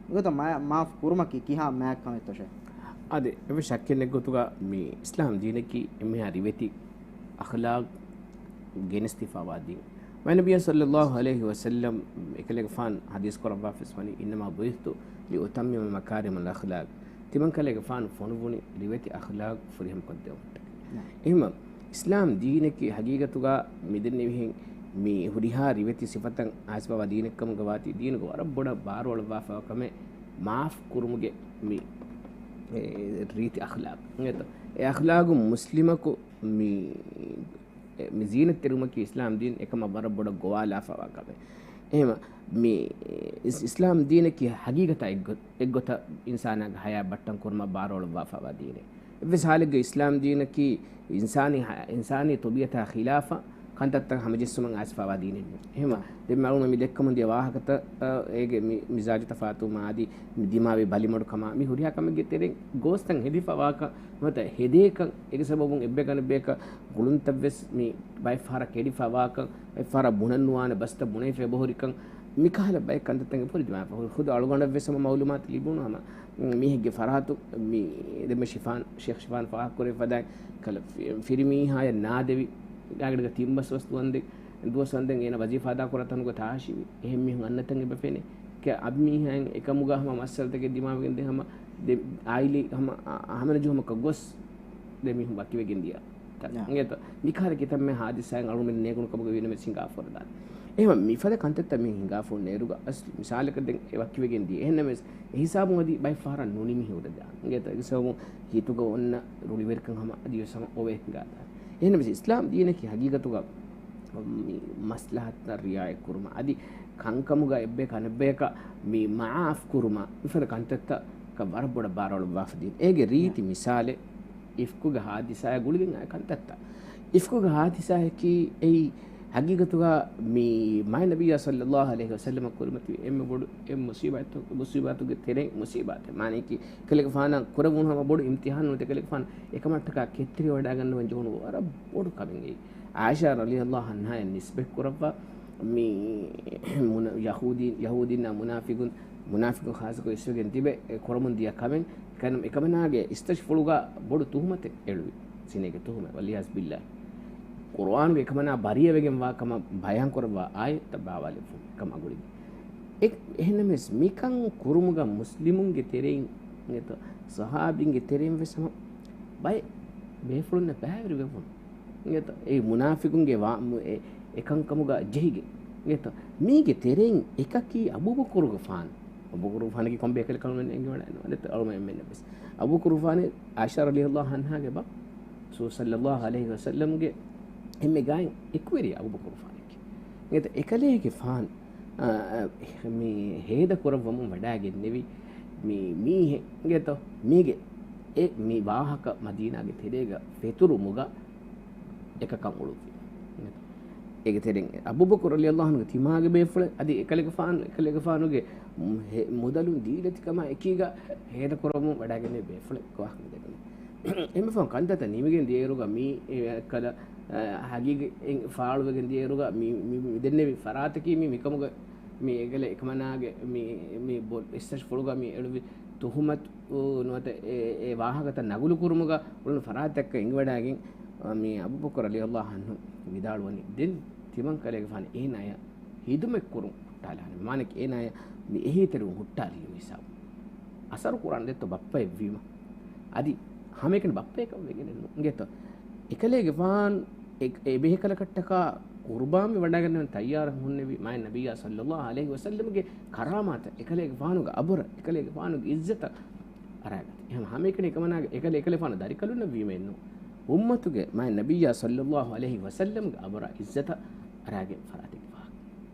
ނުވަތަ މާ-، މާފް ކުރުމަކީ ކިހާ މާތްކަމެއްތޯ ޝޭހް؟ އާދެ، އެއްވެސް ޝައްކެއް ނެތް ގޮތުގަ މި އިސްލާމް ދީނަކީ އެންމެހާ ރިވެތި އަޚްލާޤް ގެނެސްދީފައިވާ ދީން. މާތް ނަބިއްޔާ ޞައްލައްލާހު ޢަލައިހި ވަސައްލަމް އެކަލޭގެފާނު ޙަދީޘް ކުރައްވާފަވެސް ވަނީ، "إنما بعثت لأتمم مكارم الأخلاق." ތިމަން ކަލޭގެފާނު ފޮނުއްވުނީ ރިވެތި އަޚްލާޤް ފުރިހަމަ ކޮށްދެވުމަށްޓަކައި. ނަ. އެހެންވީމަ، އިސްލާމް ދީނަކީ ހަގީގަތުގަ މިދެންނެވިހެން މި ހުރިހާ ރިވެތި ސިފަތައް އައިސްފައިވާ ދީނެއްކަމުގަ ވާތީ، ދީނުގަ ވަރަށް ބޮޑަށް ބާރުއަޅުއްވާފައިވާ ކަމެއް މާފް ކުރުމުގެ މި، އެ، ރީތި އަޚްލާޤް. އެ އަޚްލާޤު މުސްލިމަކު މި، އެ، މި ޒީނަތްތެރިވުމަކީ އިސްލާމް ދީން އެކަމަށް ވަރަށް ބޮޑަށް ގޮވާލާފައިވާ ކަމެއް. އެހެންވީމަ، މި އިސް-، އިސްލާމް ދީނަކީ ހަގީގަތާ އެއްގޮ-، އެއްގޮތަށް އިންސާނާގެ ޙަޔާތް ބައްޓަން ކުރުމަށް ބާރުއަޅުއްވާފައިވާ ދީނެއް. އެއްވެސް ޙާލެއްގަ އިސްލާމް ދީނަކީ އިންސާނީ ޙަ-، އިންސާނީ ޠަބީޢަތާ ޚިލާފަށް ކަންތައްތައް ހަމަޖެއްސުމަށް އައިސްފައިވާ ދީނެއް ނޫން. އެހެންވީމަ، ދެން މި އަޅުގަނޑު މި ދެއްކަމުން ދިޔަ ވާހަކަތައް، އަ، އޭގެ މި މިޒާޖު ތަފާތުވުމާ އަދި މި ދިމާވި ބަލިމަޑުކަމާ މި ހުރިހާ ކަމެއްގެ ތެރެއިން ގޯސްތައް ހެދިފައިވާކަން ނުވަތަ ހެދޭކަން އޭގެ ސަބަބުން އެއްބަޔަކަށް އަނެއްބަޔަކަށް ގުޅުންތައްވެސް މި ބައެއް ފަހަރަށް ކެޑިފައިވާކަން، ބައެއް ފަހަރަށް ބުނަން ނުވާނެ ބަސްތައް ބުނެފަ އެބަހުރިކަން، މިކަހަލަ ބައެއް ކަންތައްތައް އެބަހުރި ދިމާވެފަ. ހު-، ޚުދު އަޅުގަނޑަށްވެސް ހަމަ މައުލޫމާތު ލިބުނު ހަމަ، މީހެއްގެ ފަރާތު މި ދެންމެ ޝިފާން، ޝޭޚް ޝިފާން ފާހަގަކުރެވިފަ ދާން ކަލަ ފި-، ފިރިމީހާޔަށް ނާދެވި، ގާގަޑިގަ ތިން ބަސް ވަސް ދުވަސް ދެން، ދުވަސް ވަންދެން އޭނަ ވަޒީފާ އަދާކުރާ ތަނުގަ ތާށިވި. އެހެން މީހުން އަންނަތަން އެބަ ފެނޭ. ކެ އަންމީހާއިން އެކަމުގަ ހަމަ މައްސަލަތަކެއް ދިމާވެގެން ދެން ހަމަ ދެ އާއިލީ ހަމަ އަ-، ހަމަނުޖެހުމަކަށް ގޮސް ދެ މީހުން ވަކިވެގެން ދިޔަ. ތަ-، އާ. އިނގޭތަ؟ މިކަހަލަ ކިތަންމެ ހާދިސާއެއް އަޅުމެން ނޭނގުނު ކަމުގަ ވީނަމަވެސް ހިނގާފަ ހުރެދާނެ. އެހެން މިފަދަ ކަންތައްތައް މި ހިނގާފަ ހުންނައިރުގަ އަސްލު މިސާލަކަށް ދެން އެ ވަކިވެގެން ދިޔަ. އެހެންނަމަވެސް އެ ހިސާބުން އަދި ބައެއް ފަހަރަށް ނުނިމި ހުރެދާނެ. އިނގޭތަ؟ އެ ސަބަބުން ހިތުގަ އޮންނަ ރުޅިވެރިކަން ހަމަ އަދިވެސް ހަމަ އޮވޭ ހިނގާދާނެ. އެހެންނަމަވެސް އިސްލާމް ދީނަކީ ހަގީގަތުގަ މި މަސްލަހަތުތައް ރިއާޔަތް ކުރުމަށް އަދި ކަންކަމުގަ އެއްބަޔަކަށް އަނެއްބަޔަކަށް މި މަޢާފް ކުރުމަށް މިފަދަ ކަންތައްތަކަށް ވަރަށް ބޮޑަށް ބާރުއަޅުއްވާފަ ދީން. އޭގެ ރީތި މިސާލެއް އިފްކުގެ ހާދިސާއާ ގުޅިގެން އައި ކަންތައްތައް. އިފްކުގެ ހާދިސާއަކީ އެއީ ހަގީގަތުގަ މި މާތް ނަބިއްޔާ ޞައްލައްލާހު ޢަލައިހި ވަސައްލަމަށް ކުރިމަތިވި އެންމެ ބޮޑު އެއް މުޞީބާތު-، މުޞީބާތުގެ ތެރެއިން މުޞީބާތެއް. މާނަޔަކީ އެކަލޭގެފާނަށް ކުރެވުނު ހަމަ ބޮޑު އިމްތިޙާނު ނުވަތަ އެކަލޭގެފާނު އެކަމަށްޓަކާ ކެތްތެރިވެވަޑައިގަންނަވަން ޖެހުނު ވަރަށް ބޮޑު ކަމެއް އެއީ. ޢާއިޝާ ރަޟިޔައްލާހު ޢަންހާޔަށް ނިސްބަތްކުރައްވާ މި މުނަ-، ޔަހޫދީން، ޔަހޫދީންނާ މުނާފިޤުން، މުނާފިޤުން ޚާއްޞަކޮށް އިސްވެގެން ތިބެ އެ ކުރަމުން ދިޔަ ކަމެއް، އެކަން-، އެކަމަނާގެ އިސްތަށިފުޅުގަ ބޮޑު ތުހުމަތެއް އެޅުވި ޒިނޭގެ ތުހުމަތް، ވަލްޢިޔާޛު ބިއްލާހި. ޤުރުއާނުގެ އެކަމަނާ ބަރީއަވެގެންވާ ކަމަށް ބަޔާންކުރައްވާ އާޔަތްތައް ބާވާލެއްވުން ކަމަށް ގުޅިގެން. އެ-، އެހެންނަމަވެސް މިކަން ކުރުމުގަ މުސްލިމުންގެ ތެރެއިން، އެތަ، ޞަޙާބީންގެ ތެރެއިން ވެސް ހަމަ ބައެއް ބޭފުޅުންނަށް ބައިވެރިވެވުނު. އެތަ، އެ މުނާފިޤުންގެ ވާ-، މު-، އެ-، އެކަންކަމުގަ ޖެހިގެން. އެތަ، މީގެ ތެރެއިން އެކަކީ އަބޫބަކުރުގެފާނު. އަބޫބަކުރުގެފާނަކީ ކޮން ބޭކަލެއް ކަމަށް އެނގިވަޑައިގަންނަވާނެ. އަޅުމެން އެންމެންނަށް ވެސް. އަބޫބަކުރުގެފާނު ޢާއިޝާ ރަޟިޔައްލާހު ޢަންހާގެ ބަ ރަސޫލު ޞައްލައްލާހު ޢަލައިހި ވަސައްލަމްގެ އެންމެ ގާތް އެކުވެރިޔާ އަބޫބަކުރުގެފާނަކީ. އެތަ، އެކަލޭގެފާނު، އާ، އާ، މި ހޭދަ ކުރައްވަމުން ވަޑައިގެންނެވި މި މީހެއް އިނގޭތޯ، މީގެ އެ މި ވާހަކަ މަދީނާގެ ތެރޭގަ ފެތުރުމުގަ އެކަކަށް އުޅުއްވި. އޭގެ ތެރެއިން އަބޫބަކުރު ރަޟިޔައްލާހު ޢަންހުގެ ތިމާގެ ބޭފުޅެއް އަދި އެކަލޭގެފާނު، އެކަލޭގެފާނުގެ މު-، ހެ-، މުދަލުން ދީލަތިކަމާ އެކީގަ ހޭދަ ކުރަމުން ވަޑައިގެންނެވި ބޭފުޅެއް ވާހަކަ ދެންނެވި. އެންމެފަހުން ކަންތައްތައް ނިމިގެން ދިޔައިރުގަ މީ އެ ކަލަ، އަ، ހަގީގަތް އެން ފާޅުވެގެން ދިޔައިރުގަ މި، މި، މި ދެންނެވި ފަރާތަކީ މި މިކަމުގަ މި އެކަލޭ އެކަމަނާގެ މި، މި ބޮ-، އިސްތަށިފުޅުގަ މި އެޅުވި ތުހުމަތު ނުވަތަ އެ، އެ ވާހަކަތައް ނަގުލު ކުރުމުގަ އުޅުނު ފަރާތްތަކަށް އެނގިވަޑައިގެން، މި އަބޫބަކުރު ރަޟިޔައްލާހު ޢަންހު ވިދާޅުވަނީ ދެން ތިމަން ކަލޭގެފާނު އޭނާޔަށް ހިދުމަތް ކުރުން ހުއްޓާލާނެ. މާނައަކީ އޭނާޔަށް މި އެހީތެރިވުން ހުއްޓާލީ މި ހިސާބު. އަސަރު ކުރާނެ ދެއްތޯ ބައްޕައެއްވީމަ. އަދި ހަމައެކަނި ބައްޕައެކަށް ވެގެނެއް ނޫން. އިނގޭތޯ؟ އެކަލޭގެފާނު އެ، އެ ބޭކަލަކަށްޓަކާ ޤުރުބާން މި ވަޑައިގަންނަވަން ތައްޔާރަށް ހުންނެވި މާތް ނަބިއްޔާ ޞައްލައްލާހު ޢަލައިހި ވަސައްލަމްގެ ކަރާމާތަށް، އެކަލޭގެފާނުގެ އަބުރަށް، އެކަލޭގެފާނުގެ އިއްޒަތަށް އަރާގަތީ. އެހެން ހަމައެކަނި އެކަމަނާގެ އެކަލޭ، އެކަލޭފާނު ދަރިކަލުންނަށް ވީމައެއްނޫން. އުއްމަތުގެ މާތް ނަބިއްޔާ ޞައްލައްލާހު ޢަލައިހި ވަސައްލަމްގެ އަބުރާ އިއްޒަތަށް އަރާގެން ފަރާތެއްގެ ވާހަކަ.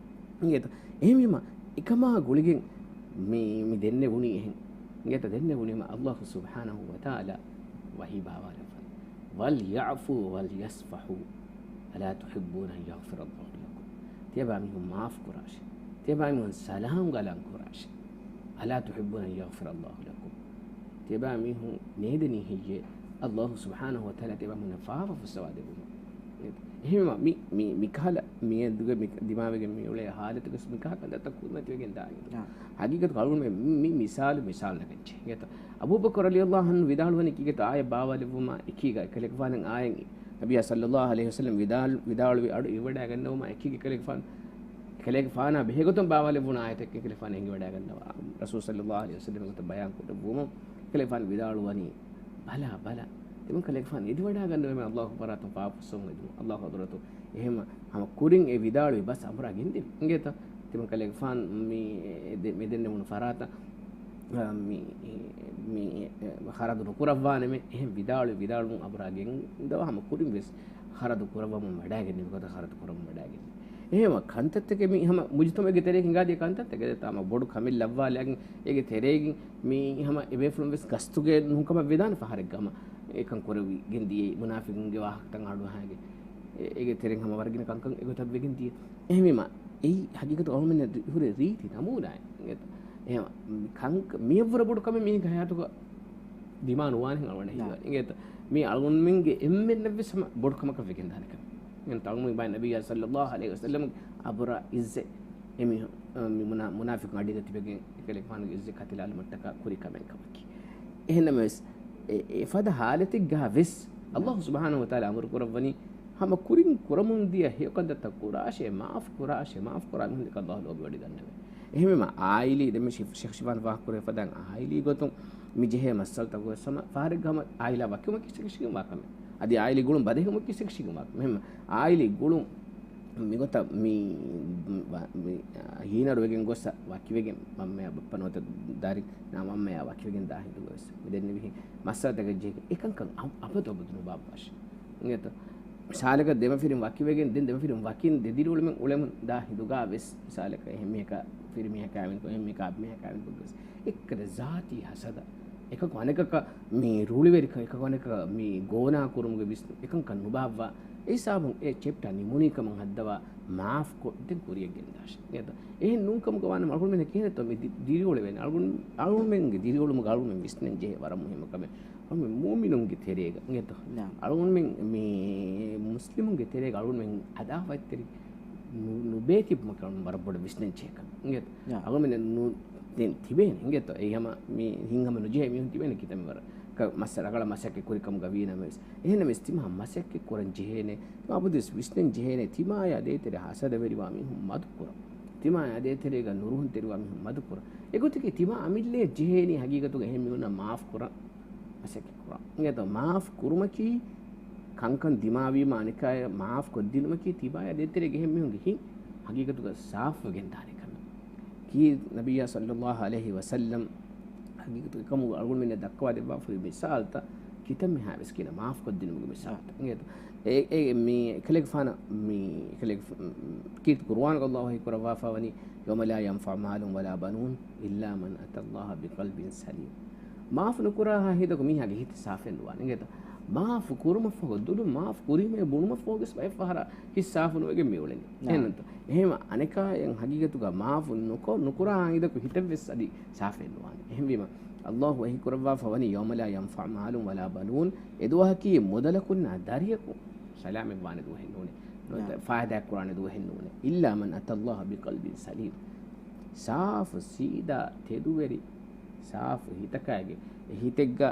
އިނގޭތަ؟ އެހެންވީމަ، އެކަމާ ގުޅިގެން މި، މި ދެންނެވުނީ އެހެން. އިނގޭތަ؟ ދެންނެވުނީމަ، ﷲ ސުބްޙާނަހޫ ވަތަޢާލާ ވަޙީ ބާވާލައްވަނީ، "وليعفوا وليصفحوا ألا تحبون أن يغفر الله لكم." ތިޔަބައިމީހުން މާފު ކުރާށޭ. ތިޔަބައިމީހުން ސަލާމް ގަލާން ކުރާށޭ. "ألا تحبون أن يغفر الله لكم." ތިޔަބައިމީހުން ނޭދެނީ ހެއްޔޭ؟ ﷲ ސުބްޙާނަހޫ ވަތަޢާލާ ތިޔަބައިމީހުންނަށް ފާފަ ފުއްސަވާ ދެއްވުމަށް. އެހެންވީމަ، މި، މި، މިކަހަލަ މިއަދުގެ މި ދިމާވެގެން މި އުޅޭ ހާލަތުގަސް މިކަހަލަ ކަންތައްތައް ކުރިމަތިވެގެން ދާނެ. ހަގީގަތު އަޅުގަނޑުމެން މި، މި މިސާލު، މިސާލު ނަގަންޖެހޭ. އިނގޭތަ؟ އަބޫބަކުރު ރަޟިޔަﷲ ޢަންހު ވިދާޅުވަނީ ކީކޭތަ؟ އާޔަތް ބާވާލެއްވުމާ އެކީގަ އެކަލޭގެފާނަށް އާޔަތް ނަބިއްޔާ ޞައްލައްލާހު ޢަލައިހި ވަސައްލަމް ވިދާޅު، ވިދާޅުވި އަޑު އިވިވަޑައިގަންނަވުމާ އެކީގަ އެކަލޭގެފާނު، އެކަލޭގެފާނާ ބެހޭގޮތުން ބާވާލެއްވުނު އާޔަތެއް އެކަލޭގެފާނު އެނގިވަޑައިގަންނަވާ. ރަސޫލު ޞައްލައްލާހު ޢަލައިހި ވަސައްލަމްގެ ގޮތަށް ބަޔާން ކުރެއްވުމުން އެކަލޭގެފާނު ވިދާޅުވަނީ، ބަލާ، ބަލާ. ތިމަން ކަލޭގެފާނު އެދިވަޑައިގަންނަވީމަ ﷲ ފަރާތުން ފާފަ ފުއްސަވަމުން އެދުމުން. ﷲ ޙަޟްރަތު އެހެން ހަމަ ކުރިން އެ ވިދާޅުވި ބަސް އަނބުރާ ގެންދެވި. އިނގޭތަ؟ ތިމަން ކަލޭގެފާނު މި ދެ-، މި ދެންނެވުނު ފަރާތަށް، އާ، މި، މި ޚަރަދު ނުކުރައްވާނަމޭ. އެހެން ވިދާޅުވި ވިދާޅުވުން އަނބުރާ ގެންދަވާ ހަމަ ކުރިން ވެސް ޚަރަދު ކުރައްވަމުން ވަޑައިގެންނެވި ގޮތަށް ޚަރަދު ކުރަމުން ވަޑައިގެންނެވި. އެހެން ކަންތައްތަކެއް މި ހަމަ މުޖުތަމަޢުގެ ތެރޭގަ ހިނގާދިޔަ ކަންތައްތަކެއް. ދެން ހަމަ ބޮޑު ކަމެއް ލައްވާލައިގެން އޭގެ ތެރޭގަ މި ހަމަ އެބޭފުޅުން ވެސް ގަސްތުގެ ނޫންކަމަށް ވެދާނެ ފަހަރެއްގަ ހަމަ އެކަން ކުރެވިގެން ދިޔައީ މުނާފިޤުންގެ ވާހަކަތައް އަޑުއަހާގެން. އެ-، އޭގެ ތެރެއިން ހަމަ ވަރަށް ގިނަ ކަންކަން އެގޮތަށް ވެގެން ދިޔަ. އެހެންވީމަ، އެއީ ހަގީގަތު އަޅުމެންނަށް ހުރި ރީތި ނަމޫނާއެއް. އެހެން ކަންކަ-، މިއަށްވުރެ ބޮޑު ކަމެއް މީހެއްގެ ހަޔާތުގަ ދިމާ ނުވާނެހެން އަޅުގަނޑަށް ހީވާނެ. އިނގޭތަ؟ މީ އަޅުގަނޑުމެންގެ އެންމެންނަށްވެސް ހަމަ ބޮޑު ކަމަކަށް ވެގެންދާނެ ކަމެއް. އެން ތަޅުމު ބާ ނަބިއްޔާ ޞައްލައްލާހު ޢަލައިހި ވަސައްލަމް އަބުރާ އިއްޒެއް އެމީހުން، މި މުނާ-، މުނާފިޤުން އަޑީގަ ތިބެގެން އެކަލޭގެފާނުގެ އިއްޒަތް ކަތިލާލުމަށްޓަކާ ކުރި ކަމެއް ކަމަކީ. އެހެންނަމަވެސް، އެ-، އެފަދަ ޙާލަތެއްގަ ވެސް ﷲ ސުބްޙާނަހޫ ވަތަޢާލާ އަމުރު ކުރައްވަނީ، ހަމަ ކުރިން ކުރަމުން ދިޔަ ހެޔޮ ކަންތައްތައް ކުރާށޭ، މާފު ކުރާށޭ، މާފު ކުރާ މީހުން ދެކެ ﷲ ލޯބިވަޑައިގަންނަވޭ. އެހެންވީމަ، ޢާއިލީ، ދެން މި ޝި-، ޝޭޚް ޝިފާން ފާހަގަކުރެއްވި ފަދައިން ޢާއިލީ ގޮތުން މި ޖެހޭ މައްސަލަތައް ވެސް ހަމަ ފަހަރެއްގަ ހަމަ ޢާއިލާ ވަކިވުމަކީ ޝެކި ޝެކި ވާ ކަމެއް. އަދި ޢާއިލީ ގުޅުން ބަދެހުމަކީ ޝެކި ޝެކި ވާ ކަމެއް. އެހެން ޢާއިލީ ގުޅުން މިގޮތަށް މި، މި، މި ހީނަރުވެގެން ގޮސް ވަކިވެގެން މަންމަޔާ ބައްޕަ ނުވަތަ ދަރިން ނާ މަންމަޔާ ވަކިވެގެން ދާ ހިނދުގަ ވެސް މި ދެންނެވިހެން މައްސަލަތަކަށް ޖެހިގެން އެކަންކަން އަ-، އަބަދު އަބަދު ނުބާއްވާށި. އިނގޭތަ؟ މިސާލަކަށް ދެމަފިރިން ވަކިވެގެން، ދެން ދެމަފިރިން ވަކިން ދެ ދިރިއުޅުމެއް އުޅެމުން ދާ ހިނދުގަ ވެސް، މިސާލަކަށް އެހެން މީހަކަށް ފިރިމީހަކާ އެހެން މީހަކަށް އަބިމީހަކާ އެކަން ގޮސް އެއްކަލަ ޒާތީ ހަސަދަ، އެކަކު އަނެކަކަށް މި ރުޅިވެރިކަން، އެކަކު އަނެކަކަށް މި ގޯނާ ކުރުމުގެ ވިސްނުން އެކަންކަން ނުބާއްވާ. އެ ހިސާބުން އެ ޗެޕްޓާ ނިމުނީ ކަމަށް ހައްދަވާ މާފްކޮށް ދެން ކުރިޔަށް ގެންދާށެ. އެހެން ނޫންކަމުގަ ވާނަމަ އަޅުގަނޑުމެންނަށް ކިހިނެއްތޯ މި ދި-، ދިރިއުޅެވޭނެ؟ އަޅުގަނޑު-، އަޅުގަނޑުމެންގެ ދިރިއުޅުމުގަ އަޅުގަނޑުމެން ވިސްނަން ޖެހޭ ވަރަށް މުހިއްމު ކަމެއް. އަޅުގަނޑުމެން މުއުމިނުންގެ ތެރޭގަ އިނގޭތޯ؟ އަޅުގަނޑުމެން މި މުސްލިމުންގެ ތެރޭގަ އަޅުގަނޑުމެން އަދާވަތްތެރި ނު-، ނުބޭތިބުމަކަށް ވަރަށް ބޮޑަށް ވިސްނަން ޖެހޭ ކަމެއް. އިނގޭތޯ؟ އަޅުގަނޑުމެން ނު-، ދެން ތިބޭނެ އިނގޭތޯ؟ އެއީ ހަމަ މި ހިތްހަމަ ނުޖެހޭ މީހުން ތިބޭނެ ކިތަންމެ ވަރަށް. ކަ-، މައްސަ ރަނގަޅަށް މަސައްކަތް ކުރި ކަމުގަ ވީނަމަވެސް. އެހެންނަމަވެސް ތިމާ މަސައްކަތް ކުރަން ޖެހޭނެ. ތިމާ އަބަދުވެސް ވިސްނަން ޖެހޭނެ. ތިމާޔާ ދޭތެރޭ ހަސަދަވެރިވާ މީހުން މަދުކުރަން. ތިމާޔާ ދޭތެރޭގަ ނުރުހުންތެރިވާ މީހުން މަދުކުރަން. އެގޮތަކީ ތިމާ އަމިއްލަޔަށް ޖެހޭނީ ހަގީގަތުގަ އެހެން މީހުންނަށް މާފް ކުރަން. މަސައްކަތް ކުރަން. އިނގޭތޯ؟ މާފް ކުރުމަކީ ކަންކަން ދިމާވީމަ އަނެކާޔަށް މާފް ކޮށްދިނުމަކީ ތިބާޔާ ދޭތެރޭގެ އެހެން މީހުންގެ ހިތް ހަގީގަތުގަ ސާފުވެގެން ދާނެ ކަމެއް. ކީ ނަބިއްޔާ ޞައްލައްލާހު ޢަލައިހި ވަސައްލަމް ހަގީގަތުގަ އެކަމުގަ އަޅުގަނޑުމެންނަށް ދައްކަވާ ދެއްވާފައި މިސާލްތައް ކިތަންމެހާ ވެސް ކިޔަން މާފް ކޮށްދިނުމުގެ މިސާލްތައް. އިނގޭތޯ؟ އެ، އެ، މި އެކަލޭގެފާނަށް، މި އެކަލޭގެފާ-، ކީރިތި ޤުރުއާނުގަ ﷲ ވަޙީ ކުރައްވާފަ ވަނީ، "يوم لا ينفع مال ولا بنون إلا من أتى الله بقلب سليم." މާފު ނުކުރާ ހިނދަކު މީހާގެ ހިތް ސާފެއް ނުވާނެ. އިނގޭތަ؟ މާފު ކުރުމަށްފަހު ދުލުން މާފު ކުރީމޭ ބުނުމަށްފަހު ގެސް ބައެއް ފަހަރަށް ހިތް ސާފު ނުވެގެން މި އުޅެނީ. އެހެންތަ؟ އެހެން އަނެކާއަށް ހަގީގަތުގަ މާފު ނުކޮ-، ނުކުރާ ހިނދަކު ހިތެއްވެސް އަދި ސާފެއް ނުވާނެ. އެހެންވީމަ، ﷲ ވަޙީ ކުރައްވާފަ ވަނީ، "يوم لا ينفع مال ولا بنون." އެދުވަހަކީ މުދަލަކުންނާ ދަރިޔަކު ސަލާމަތްވާނެ ދުވަހެއް ނޫނޭ. ނުވަތަ ފާއިދާ ކުރާނެ ދުވަހެއް ނޫނޭ. "إلا من أتى الله بقلب سليم." ސާފު ސީދާ ތެދުވެރި ސާފު ހިތަކާގެ އެ ހިތެއްގަ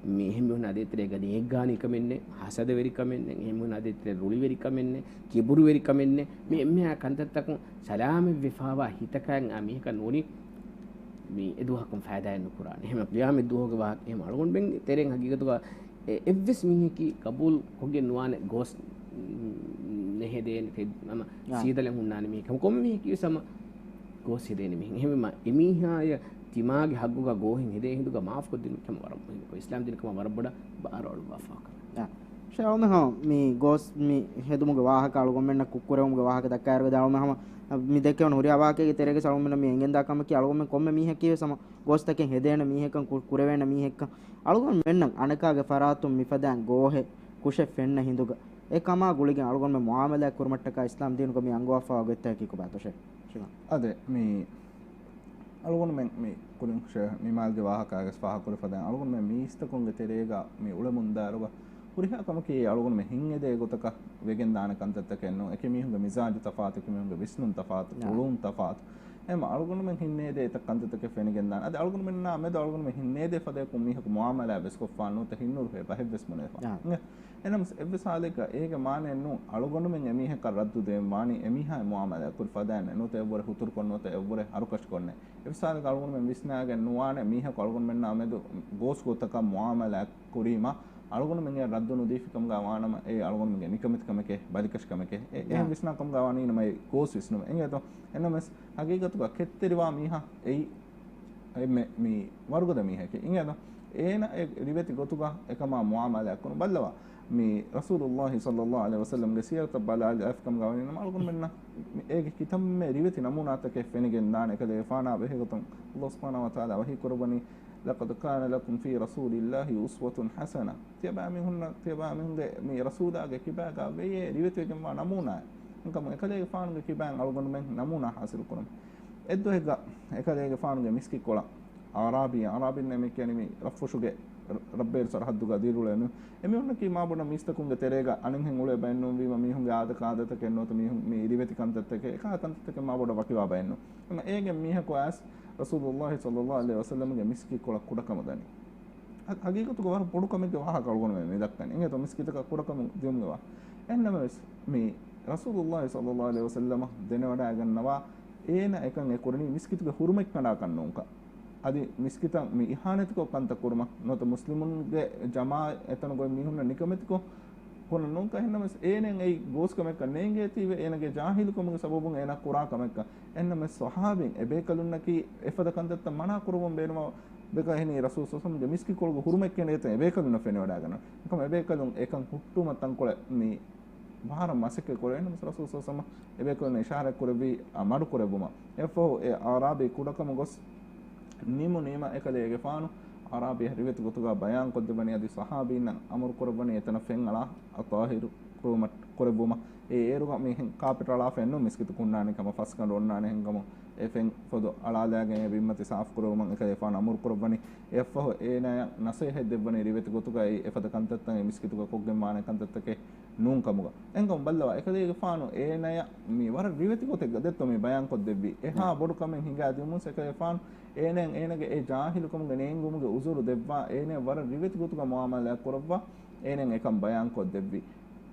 މި އެހެން މީހުންނާ ދޭތެރޭގަ ނޭއްގާނީކަމެއް ނެތް، ހަސަދަވެރިކަމެއް ނެތް، އެހެން މީހުންނާ ދޭތެރޭ ރުޅިވެރިކަމެއް ނެތް، ކިބުރުވެރިކަމެއް ނެތް. މި އެންމެހާ ކަންތައްތަކުން ސަލާމަތްވެފާވާ ހިތަކާ އާ މީހަކަށް ނޫނީ މި އެދުވަހަކުން ފައިދާއެއް ނުކުރާނެ. އެހެން ޤިޔާމަތް ދުވަހުގެ ވާހަކަ އެހެން އަޅުގަނޑުމެން ތެރެއިން ހަގީގަތުގަ އެ އެއްވެސް މީހަކީ ޤަބޫލު ކޮށްގެން ނުވާނެ ގޯސް ނެހެދޭނެ ތެ-، ހަމަ އާ. ސީދަލެއް ހުންނާނެ މީހެއް. ކޮންމެ މީހަކީ ވެސް ހަމަ ގޯސް ހެދޭނެ މީހެއް. އެހެންވީމަ އެމީހާޔަށް ތިމާގެ ހައްގުގަ ގޯހެއް ހެދޭ ހިނދުގަ މާފް ކޮށްދިނުން ހަމަ ވަރަށް މުހިންމު. އިސްލާމް ދީނަކަމަށް ވަރަށް ބޮޑަށް ބާރު އަޅުއްވާފަ ކަމެއް. އާ. ޝޭ އަޅުމެ ހަމަ މި ގޯސް މި ހެދުމުގެ ވާހަކަ އަޅުގަނޑުމެންނަށް ކުށްކުރެވުމުގެ ވާހަކަ ދައްކާއިރުގަ ދެން އަޅުމެ ހަމަ މި ދެކެވުނު ހުރިހާ ވާހަކައެއްގެ ތެރޭގަ އަޅުގަނޑުމެންނަށް މި އެނގެންދާ ކަމަކީ އަޅުގަނޑުމެން ކޮންމެ މީހަކީ ވެސް ހަމަ ގޯސްތަކެއް ހެދޭނެ މީހެއްކަން ކު-، ކުރެވޭނެ މީހެއްކަން. އަޅުގަނޑުމެންނަށް އަނެކާގެ ފަރާތުން މިފަދައިން ގޯހެއް ކުށެއް ފެންނަ ހިނދުގަ އެ ކަމާ ގުޅިގެން އަޅުގަނޑުމެން މުއާމަލާތް ކުރުމަށްޓަކާ އިސްލާމް ދީނުގަ މި އަންގަވާފައިވާ ގޮތްތަކަކީ ކޮބާތޯ ޝޭ؟ ޝިމާ. އަދެ މި އަޅުގަނޑުމެން މި ކުރިން ޝޭ މިމާލްގެ ވާހަކާގެ ފާހަގަކުރި ފަދައިން އަޅުގަނޑުމެން މީސްތަކުންގެ ތެރޭގަ މި އުޅެމުންދާއިރުގަ ހުރިހާ ކަމަކީ އަޅުގަނޑުމެން ހިތްއެދޭ ގޮތަކަށް ވެގެންދާނެ ކަންތައްތަކެއް ނޫން. އެކި މީހުންގެ މިޒާޖު ތަފާތު، އެކި މީހުންގެ ވިސްނުން ތަފާތު، ނާ. އުޅުން ތަފާތު. އެހެން އަޅުގަނޑުމެން ހިތްއެދޭ އެތައް ކަންތައްތަކެއް ފެނިގެންދާނެ. އަދި އަޅުގަނޑުމެންނާ މެދު އަޅުގަނޑުމެން ހިތްއެދޭ ފަދަޔަކުން މީހަކު މުއާމަލާ ވެސް ކޮށްފާނެ ނުވަތަ ހިތްނުރުހޭ ބަހެއް ވެސް ބުނެފާނެ. އާ. އެހެންނަމަވެސް އެއްވެސް ހާލެއްގަ އޭގެ މާނައެއް ނޫން އަޅުގަނޑުމެން އެމީހަކަށް ރައްދު ދޭން ވާނީ އެމީހާ މުއާމަލާ ކުރި ފަދައިން ނުވަތަ އެއްވުރެ ހުތުރުކޮށް ނުވަތަ އެއްވުރެ ހަރުކަށިކޮށްނެއް. އެއްވެސް ހާލެއްގަ އަޅުގަނޑުމެން ވިސްނާގެން ނުވާނެ މީހަކު އަޅުގަނޑުމެންނާ މެދު ގޯސް ގޮތަކަށް މުއާމަލާ ކުރީމަ އަޅުގަނޑުމެން އެ ރައްދު ނުދީފި ކަމުގަ ވާނަމަ އެ އަޅުގަނޑުމެންގެ ނިކަމެތި ކަމެކޭ، ބަލިކަށި ކަމެކޭ. އެ، އެހެން ނާ. ވިސްނާ ކަމުގަ ވާނީ ނަމަ އެ ގޯސް ވިސްނުމެއް. އެނގޭތޯ؟ އެންނަމަވެސް ހަގީގަތުގަ ކެތްތެރިވާ މީހާ އެއީ އެންމެ މި ވަރުގަދަ މީހަކީ. އިނގޭތޯ؟ އޭނަ އެ ރިވެތި ގޮތުގަ އެކަމާ މުއާމަލާތް ކުރުން ބައްލަވާ. މި ރަސޫލުﷲ ޞައްލަﷲ ޢަލައިހި ވަސައްލަމްގެ ސީރަތަށް ބަލާލި އައިފި ކަމުގަ ވަނީ ނަމަ އަޅުގަނޑުމެންނަށް މި އޭގެ ކިތަންމެ ރިވެތި ނަމޫނާތަކެއް ފެނިގެން ދާނެ. އެކަލޭގެފާނާ ބެހޭގޮތުން ﷲ ސުބްޙާނަހޫ ވަތަޢާލާ ވަޙީ ކުރައްވަނީ، لقد كان لكم في رسول الله أسوة حسنة. ތިޔަބައިމީހުންނަށް، ތިޔަބައިމީހުންގެ މި ރަސޫލާގެ ކިބާގަ ވެޔޭ ރިވެތިވެގެންވާ ނަމޫނާއެއް. ކަމު އެކަލޭގެފާނުގެ ކިބާއިން އަޅުގަނޑުމެން ނަމޫނާ ޙާޞިލު ކުރަމު. އެއްދުވަހެއްގަ އެކަލޭގެފާނުގެ މިސްކިތްކޮޅަށް އަޢުރާބީ، އަޢުރާބީންނޭ މި ކިޔަނީ މި ރަށްފުށުގެ ރަ-، ރަށްބޭރު ސަރަޙައްދުގަ ދިރިއުޅޭ މީހުން. އެމީހުންނަކީ މާބޮޑަށް މީސްތަކުންގެ ތެރޭގަ އަނެއްހެން އުޅޭ ބައެއް ނޫންވީމަ މީހުންގެ އާދަކާދަތަކެއް ނުވަތަ މީހުން މި ރިވެތި ކަންތައްތަކެއް، އެކަހަލަ ކަންތައްތަކެއް މާބޮޑަށް ވަކިވާ ބައެއް ނޫން. އެމަ އޭގެ މީހަކު އައިސް ރަސޫލުﷲ ޞައްލަﷲ ޢަލައިހި ވަސައްލަމްގެ މިސްކިތްކޮޅަށް ކުޑަކަމަށް ދަނީ. ހަ-، ހަގީގަތުގަ ވަރަށް ބޮޑު ކަމެއްގެ ވާހަކަ އަޅުގަނޑުމެން މި ދައްކަނީ. އިނގޭތޯ މިސްކިތަކަށް ކުޑަކަމުން ދިޔުމުގެ ވާހަކަ. އެހެންނަމަވެސް މި ރަސޫލުﷲ ޞައްލަﷲ ޢަލައިހި ވަސައްލަމަ ދެނެވަޑައިގަންނަވާ އޭނަ އެކަން އެ ކުރަނީ މިސްކިތުގެ ޙުރުމަތް ކަނޑާކަށް ނޫންކަން. އަދި މިސްކިތަށް މި އިހާނެތިކޮށް ކަންތައް ކުރުމަށް ނުވަތަ މުސްލިމުންގެ ޖަމާޢަތް އެތަނުގަ މީހުންނަށް ނިކަމެތިކޮށް ކުރަން ނޫންކަން. އެހެންނަމަވެސް އޭނައަށް އެއީ ގޯސްކަމެއްކަން ނޭނގޭތީވެ އޭނަގެ ޖާހިލުކަމުގެ ސަބަބުން އޭނަ ކުރާ ކަމެއްކަން. އެހެންނަމަވެސް ޞަޙާބީން އެބޭކަލުންނަކީ އެފަދަ ކަންތައްތައް މަނާ ކުރައްވަން ބޭނުމަށް ބެކަ އެހެނީ ރަސޫލު ޞައްލަﷲ ޢަލައިހި ވަސައްލަމްގެ މިސްކިތްކޮޅުގެ ޙުރުމަތް ކެނޑޭތަން އެބޭކަލުންނަށް ފެނިވަޑައިގަންނަ. އެކަމަ އެބޭކަލުން އެކަން ހުއްޓުމަށް ތަންކޮޅެއް މި ވަރަށް މަސައްކަތް ކުރެވޭ. ނަމަވެސް ރަސޫލު ޞައްލަﷲ ޢަލައިހި ވަސައްލަމަ އެބޭކަލުންނަށް އިޝާރަތް ކުރެއްވީ، އާ، މަޑު ކުރެއްވުމަށް. އެއަށްފަހު އެ އަޢުރާބީ ކުޑަކަމަށް ގޮސް ނިމުނީމަ އެކަލޭގެފާނު އަޢުރާބީ ރިވެތި ގޮތުގަ ބަޔާން ކޮށްދެއްވަނީ އަދި ޞަޙާބީންނަށް އަމުރު ކުރައްވަނީ އެތަނަށް ފެން އަޅާ އަތާހިރު ކުރުމަށް، ކުރެއްވުމަށް. އެ އޭރުގަ މި ހެން ކާޕެޓް އަޅާފައެއް ނޫން، މިސްކިތު ހުންނާނެ ކަމަށް ފަސްގަނޑު އޮންނާނެ ހެންކަމުން އެ ފެން ފޮދު އަޅާލާގެން އެ ބިންމަތި ސާފު ކުރެއްވުމަށް އެކަލޭފާނު އަމުރު ކުރައްވަނީ. އެއަށްފަހު އޭނާޔަށް ނަޞޭޙަތް ދެއްވަނީ ރިވެތި ގޮތުގައި އެފަދަ ކަންތައްތައް އެ މިސްކިތުގަ ކޮށްގެން ވާނެ ކަންތައްތަކެއް ނޫން ކަމުގަ. އެހެންކަމުން ބައްލަވާ، އެކަލޭގެފާނު އޭނާޔަށް މި ވަރަށް ރިވެތި ގޮތެއްގަ ދެއްތޯ މި ބަޔާން ކޮށްދެއްވީ. އެހާ ނަ. ބޮޑު ކަމެއް ހިނގާދިއުމުން އެކަލޭފާނު އޭނާޔަށް އޭނާގެ އެ ޖާހިލުކަމުގެ ނޭނގުމުގެ ޢުޛުރު ދެއްވާ، އޭނާޔަށް ވަރަށް ރިވެތި ގޮތުގަ މުޢާމަލާތް ކުރައްވާ، އޭނާޔަށް އެކަން ބަޔާން ކޮށްދެއްވީ.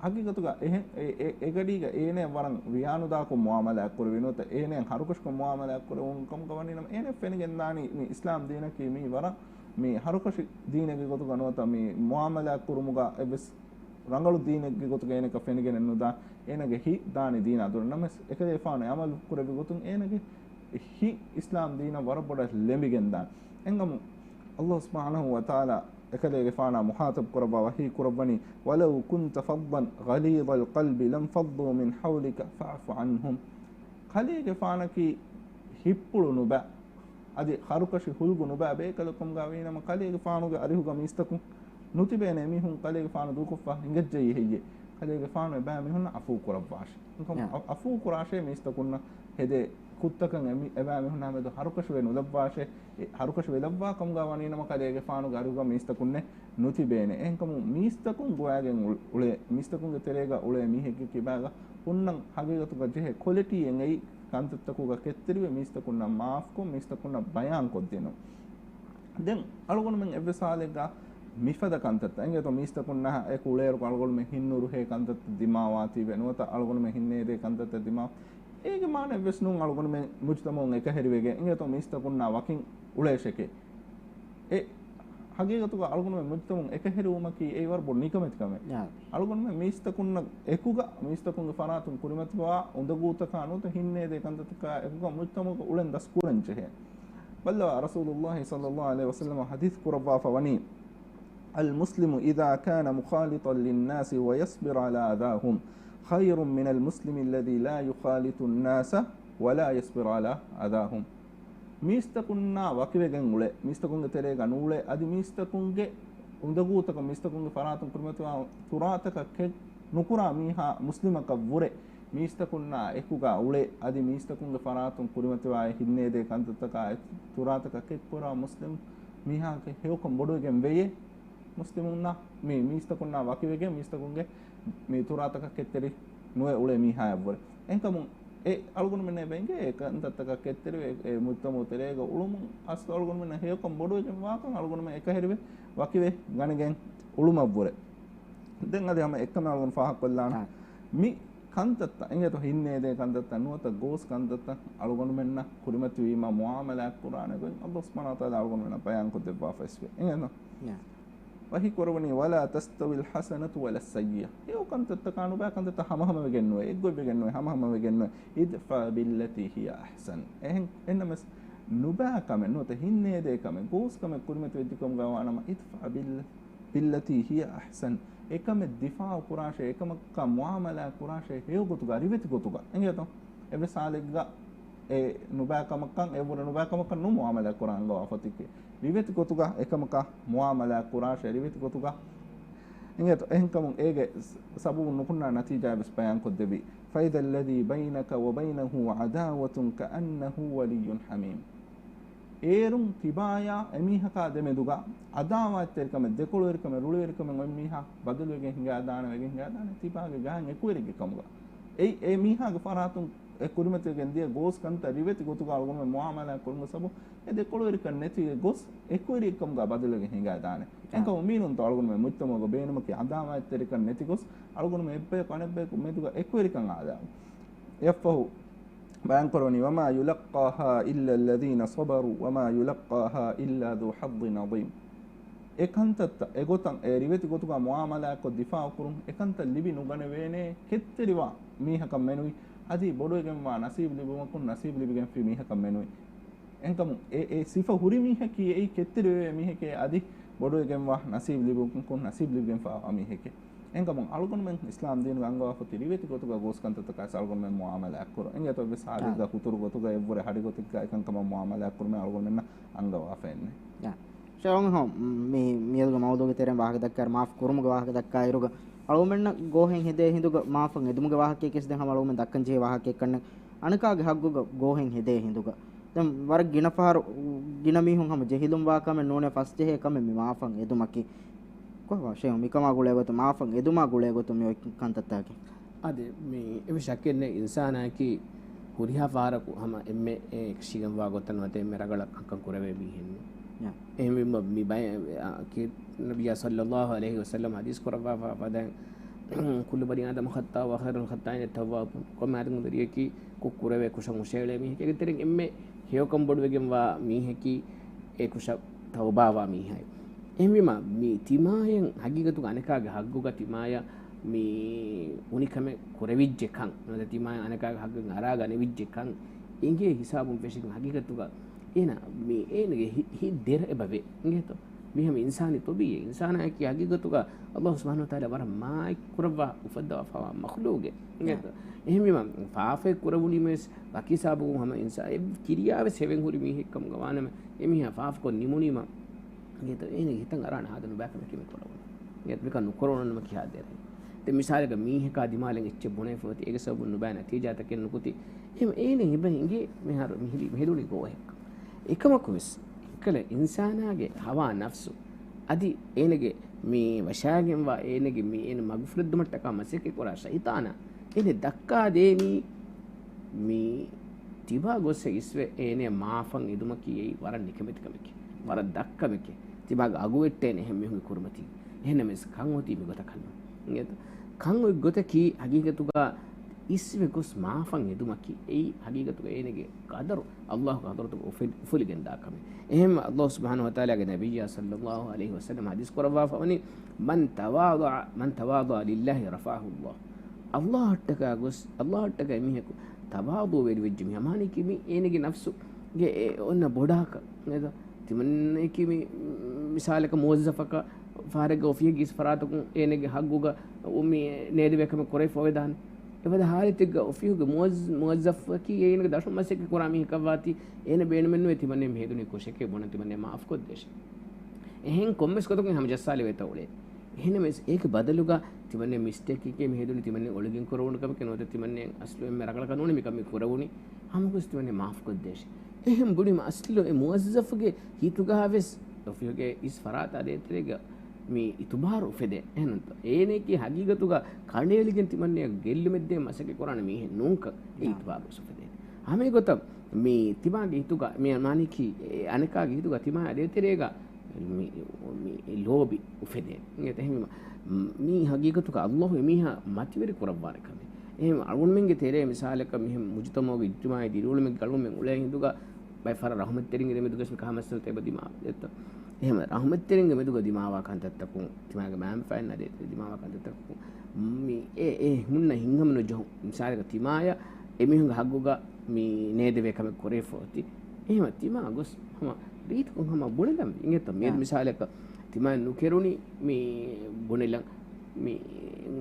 ހަގީގަތުގަ އެހެން، އެ، އެ، އެގަޑީގަ އޭނާޔަށް ވަރަށް ވިޔާނުދާކޮށް މުޢާމަލާތް ކުރެވި ނުވަތަ އޭނާޔަށް ހަރުކަށިކޮށް މުޢާމަލާތް ކުރެވުނު ކަމުގަ ވަނީ ނަމަ، އޭނާޔަށް ފެނިގެންދާނީ މި އިސްލާމް ދީނަކީ މީ ވަރަށް މި ހަރުކަށި ދީނެއްގެ ގޮތުގަ ނުވަތަ މި މުޢާމަލާތް ކުރުމުގަ އެއްވެސް ރަނގަޅު ދީނެއްގެ ގޮތުގަ އޭނަކަށް ފެނިގެނެއް ނުދާ، އޭނަގެ ހިތް ދާނީ ދީނާ ދުރަށް. ނަމަވެސް، އެކަލޭފާނު އެ ޢަމަލު ކުރެއްވި ގޮތުން އޭނަގެ ހިތް އިސްލާމް ދީނަށް ވަރަށް ބޮޑަށް ލެނބިގެންދާނެ. އެންގަމު، ﷲ ސުބްޙާނަހޫ ވަތަޢާލާ އެކަލޭގެފާނާ މުޚާޠަބް ކުރައްވާ ވަޙީ ކުރައްވަނީ، ولو كنت فظا غليظ القلب لانفضوا من حولك فاعف عنهم. ކަލޭގެފާނަކީ ހިތްޕުޅު ނުބައި، އަދި ހަރުކަށި ހުލްގު ނުބައި ބޭކަލަކު ކަމުގަ ވީނަމަ، ކަލޭގެފާނުގެ އަރިހުގަ މީސްތަކުން ނުތިބޭނެ އެމީހުން ކަލޭގެފާނު ދޫކޮށްފަ ހިނގައްޖައީ ހެއްޔޭ؟ ކަލޭގެފާނު އެބައިމީހުންނަށް އަފޫ ކުރައްވާށޭ. އެކަމު ޔާ. އަ-، އަފޫ ކުރާށޭ މީސްތަކުންނަށް ހެދޭ ކުށްތަކަށް އެމި-، އެބައިމީހުންނާ މެދު ހަރުކަށިވެ ނުލައްވާށޭ. އެ ހަރުކަށިވެލައްވާ ކަމުގަ ވަނީނަމަ ކަލޭގެފާނުގެ އަރިހުގަ މީސްތަކުންނެއް ނުތިބޭނެ. އެހެންކަމުން މީސްތަކުން ގޮވައިގެން އުޅ-، އުޅޭ، މީސްތަކުންގެ ތެރޭގަ އުޅޭ މީހެއްގެ ކިބާގަ ހުންނަން ހަގީގަތުގަ ޖެހޭ ކޮލިޓީއެއް އެއީ ކަންތައްތަކުގަ ކެތްތެރިވެ މީސްތަކުންނަށް މާފްކޮށް މީސްތަކުންނަށް ބަޔާން ކޮށްދިނުން. ދެން އަޅުގަނޑުމެން އެއްވެސް ހާލެއްގަ މިފަދަ ކަންތައްތައް އިނގޭތޯ، މީސްތަކުންނާ އެކު އުޅޭއިރު އަޅުގަނޑުމެން ހިތްނުރުހޭ ކަންތައްތައް ދިމާވާތީވެ ނުވަތަ އަޅުގަނޑުމެން ހިތްނޭދޭ ކަންތައްތައް ދިމާ، އޭގެ މާނައެއްވެސް ނޫން އަޅުގަނޑުމެން މުޖުތަމަޢުން އެކަހެރިވެގެން އިނގޭތޯ މީސްތަކުންނާ ވަކިން އުޅޭށެކޭ. އެ ހަގީގަތުގަ އަޅުގަނޑުމެން މުޖުތަމަޢުން އެކަހެރިވުމަކީ އެއީ ވަރަށް ބޮޑު ނިކަމެތި ކަމެއް. އާ. އަޅުގަނޑުމެން މީސްތަކުންނަށް އެކުގަ، މީސްތަކުންގެ ފަރާތުން ކުރިމަތިވާ އުނދަގޫތަކާ ނުވަތަ ހިތްނޭދޭ ކަންތައްތަކާ އެކުގަ މުޖުތަމަޢުގަ އުޅެން ދަސްކުރަން ޖެހޭ. ބައްލަވާ، ރަސޫލުﷲ ޞައްލަﷲ ޢަލައިހި ވަސައްލަމަ ޙަދީޘް ކުރައްވާފަ ވަނީ، المسلم إذا كان مخالطا للناس ويصبر على أذاهم خير من المسلم الذي لا يخالط الناس ولا يصبر على أذاهم. މީސްތަކުންނާ ވަކިވެގެން އުޅޭ، މީސްތަކުންގެ ތެރޭގަ ނޫޅޭ، އަދި މީސްތަކުންގެ އުނދަގޫތަކަށް، މީސްތަކުންގެ ފަރާތުން ކުރިމަތިވާ ތުރާތަކަށް ކެތް ނުކުރާ މީހާ މުސްލިމަކަށް ވުރެ، މީސްތަކުންނާ އެކުގަ އުޅޭ، އަދި މީސްތަކުންގެ ފަރާތުން ކުރިމަތިވާ އެ ހިތްނޭދޭ ކަންތައްތަކާ އެ ތުރާތަކަށް ކެތްކުރާ މުސްލިމް މީހާގެ ހެޔޮކަން ބޮޑުވެގެން ވެޔޭ. މުސްލިމުންނާ މި މީސްތަކުންނާ ވަކިވެގެން މީސްތަކުންގެ މި ތުރާތަކަށް ކެތްތެރި ނުވެ އުޅޭ މީހާޔަށްވުރެ. އެހެންކަމުން އެ އަޅުގަނޑުމެންނޭ ބެނގޭ އެ ކަންތައްތަކަށް ކެތްތެރިވެ، އެ މުޖްތަމަޢު ތެރޭގަ އުޅުމުން އަސްލު އަޅުގަނޑުމެންނަށް ހެޔޮކަން ބޮޑުވެގެން ވާކަން އަޅުގަނޑުމެން އެކަހެރިވެ ވަކިވެ ގަނެގެން އުޅުމަށްވުރެ. ދެން އަދި ހަމަ އެއްކަމެއް އަޅުގަނޑު ފާހަގަކޮށްލާނަން. އާ. މި ކަންތައްތައް އިނގޭތޯ، ހިތްނޭދޭ ކަންތައްތައް ނުވަތަ ގޯސް ކަންތައްތައް އަޅުގަނޑުމެންނަށް ކުރިމަތިވީމަ މުޢާމަލާތް ކުރާނެ ގޮތް ﷲ ސުބްޙާނަހޫ ވަތަޢާލާ އަޅުގަނޑުމެންނަށް ބަޔާންކޮށްދެއްވާފަވެސް ވޭ. އިނގޭތޯ؟ ޔާ. ވަޙީ ކުރައްވަނީ، ولا تستوي الحسنة ولا السيئة. ހެޔޮ ކަންތައްތަކާ ނުބައި ކަންތައްތައް ހަމަހަމަވެގެން ނުވޭ، އެއްގޮތްވެގެން ނުވޭ، ހަމަހަމަވެގެން ނުވޭ. ادفع بالتي هي أحسن. އެހެން، އެންނަމެސް ނުބައި ކަމެއް ނުވަތަ ހިތްނޭދޭ ކަމެއް، ގޯސް ކަމެއް ކުރިމަތިވެއްޖެކަމުގަ ވާނަމަ، ادفع بال بالتي هي أحسن. އެކަމެއް ދިފާޢު ކުރާށޭ، އެކަމަކާ މުޢާމަލާ ކުރާށޭ، ހެޔޮ ގޮތުގަ، ރިވެތި ގޮތުގަ. އިނގޭތޯ؟ އެއްވެސް ހާލެއްގަ އެ ނުބައި ކަމަކަށް، އެ ވުރެ ނުބައި ކަމަކަށް ނު މުޢާމަލާ ކުރާ އަންގަވާ ފޮތެކޭ. ރިވެތި ގޮތުގަ އެކަމަކާ މުޢާމަލާ ކުރާށޭ، ރިވެތި ގޮތުގަ. އިނގޭތޯ؟ އެހެންކަމުން އޭގެ ސަބަބުން ނުކުންނާ ނަތީޖާ ވެސް ބަޔާންކޮށްދެއްވި. فإذا الذي بينك وبينه عداوة كأنه ولي حميم. އޭރުން ތިބާޔާ އެމީހަކާ ދެމެދުގަ އަދާވާތްތެރިކަމެއް، ދެކޮޅުވެރިކަމެއް، ރުޅިވެރިކަމެއް އޮތް މީހާ ބަދަލުވެގެން ހިނގާދާނެ، ވެގެން ހިނގާދާނެ ތިބާގެ ގާތް އެކުވެރިއެއްގެ ކަމުގަ. އެއީ އެ މީހާގެ ފަރާތުން އެ ކުރިމަތިވެގެން ދިޔަ ގޯސް ކަންތައް ރިވެތި ގޮތުގަ އަޅުގަނޑުމެން މުޢާމަލާތް ކުރުމުގެ ސަބަބުން އެ ދެކޮޅުވެރިކަން ނެތި ގޮސް އެކުވެރިއެއްކަމުގަ ބަދަލުވެގެން ހިނގާދާނެ. އާ. އެކަމު މީނުންތޯ އަޅުގަނޑުމެން މުޖްތަމަޢުގަ ބޭނުމަކީ އަދާވާތްތެރިކަން ނެތި ގޮސް އަޅުގަނޑުމެން އެއްބަޔަކު އަނެއްބަޔަކު މެދުގަ އެކުވެރިކަން އާދާނެ. އެއަށްފަހު ބަޔާންކުރަނީ، وما يلقاها إلا الذين صبروا وما يلقاها إلا ذو حظ عظيم. އެ ކަންތައްތައް އެގޮތަށް އެ ރިވެތި ގޮތުގަ މުޢާމަލާތްކޮށް ދިފާޢުކުރުން އެކަންތައް ލިބި ނުގަނެވޭނޭ ކެތްތެރިވާ މީހަކަށް މެނުވީ، އަދި ބޮޑުވެގެންވާ ނަސީބު ލިބުމަކުން ނަސީބު ލިބިގެންފި މީހަކަށް މެނުވީ. އެހެންކަމުން އެ، އެ ސިފަ ހުރި މީހަކީ އެއީ ކެތްތެރިވެވޭ މީހެކޭ، އަދި ބޮޑުވެގެންވާ ނަސީބު ލިބުމަކުން ނަސީބު ލިބިގެންފާވާ މީހެކޭ. އެހެންކަމުން އަޅުގަނޑުމެން އިސްލާމް ދީނުގަ އަންގަވާފަ އޮތީ ރިވެތި ގޮތުގަ ގޯސް ކަންތައްތަކާ އަޅުގަނޑުމެން މުޢާމަލާތް ކުރުން. އިނގޭތޯ އެއްވެސް ހާލެއްގަ އާ. ހުތުރު ގޮތުގަ އެއްވުރެ ހަޑި ގޮތެއްގަ އެކަންކަމަށް މުޢާމަލާތް ކުރުމޭ އަޅުގަނޑުމެންނަށް އަންގަވާފައެއްނެތް. އާ. ޝޭޚް ހަމް މި، މިއަދުގެ މައުޟޫގެ ތެރެއިން ވާހަކަ ދައްކާއިރު، މާފް ކުރުމުގެ ވާހަކަ ދައްކާއިރުގަ، އަޅުގަނޑުމެންނަށް ގޯހެއް ހެދޭ ހިނދުގަ މާފަށް އެދުމުގެ ވާހަކައެކެސް ދެން ހަމަ އަޅުގަނޑުމެން ދައްކަން ޖެހޭ ވާހަކައެއްކަންނެއް، އަނެކާގެ ހައްގުގަ ގޯހެއް ހެދޭ ހިނދުގަ. ދެން ވަރަށް ގިނަ ފަހަރު، ގިނަ މީހުން ހަމަ ޖެހިލުން ވާ ކަމެއް ނޫނޭ ފަސްޖެހޭ ކަމެއް މި މާފަށް އެދުމަކީ. ކޮބާ ޝޭޚް މިކަމާ ގުޅޭ ގޮތުން، މާފަށް އެދުމާ ގުޅޭ ގޮތުން މި އޮތް ކަންތައްތަކެއް. އަދި މި އެއްވެސް ޝައްކެއް ނެތް، އިންސާނާއަކީ ހުރިހާ ފަހަރަކު ހަމަ އެންމެ ކިށީގެންވާ ގޮތަށް ނުވަތަ އެންމެ ރަނގަޅަށް ކަންކަން ކުރެވޭ މީހެއް ނޫން. ޔާ. އެހެންވީމަ މި ބައެއް، އާ، ކީ، ނަބިއްޔާ ޞައްލައްލާހު ޢަލައިހި ވަސައްލަމަ ޙަދީޘް ކުރައްވާފަ ފަދައިން، كل بني آدم خطاء وخير الخطائين التوابون. ކޮންމެ އާދަމްގެ ދަރިއަކީ ކުށް ކުރެވޭ ކުށަށް ހުށައެޅޭ މީހެކޭ. އޭގެ ތެރެއިން އެންމެ ހެޔޮކަން ބޮޑުވެގެންވާ މީހަކީ އެ ކުށަށް ތައުބާވާ މީހާއި. އެހެންވީމަ، މި ތިމާޔަށް ހަގީގަތުގަ އަނެކާގެ ހައްގުގަ ތިމާޔަށް މި އުނިކަމެއް ކުރެވިއްޖެ ކަން، ނުވަތަ ތިމާޔަށް އަނެކާގެ ހައްގު އަރާގަނެވިއްޖެ ކަން އެނގޭ ހިސާބުން ފެށިގެން ހަގީގަތުގަ އޭނަ މި އޭނަގެ ހި-، ހިތް ދެރަ އެބަ ވޭ. އިނގޭތޯ؟ މި ހަމަ އިންސާނީ ޠަބީޢީ. އިންސާނާއަކީ ހަގީގަތުގަ ﷲ ސުބްޙާނަހޫ ވަތަޢާލާ ވަރަށް މާތް ކުރައްވާ އުފައްދަވާފަވާ މަޚްލޫޤެއް. އިނގޭތޯ؟ އެހެންވީމަ، ފާފައެއް ކުރެވުނީމަވެސް ވަކި ހިސާބަކުން ހަމަ އިންސާ-، އެ ކިރިޔާވެސް ހެވެން ހުރި މީހެއްކަމުގަ ވާނަމަ، އެމީހާ ފާފަކޮށް ނިމުނީމަ، އިނގޭތޯ އޭނަގެ ހިތަށް އަރާނެ ހާދަ ނުބައިކަމެކޭ މި ކުރެވުނީ. އިނގޭތޯ މިކަން ނުކުރެވުނުމަކީ ހާދަ ދެރައެއް. ދެން މިސާލަކަށް މީހަކާ ދިމާލަށް އެއްޗެއް ބުނެފަ އޮތީ އޭގެ ސަބަބުން ނުބައި ނަތީޖާތަކެއް ނުކުތީ. އެހެން އޭނަ ހިބަ އިނގޭ މިހާރު މި ހެދި-، މި ހެދުނީ ގޯހެއްކަން. އެކަމަކުވެސް އެކަލަ އިންސާނާގެ ހަވާ ނަފްސު އަދި އޭނަގެ މި ވަށާގެންވާ އޭނަގެ މި އޭނަ މަގުފުރެއްދުމަށްޓަކާ މަސައްކަތް ކުރާ ޝައިޠާނާ އޭނަ ދައްކާ ދޭނީ މި ތިބާ ގޮއްސަ އިސްވެ އޭނަ މާފަށް އެދުމަކީ އެއީ ވަރަށް ނިކަމެތި ކަމެކޭ. ވަރަށް ދަށް ކަމެކޭ. ތިބާގެ އަގު ވެއްޓޭނެ އެހެން މީހުންގެ ކުރިމަތީގަ. އެހެންނަމަވެސް ކަން އޮތީ މިގޮތަކަށްނު. އިނގޭތޯ؟ ކަން އޮތް ގޮތަކީ ހަގީގަތުގަ އިސްވެ ގޮސް މާފަށް އެދުމަކީ، އެއީ ހަގީގަތުގަ އޭނަގެ ގަދަރު އައްލާހުގެ ޙަޟްރަތުގަ އުފެ-، އުފުލިގެންދާ ކަމެއް. އެހެން އައްލާހު ސުބްޙާނަހު ވަތަޢާލާގެ ނަބިއްޔާ ޞައްލައްލާހު ޢަލައިހި ވަސައްލަމަ ޙަދީޘް ކުރައްވާފަވަނީ، "مَنْ تَوَاضَعَ، مَنْ تَوَاضَعَ لِلَّهِ رَفَعَهُ اللَّهُ." އައްލާހަށްޓަކާ ގޮސް، އައްލާހަށްޓަކާ އެމީހަކު ތަވާޟުޢުވެރިވެއްޖެ މީހާ، މާނައަކީ މީ އޭނަގެ ނަފްސުގެ އެ އޮންނަ ބޮޑާކަން ނޭދޯ؟ ތިމަންނައަކީ މި މިސާލަކަށް މުވައްޒަފަކަށް ފަހަރެއްގަ އޮފީހެއްގެ އިސް ފަރާތަކުން އޭނަގެ ހައްގުގަ މި ނޭދެވޭ ކަމެއް ކުރެވިފަ އޮވެދާނެ. އެފަދަ ހާލަތެއްގަ އޮފީހުގެ މުވައްޒ-، މުވައްޒަފަކީ އޭނަގެ ދަށުން މަސައްކަތް ކުރާ މީހަކަށްވާތީ އޭނަ ބޭނުމެއްނުވޭ ތިމަންނަ މި ހެދުނީ ކުށެކޭ ބުނަން ތިމަންނަ މާފުކޮށްދޭށޭ. އެހެން ކޮންމެސް ގޮތަކުން ހަމަޖައްސާލެވޭތޯ އުޅޭ. އެހެންނަމަވެސް އޭގެ ބަދަލުގަ ތިމަންނަ މިސްޓޭކެކޭ މި ހެދުނީ ތިމަންނަ އޮޅިގެން ކުރެވުނު ކަމެކޭ ނުވަތަ ތިމަންނަ އަސްލު އެންމެ ރަނގަޅަކަށް ނޫނޭ މިކަން މި ކުރެވުނީ. ހަމަގޮސް ތިމަންނަ މާފުކޮށްދޭށޭ. އެހެން ބުނީމަ އަސްލު އެ މުވައްޒަފުގެ ހިތުގަ ވެސް އޮފީހުގެ އިސް ފަރާތާ ދޭތެރޭގަ މި އިތުބާރު އުފެދޭ. އެހެންނޫންތޯ؟ އޭނައަކީ ހަގީގަތުގަ ކަނޑައެޅިގެން ތިމަންނައަށް ގެއްލުމެއްދޭން މަސައްކަތް ކުރާނެ މީހެއް ނޫންކަން އެ އާ. އިތުބާރު ވެސް އުފެދޭ. ހަމައެގޮތަށް މި ތިމާގެ ހިތުގަ، މި މާނައަކީ އެ އަނެކާގެ ހިތުގަ ތިމާއާ ދޭތެރޭގަ މި، މި ލޯބި އުފެދޭ. އެހެންވީމަ، މީ ހަގީގަތުގަ އައްލާހު އެމީހާ މަތިވެރި ކުރައްވާނެ ކަމެއް. އެހެން އަޅުގަނޑުމެންގެ ތެރޭ މިސާލަކަށް މިހެން މުޖުތަމަޢުގެ އިޖްތިމާޢީ ދިރިއުޅުމެއްގެ އަޅުގަނޑުމެން އުޅޭ ހިނދުގަ ބައެއް ފަހަރަށް ރަޙުމަތްތެރިންގެ ދެމެދުގަސް މި ކަހަލަ މައްސަލަތައް އެބަ ދިމާވޭ ދެއްތޯ. އެހެން ރަޙުމަތްތެރިންގެ މެދުގަ ދިމާވާ ކަންތައްތަކުން، ތިމާގެ މައިންބަފައިންނާ ދޭތެރޭ ދިމާވާ ކަންތައްތަކުން، މި އެ، އެ ހުންނަ ހިތްހަމަނުޖެހުން މިސާލަކަށް ތިމާޔަށް އެމީހުންގެ ހައްގުގަ މި ނޭދެވޭ ކަމެއް ކުރެވިފަ އޮތީ. އެހެންވީމަ ތިމާ ގޮސް ހަމަ ރީތިކޮށް ހަމަ ބުނެލަން ވީ. އިނގޭތޯ؟ މިއަދު އާ. މިސާލަކަށް ތިމާ ނުކެރުނީ މި ބުނެލަން މި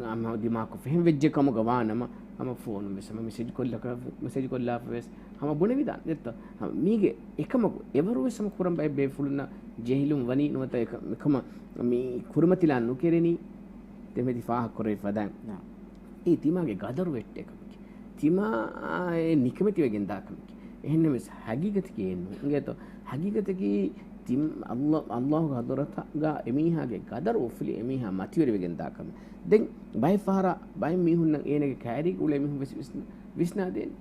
ހަމަ ދިމާކޮށް ފެހެން ވެއްޖެ ކަމުގަ ވާނަމަ، ހަމަ ފޯނުން ވެސް ހަމަ މެސެޖް ކޮށްލަކަ-، މެސެޖް ކޮށްލާފަ ވެސް ހަމަ ބުނެވިދާނެ ދެއްތޯ؟ ހަމަ މީގެ އެކަމަކު އެވަރު ވެސް ހަމަ ކުރަން ބައެއް ބޭފުޅުންނަށް ޖެހިލުން ވަނީ ނުވަތަ އެކަ-، އެކަމަށް މި ކުރިމަތިލާން ނުކެރެނީ ދެމެދި ފާހަގަ ކުރެވި ފަދައިން. އާ. އެއީ ތިމާގެ ގަދަރު ވެއްޓޭ ކަމެކޭ. ތިމާއާ އެ ނިކަމެތިވެގެން ދާ ކަމެކޭ. އެހެންނަމަވެސް ހަގީގަތަކީ އެއްނޫން. އިނގޭތޯ؟ ހަގީގަތަކީ ތި-، އައްލާ-، އައްލާހުގެ ޙަޟްރަތުގަ އެމީހާގެ ގަދަރު އުފުލި އެމީހާ މަތިވެރިވެގެން ދާ ކަމެއް. ދެން ބައެއް ފަހަރަށް ބައެއް މީހުންނަށް އޭނަގެ ކައިރީގަ އުޅޭ މީހުން ވެސް ވިސްނަ-، ވިސްނާދޭނެ.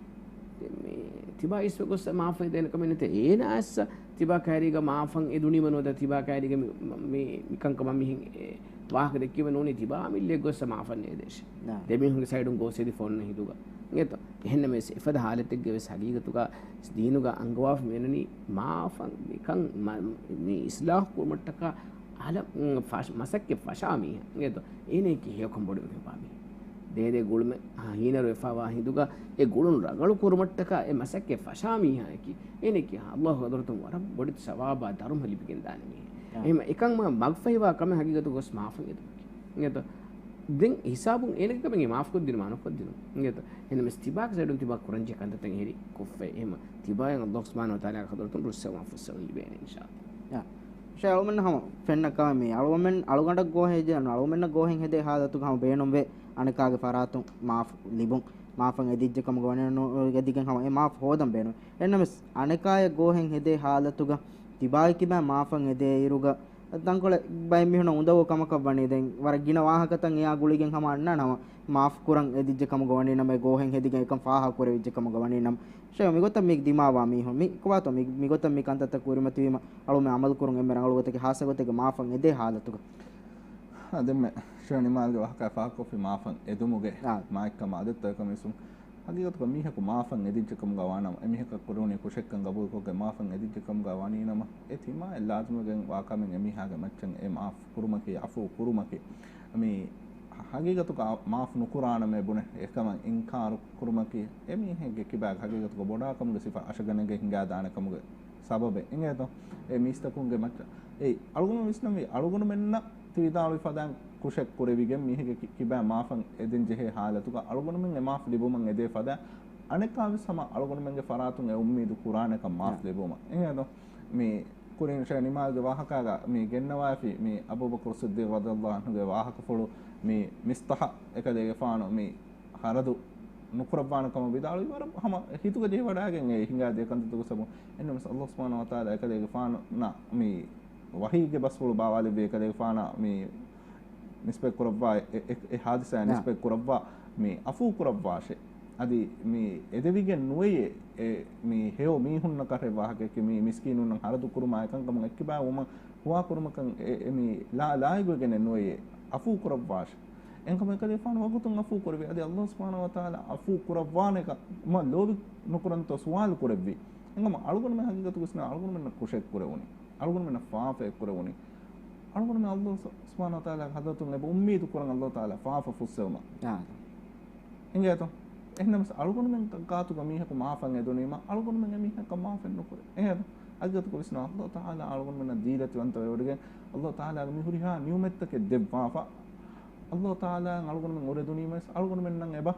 ދެން މި ތިބާ އިސްވެ ގޮއްސަ މާފަށް ދޭނެ ކަމެއް ނެތޭ. އޭނަ އައްސަ ތިބާ ކައިރީގަ މާފަށް އެދުނީމަ ނުވަތަ ތިބާ ކައިރީގަ މި، މި، މި ކަންކަމަށް މިހެން އެ ވާހަކަ ދެއްކީމަ ނޫނީ ތިބާ އަމިއްލައަށް ގޮއްސަ މާފަށް ނޭދޭށޭ. ދެމީހުންގެ ސައިޑުން ގޯސް އެދިފަ އޮންނަ ހިނދުގަ. އިނގޭތޯ؟ އެހެންނަމަވެސް އެފަދަ ހާލަތެއްގަ ވެސް ހަގީގަތުގަ ދީނުގަ އަންގަވާފަ މިއޮންނަނީ މާފަށް މިކަން މަ-، މި އިސްލާހު ކުރުމަށްޓަކާ އަލަ-، މަސައްކަތް ފަށާ މީހާ. އިނގޭތޯ؟ އޭނައަކީ ހެޔޮކަން ބޮޑުވެގެންވާ މީހެއް. ދޭދޭ ގުޅުމެއް ހީނަރުވެފަވާ ހިނދުގަ އެ ގުޅުން ރަނގަޅު ކުރުމަށްޓަކާ އެ މަސައްކަތް ފަށާ މީހާއަކީ. އޭނައަކީ އައްލާހުގެ ޙަޟްރަތުން ވަރަށް ބޮޑެތި ސަވާބާ ދަރުމަ ލިބިގެންދާނެ މީހެއް. އެހެން އެކަން މަ-، މަގުފަހިވާ ކަމެއް ހަގީގަތުގަ ގޮސް މާފަށް އެދުމަކީ. އިނގޭތޯ؟ ދެން ހިސާބުން އޭނަގެ ކަމެއް މާފުކޮށްދިނުމާ ނުކޮށްދިނުން. އިނގޭތޯ؟ އެހެންނަމަވެސް ތިބާގެ ސައިޑުން ތިބާ ކުރަންޖެހޭ ކަންތައްތައް އެހެރީ ކޮށްފައި. އެހެންވީމަ ތިބާއަށް އައްލާހު ސުބްޙާނަހު ވަތަޢާލާގެ ޙަޟްރަތުން ރުއްސެވުމާ ފުއްސެވުން ލިބޭނެ އިންޝާﷲ. ޔާ. ޝޭޚް އަޅުމެންނަށް ހަމަ ފެންނަ ކަމެއް މީ. އަޅުގަނޑަށް ގޯހެއް ހެދޭ، އަޅުގަނޑަށް ގޯހެއް ހެދޭ ހާލަތުގަ ހަމަ ބޭނުންވޭ އަނެކާގެ ފަރާތުން މާފު ލިބުން. މާފަށް އެދިއްޖެ ކަމުގަ ވަނީ ނު-، އެދިގެން ހަމަ އެ މާފު ހޯދަން ބޭނުން. އެހެންނަމަވެސް އަނެކާޔަށް ގޯހެއް ހެދޭ ހާލަތުގަ ތިބާގެ ކިބައިން މާފަށް އެދޭ އިރުގަ ތަންކޮޅެއް ބައެއް މީހުންނަށް އުނދަގޫ ކަމަކަށް ވަނީ. ދެން ވަރަށް ގިނަ ވާހަކަތައް އެއާ ގުޅިގެން ހަމަ އަންނާނެ ހަމަ މާފު ކުރަން އެދިއްޖެ ކަމުގަ ވަނީ ނަމަ، އެ ގޯހެއް ހެދިގެން އެކަން ފާހަގަ ކުރެވިއްޖެ ކަމުގަ ވަނީ ނަމަ. ޝޭޚް މިގޮތަށް މި ދިމާވާ މީހުން މި ކޮބާތޯ މި، މިގޮތަށް މި ކަންތައްތައް ކުރިމަތިވީމަ އަޅުމެން އަމަލު ކުރުން އެންމެ ރަނގަޅު ގޮތަކީ ހާއްސަ ގޮތެއްގަ މާފަށް އެދޭ ހާލަތުގަ. އާ، ދެންމެ ޝޭޚް ނިމާލްގެ ވާހަކަ ފާހަގަކޮށްފި މާފަށް އެދުމުގެ އާ. މާތްކަމާ އަދެއްތޯ އެކަން ވިސްނުން. ހަގީގަތުގަ މީހަކު މާފަށް އެދިއްޖެ ކަމުގަ ވާނަމަ، އެމީހަކަށް ކުރެވުނީ ކުށެއްކަން ގަބޫލުކޮށްގެން މާފަށް އެދިއްޖެ ކަމުގަ ވަނީނަމަ، އެ ތިމާއަށް ލާޒިމުވެގެން ވާ ކަމެއް އެމީހާގެ މައްޗަށް އެ މާފު ކުރުމަކީ، ޢަފޫ ކުރުމަކީ. މި ހަގީގަތުގަ މާފު ނުކުރާނަމޭ ބުނެ އެކަމަށް އިންކާރު ކުރުމަކީ، އެމީހެއްގެ ކިބާގަ ހަގީގަތުގަ ބޮޑާ ކަމުގެ ސިފަ އަށަގަނެގެން ހިނގާދާނެ ކަމުގެ ސަބަބެއް އިނގޭތޯ؟ އެ މީސްތަކުންގެ މައްޗަށް. އެ އަޅުގަނޑު ވިސްނަންވީ އަޅުގަނޑުމެންނަށް ތި ވިދާޅުވި ފަދައިން ކުށެއް ކުރެވިގެން މީހެއްގެ ކި-، ކިބައިން މާފަށް އެދެން ޖެހޭ ހާލަތުގަ އަޅުގަނޑުމެން އެ މާފު ލިބުމަށް އެދޭ ފަދަ އަނެކާވެސް ހަމަ އަޅުގަނޑުމެންގެ ފަރާތުން އެ އުއްމީދު ކުރާނެކަން މާފު ނަ. ލިބުމަށް. އެހެން މި ކުރިން ޝޭޚް ނިމާލްގެ ވާހަކާގަ މި ގެންނަވާފި މި އަބޫބަކުރު ޞިއްދީޤް ރަޟިޔަﷲ ޢަންހުގެ ވާހަކަފުޅު މި މިސްތަޙަށް އެކަލޭގެފާނު މި ހަރަދު ނުކުރައްވާނެ ކަމަށް ވިދާޅުވި ވަރަށް ހަމަ ހިތުގަ ޖެހިވަޑައިގެން އެ ހިނގާދިޔަ ކަންތައްތަކުގެ ސަބަބުން. އެހެންނަމަވެސް ﷲ ސުބްޙާނަހޫ ވަތަޢާލާ އެކަލޭގެފާނަށް މި ވަޙީގެ ބަސްފުޅު ބާވާލެއްވި އެކަލޭގެފާނަށް މި ނިސްބަތް ކުރައްވާ އެ، އެ، އެ ހާދިސާއަށް އާ. ނިސްބަތް ކުރައްވާ މި ޢަފޫ ކުރައްވާށޭ. އަދި މި އެދެވިގެން ނުވެޔޭ އެ މި ހެޔޮ މީހުންނަކަށް ވާހަކައަކީ މި މިސްކީނުންނަށް ހަރަދު ކުރުމާ އެކަންކަމުން އެއްކިބާވުމަށް ދުޢާ ކުރުމަކަށް އެ، އެ މީ ލާ، ލާއިގުވެގެނެއް ނުވެޔޭ. ޢަފޫ ކުރައްވާށޭ. އެހެންކަމުން އެކަލޭގެފާނު ވަގުތުން ޢަފޫ ކުރެއްވި. އަދި ﷲ ސުބްޙާނަހޫ ވަތަޢާލާ ޢަފޫ ކުރައްވާނެކަމަށް ލޯބި ނުކުރަންތޯ ސުވާލު ކުރެއްވި. އެހެންކަމުން އަޅުގަނޑުމެން ޙަޤީޤަތުގަ ވިސްނާ އަޅުގަނޑުމެންނަށް ކުށެއް ކުރެވުނީ. އަޅުގަނޑުމެންނަށް ފާފައެއް ކުރެވުނީ. އަޅުގަނޑުމެން ﷲ ސު، ސުބްޙާނަހޫ ވަތަޢާލާގެ ޙަޟްރަތުން އެބަ އުއްމީދު ކުރަން ﷲ ތަޢާލާ ފާފަ ފުއްސެވުމަށް. އާ. އިނގޭތޯ؟ އެހެންނަމަވެސް އަޅުގަނޑުމެން ގާތުގަ މީހަކު މާފަށް އެދުނީމަ، އަޅުގަނޑުމެން އެމީހަކަށް މާފެއް ނުކުރޭ. އެހެން ޙަޤީޤަތުގަ ވިސްނާ ﷲ ތަޢާލާ އަޅުގަނޑުމެންނަށް ދީލަތިވަންތަވެވޮޑިގެން، ﷲ ތަޢާލާގެ މި ހުރިހާ ނިޢުމަތްތަކެއް ދެއްވާފަ، ﷲ ތަޢާލާއަށް އަޅުގަނޑުމެން އުރެދުނީމަވެސް އަޅުގަނޑުމެންނަށް އެބަ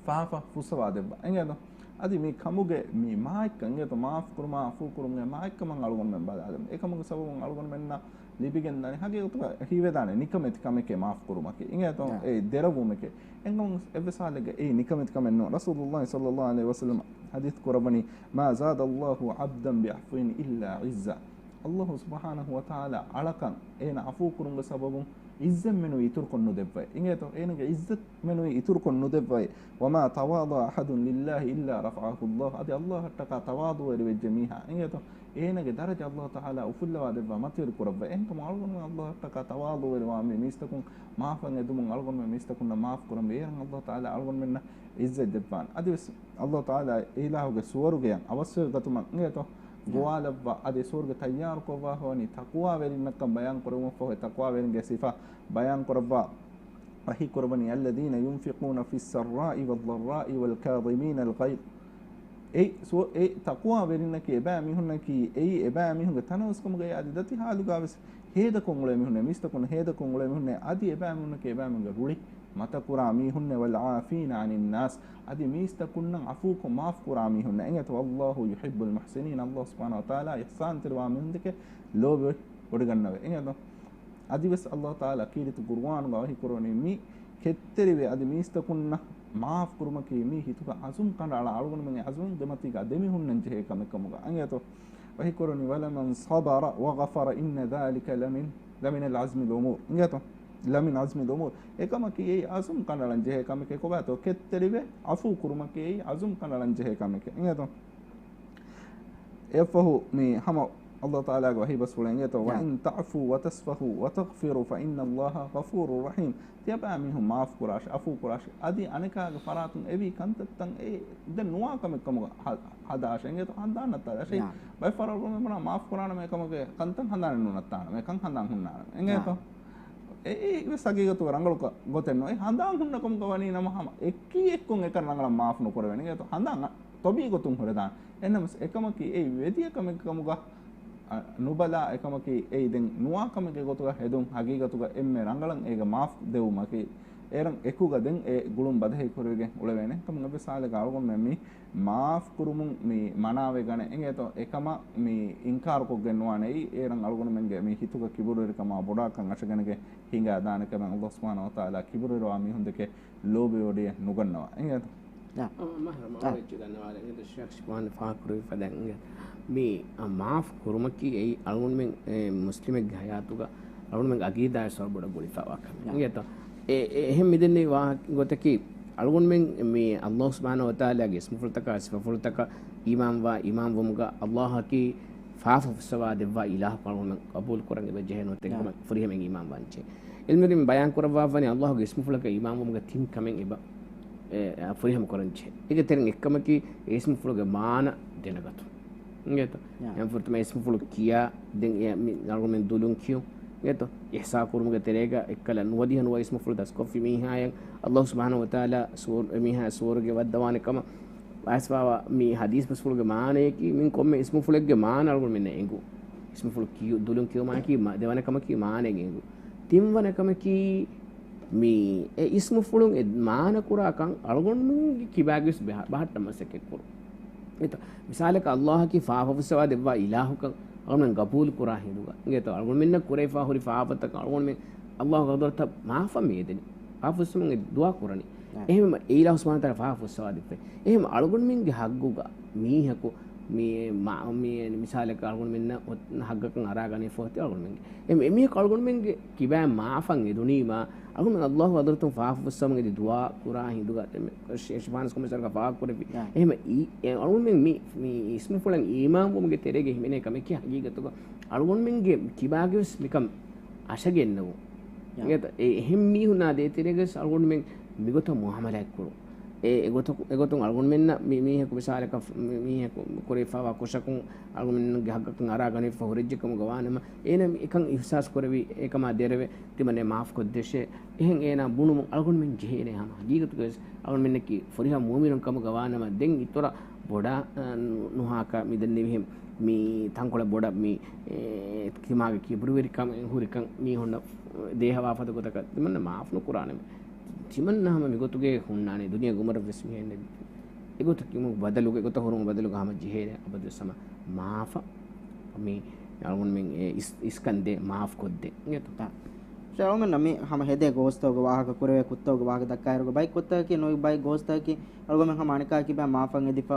ފާފަ ފުއްސަވާ ދެއްވާ. އެނގޭތޯ؟ އަދި މި ކަމުގެ މި މާތްކަން އެނގޭތޯ؟ މާފު ކުރުމާ ޢަފޫ ކުރުމުގެ މާތްކަމަށް އަޅުގަނޑުމެން ބަލާލަމު. އެކަމުގެ ސަބަބުން އަޅުގަނޑުމެންނަށް ލިބިގެންދާނެ ޙަޤީޤަތުގަ ހީވެދާނެ ނިކަމެތި ކަމެކޭ މާފު ކުރުމަކީ. އިނގޭތޯ؟ އާ. އެ ދެރަވުމެކޭ. އެނގުން އެއްވެސް ޙާލެއްގަ އެއީ ނިކަމެތި ކަމެއް ނޫން. ރަސޫލުﷲ ޞައްލަﷲ ޢަލައިހި ވަސައްލަމަ ޙަދީޘް ކުރައްވަނީ، "ما زاد الله عبدا بعفو إلا عزا." ﷲ ސުބްޙާނަހޫ ވަތަޢާލާ އަޅަކަށް އޭނަ ޢަފޫ ކުރުމުގެ ސަބަބުން ޢިއްޒަތް މެނުވީ އިތުރުކޮށް ނުދެއްވައޭ. އިނގޭތޯ؟ އޭނަގެ ޢިއްޒަތް މެނުވީ އިތުރުކޮށް ނުދެއްވައޭ. "وما تواضع أحد لله إلا رفعه الله." އަދި ﷲ އަށްޓަކާ ތަވާޟުވެރިވެއްޖެ މީހާ. އިނގޭތޯ؟ އޭނަގެ ދަރަޖަ ﷲ ތަޢާލާ އުފުއްލަވާ ދެއްވާ މަތިވެރި ކުރައްވަ. އެހެންކަމުން އަޅުގަނޑުމެން ﷲ އަށްޓަކާ ތަވާޟުވެރިވާ މި މީސްތަކުން މާފަށް އެދުމުން އަޅުގަނޑުމެން މީސްތަކުންނަށް މާފު ކުރަންވީ. އޭރުން ﷲ ތަޢާލާ އަޅުގަނޑުމެންނަށް ޢިއްޒަތް ދެއްވާނެ. އަދިވެސް ﷲ ތަޢާލާ އިލާހުގެ ސުވަރުގެއަށް އަވަސްވެގަތުމަށް އިނގޭތޯ؟ ނާ. ގޮވާލައްވާ، އަދި ސުވަރުގެ ތައްޔާރުކޮށްވާފަވަނީ ތަޤްވާވެރިންނަށްކަން ބަޔާން ކުރެވުމަށްފަހު، ތަޤްވާވެރިންގެ ސިފަ ބަޔާން ކުރައްވާ ވަޙީ ކުރައްވަނީ، "الذين ينفقون في السراء والضراء والكاظمين الغيظ." އެއީ ސު-، އެ ތަޤްވާވެރިންނަކީ އެބައިމީހުންނަކީ، އެއީ އެބައިމީހުންގެ ތަނަވަސްކަމުގައި އަދި ދަތި ޙާލުގަވެސް ހޭދަކޮށް އުޅޭ މީހުންނޭ، މީސްތަކުންނަށް ހޭދަކޮށް އުޅޭ މީހުންނޭ، އަދި އެބައިމީހުންނަކީ އެބައިމީހުންގެ ރުޅި މަތަކުރާ މީހުންނޭ، "والعافين عن الناس." އަދި މީސްތަކުންނަށް ޢަފޫކޮށް މާފުކުރާ މީހުންނޭ. އެނގޭތޯ؟ "والله يحب المحسنين." ﷲ ސުބްޙާނަހޫ ވަތަޢާލާ އިޙްސާންތެރިވާ މީހުންދެކެ ލޯބިވެ ވޮޑިގަންނަވޭ. އެނގޭތޯ؟ އަދިވެސް ﷲ ތަޢާލާ ކީރިތި ޤުރުއާނުގަ ވަޙީ ކުރައްވަނީ މި ކެތްތެރިވެ އަދި މީސްތަކުންނަށް މާފު ކުރުމަކީ މީ ހިތުގަ ޢަޒުމް ކަނޑައަޅާ، އަޅުގަނޑުމެންގެ ޢަޒުމްގެ މަތީގަ ދެމިހުންނަން ޖެހޭ ކަމެއް ކަމުގަ. އެނގޭތޯ؟ ވަޙީ ކުރައްވަނީ، "ولمن صبر وغفر إن ذلك لمن، لمن عزم الأمور." އިނގޭތޯ؟ لمن عزم الأمور. އެކަމަކީ އެއީ ޢަޒުމް ކަނޑައަޅަން ޖެހޭ ކަމެކޭ. ކޮބާތޯ؟ ކެތްތެރިވެ ޢަފޫ ކުރުމަކީ އެއީ ޢަޒުމް ކަނޑައަޅަން ޖެހޭ ކަމެކޭ. އިނގޭތޯ؟ އެއަށްފަހު މި ހަމަ ﷲ ތަޢާލާގެ ވަޙީ ބަސްފުޅެއް އިނގޭތޯ؟ ނާ. "وإن تعفوا وتصفحوا وتغفروا فإن الله غفور رحيم." ތިޔަބައިމީހުން މާފު ކުރާށި، ޢަފޫ ކުރާށި، އަދި އަނެކާގެ ފަރާތުން އެވީ ކަންތައްތައް އެ ދެން ނުވާ ކަމެއް ކަމުގަ ހަ-، ހަދާށޭ. އިނގޭތޯ؟ ހަނދާން ނައްތާލާށޭ. ނާ. ބައެއް ފަހަރަށް އަޅުގަނޑުމެން ބުނާ މާފު ކުރާނަމޭ ކަމުގެ ކަންތައް ހަނދާނެއް ނުނައްތާނަމޭ، ކަން ހަނދާން ހުންނާނަމޭ. ނާ. އިނގޭތޯ؟ އެ، އެއީ ވެސް ޙަޤީޤަތުގަ ރަނގަޅު ކަ-، ގޮތެއް ނޫން. އެ ހަނދާން ހުންނަ ކަމުގަ ވަނީ ނަމަ ހަމަ އެކީ އެއްކޮށް އެކަން ރަނގަޅަށް މާފު ނުކުރެވޭނެ. އިނގޭތޯ؟ ހަނދާން ތޮބީ ގޮތުން ހުރެދާނެ. އެހެންނަމަވެސް އެކަމަކީ އެއީ ވެދިޔަ ކަމެއް ކަމުގަ، އަ، ނުބަލާ އެކަމަކީ އެއީ ދެން ނުވާ ކަމެއްގެ ގޮތުގަ ހެދުން، ޙަޤީޤަތުގަ އެންމެ ރަނގަޅަށް އޭގަ މާފު ދެވުމަކީ، އޭރަށް އެކުގަ ދެން އެ ގުޅުން ބަދަހި ކުރެވިގެން އުޅެވޭނެ. ކަމުން އެއްވެސް ޙާލެއްގަ އަޅުގަނޑުމެން މި މާފު ކުރުމުން މި މަނާވެ ގަނެ. އެނގޭތޯ؟ އެކަމަށް މި އިންކާރު ކޮށްގެން ނުވާނެ. އެއީ އޭރަށް އަޅުގަނޑުމެންގެ މި ހިތުގަ ކިބުރުވެރިކަމާ ބޮޑާކަން އަށަގަނެގެން ހިނގާދާނެ ކަމެއް. ﷲ ސުބްޙާނަހޫ ވަތަޢާލާ ކިބުރުވެރިވާ މީހުންދެކެ ލޯބިވޮޑިއެއް ނުގަންނަވާ. އިނގޭތޯ؟ އާ. އާ، މަހްރަމް އާ. އާ. އެއްޗެއް ދަންނަވާލެ. އިނގޭތޯ ޝޭޚް ޝިފާން ފާހަގަކުރެއްވި ފަދައިން އިނގޭތޯ؟ މި، އާ، މާފު ކުރުމަކީ އެއީ އަޅުގަނޑުމެން، އެ، މުސްލިމެއްގެ ޙަޔާތުގަ އަޅުގަނޑުމެންގެ އަގީދާއަށް ވަރަށް ބޮޑަށް ގުޅިފައިވާ ކަމެއް. އާ. އިނގޭތޯ؟ އެ، އެ، އެހެން މިދެންނެވި ވާހަކަ ގޮތަކީ އަޅުގަނޑުމެން މި ﷲ ސުބްޙާނަހޫ ވަތަޢާލާގެ އިސްމުފުޅުތަކާ ސިފަފުޅުތަކަށް އީމާންވާ، އީމާންވުމުގަ ﷲ އަކީ ފާފަ ފުއްސަވާ ދެއްވާ އިލާހަކަށް އަޅުގަނޑުމެން ޤަބޫލު ކުރަން އެބަ ޖެހޭނެ ނުވަތަ އާ. އެކަމަށް ފުރިހަމައިން އީމާންވާންޖެހޭ. ޢިލްމުވެރިން ބަޔާން ކުރައްވާފަވަނީ ﷲ ގެ އިސްމުފުޅަކަށް އީމާންވުމުގެ ތިން ކަމެއް އެބަ، އެ، އެ، ފުރިހަމަ ކުރަންޖެހޭ. އޭގެ ތެރެއިން އެއްކަމަކީ އެ އިސްމުފުޅުގެ މާނަ ދެނެގަތުން. އިނގޭތޯ؟ ޔާ. އެހެން ފުރަތަމަ އިސްމުފުޅު ކިޔާ، ދެން އެ މި އަޅުގަނޑުމެން ދުލުން ކިޔުން. އިނގޭތޯ؟ އިޙްޞާ ކުރުމުގެ ތެރޭގަ އެއްކަލަ ނުވަދިހަ ނުވަ އިސްމުފުޅު ދަސްކޮށްފި މީހާޔަށް ﷲ ސުބްޙާނަހޫ ވަތަޢާލާ ސުވަރު-، އެ މީހާ ސުވަރުގެ ވައްދަވާނެ ކަމަށް ބައިސްވާވާ މި ޙަދީޘް ބަސްފުޅުގެ މާނަޔަކީ، މިން ކޮންމެ އިސްމުފުޅެއްގެ މާނަ އަޅުގަނޑުމެންނަށް އެނގު. އިސްމުފުޅު ކިޔު-، ދުލުން ކިޔުމާއެކީ މަ-، ދެވަނަ ކަމަކީ މާނައެއް އެނގު. ތިންވަނަ ކަމަކީ، މި އެ އިސްމުފުޅުން އެ މާނަ ކުރާ ކަން އަޅުގަނޑުމެންގެ ކިބާގެވެސް ބަހަ-، ބަހައްޓަން މަސައްކަތް ކުރުން. އެތަ، މިސާލަކަށް، ﷲ އަކީ ފާފަ ފުއްސަވާ ދެއްވާ އިލާހަކަށް އަޅުގަނޑުމެން ގަބޫލު ކުރާ ހިނދުގަ، އިނގޭތޯ، އަޅުގަނޑުމެންނަށް ކުރެވިފާ ހުރި ފާފަތަކަށް އަޅުގަނޑުމެން ﷲ ގެ ޙަޟްރަތަށް މާފަށް މިއެދެނީ. ފާފަ ފުއްސުމުން އެ ދުޢާ ކުރަނީ. އެހެންވީމަ އެ އިލާހު ސުބްޙާނަހޫ ވަތަޢާލާ ފާފަ ފުއްސަވާ ދެއްވައި. އެހެންވީމަ އަޅުގަނޑުމެންގެ ޙައްޤުގަ މީހަކު މި މާ-، މި މިސާލަކަށް އަޅުގަނޑުމެންނަށް އޮތް ހައްގަކަށް އަރާގަނެފަ އޮތީ އަޅުގަނޑުމެންގެ. އެ މި-، މީހަކު އަޅުގަނޑުމެންގެ ކިބައިން މާފަށް އެދުނީމާ، އަޅުގަނޑުމެން ﷲ ޙަޟްރަތުން ފާފަ ފުއްސަވަން އެދި ދުޢާ ކުރާ ހިނދުގަ އެ ޝިފާނަސް ކޮމިސަރުގަ ފާހަގަކުރެއްވި. އާ. އެހެމަ އީ-، އެ އަޅުގަނޑުމެން މި، މި އިސްމުފުޅަށް އީމާންވުމުގެ ތެރޭގަ ހިމެނޭ ކަމެކޭ ހަގީގަތުގަ އަޅުގަނޑުމެންގެ ކިބާގެވެސް މިކަން އަށަގެންނެވު. އާ. އެ-، އެ-، އެހެން މީހުންނާ ދޭތެރޭގަސް އަޅުގަނޑުމެން މިގޮތަށް މުއާމަލާތްކުރު. އެ، އެގޮތަކު-، އެގޮތުން އަޅުގަނޑުމެންނަށް މި-، މީހަކު މިސާލަކަށް މި-، މީހަކު ކުރެވިފައިވާ ކުށަކުން އަޅުގަނޑުމެންގެ ހައްގަކުން އަރާ ގަނެފަ ހުރެއްޖެ ކަމުގަ ވާނަމަ، އޭނަ އެކަން އިޙްސާސް ކުރެވި، އެކަމާ ދެރަވެ، ތިމަންނެ މާފް ކޮށްދޭށޭ. އެހެން އޭނާ ބުނުމުން އަޅުގަނޑުމެން ޖެހޭނެ ހަމަ ހަގީގަތުގަވެސް އަޅުގަނޑުމެންނަކީ ފުރިހަމަ މުއުމިނުން ކަމުގަ ވާނަމަ، ދެން އިތުރަށް ބޮޑަށް، އަ، ނު-، ނުހާކަށް މި ދެންނެވިހެން މި ތަންކޮޅެއް ބޮޑަށް މި، އެ، ތިމާގެ ކިބުރުވެރިކަމެއް ހުރިކަން މީހުންނަށް ދޭހަވާ ފަދަ ގޮތަކަށް ތިމަންނަ މާފް ނުކުރާނެ. ތިމަންނަ ހަމަ މިގޮތުގައި ހުންނާނެ، ދުނިޔޭގެ އުމުރަށްވެސް މިހެން ނެތް. އެގޮތަށް ކިޔުމުގެ ބަދަލުގަ، އެގޮތަށް ހުރުމުގެ ބަދަލުގަ ހަމަ ޖެހޭނެ އަބަދުވެސް ހަމަ މާފަށް މި އަޅުގަނޑުމެން އެ އިސް-، އިސްކަން ދޭ، މާފް ކޮށްދޭ. އިނގޭތޯ؟ އާ. އަޅުގަނޑުމެންނަށް މި ހަމަ ހެދޭ ގޯސްތަކުގެ ވާހަކަ ކުރެވޭ ކުށްތަކުގެ ވާހަކަ ދައްކާއިރުގަ ބައެއް ކުށްތަކަކީ ނުވި ބައެއް ގޯސްތަކަކީ އަޅުގަނޑުމެން ހަމަ އަނެކާ ކިބައިން މާފަށް އެދިފަ،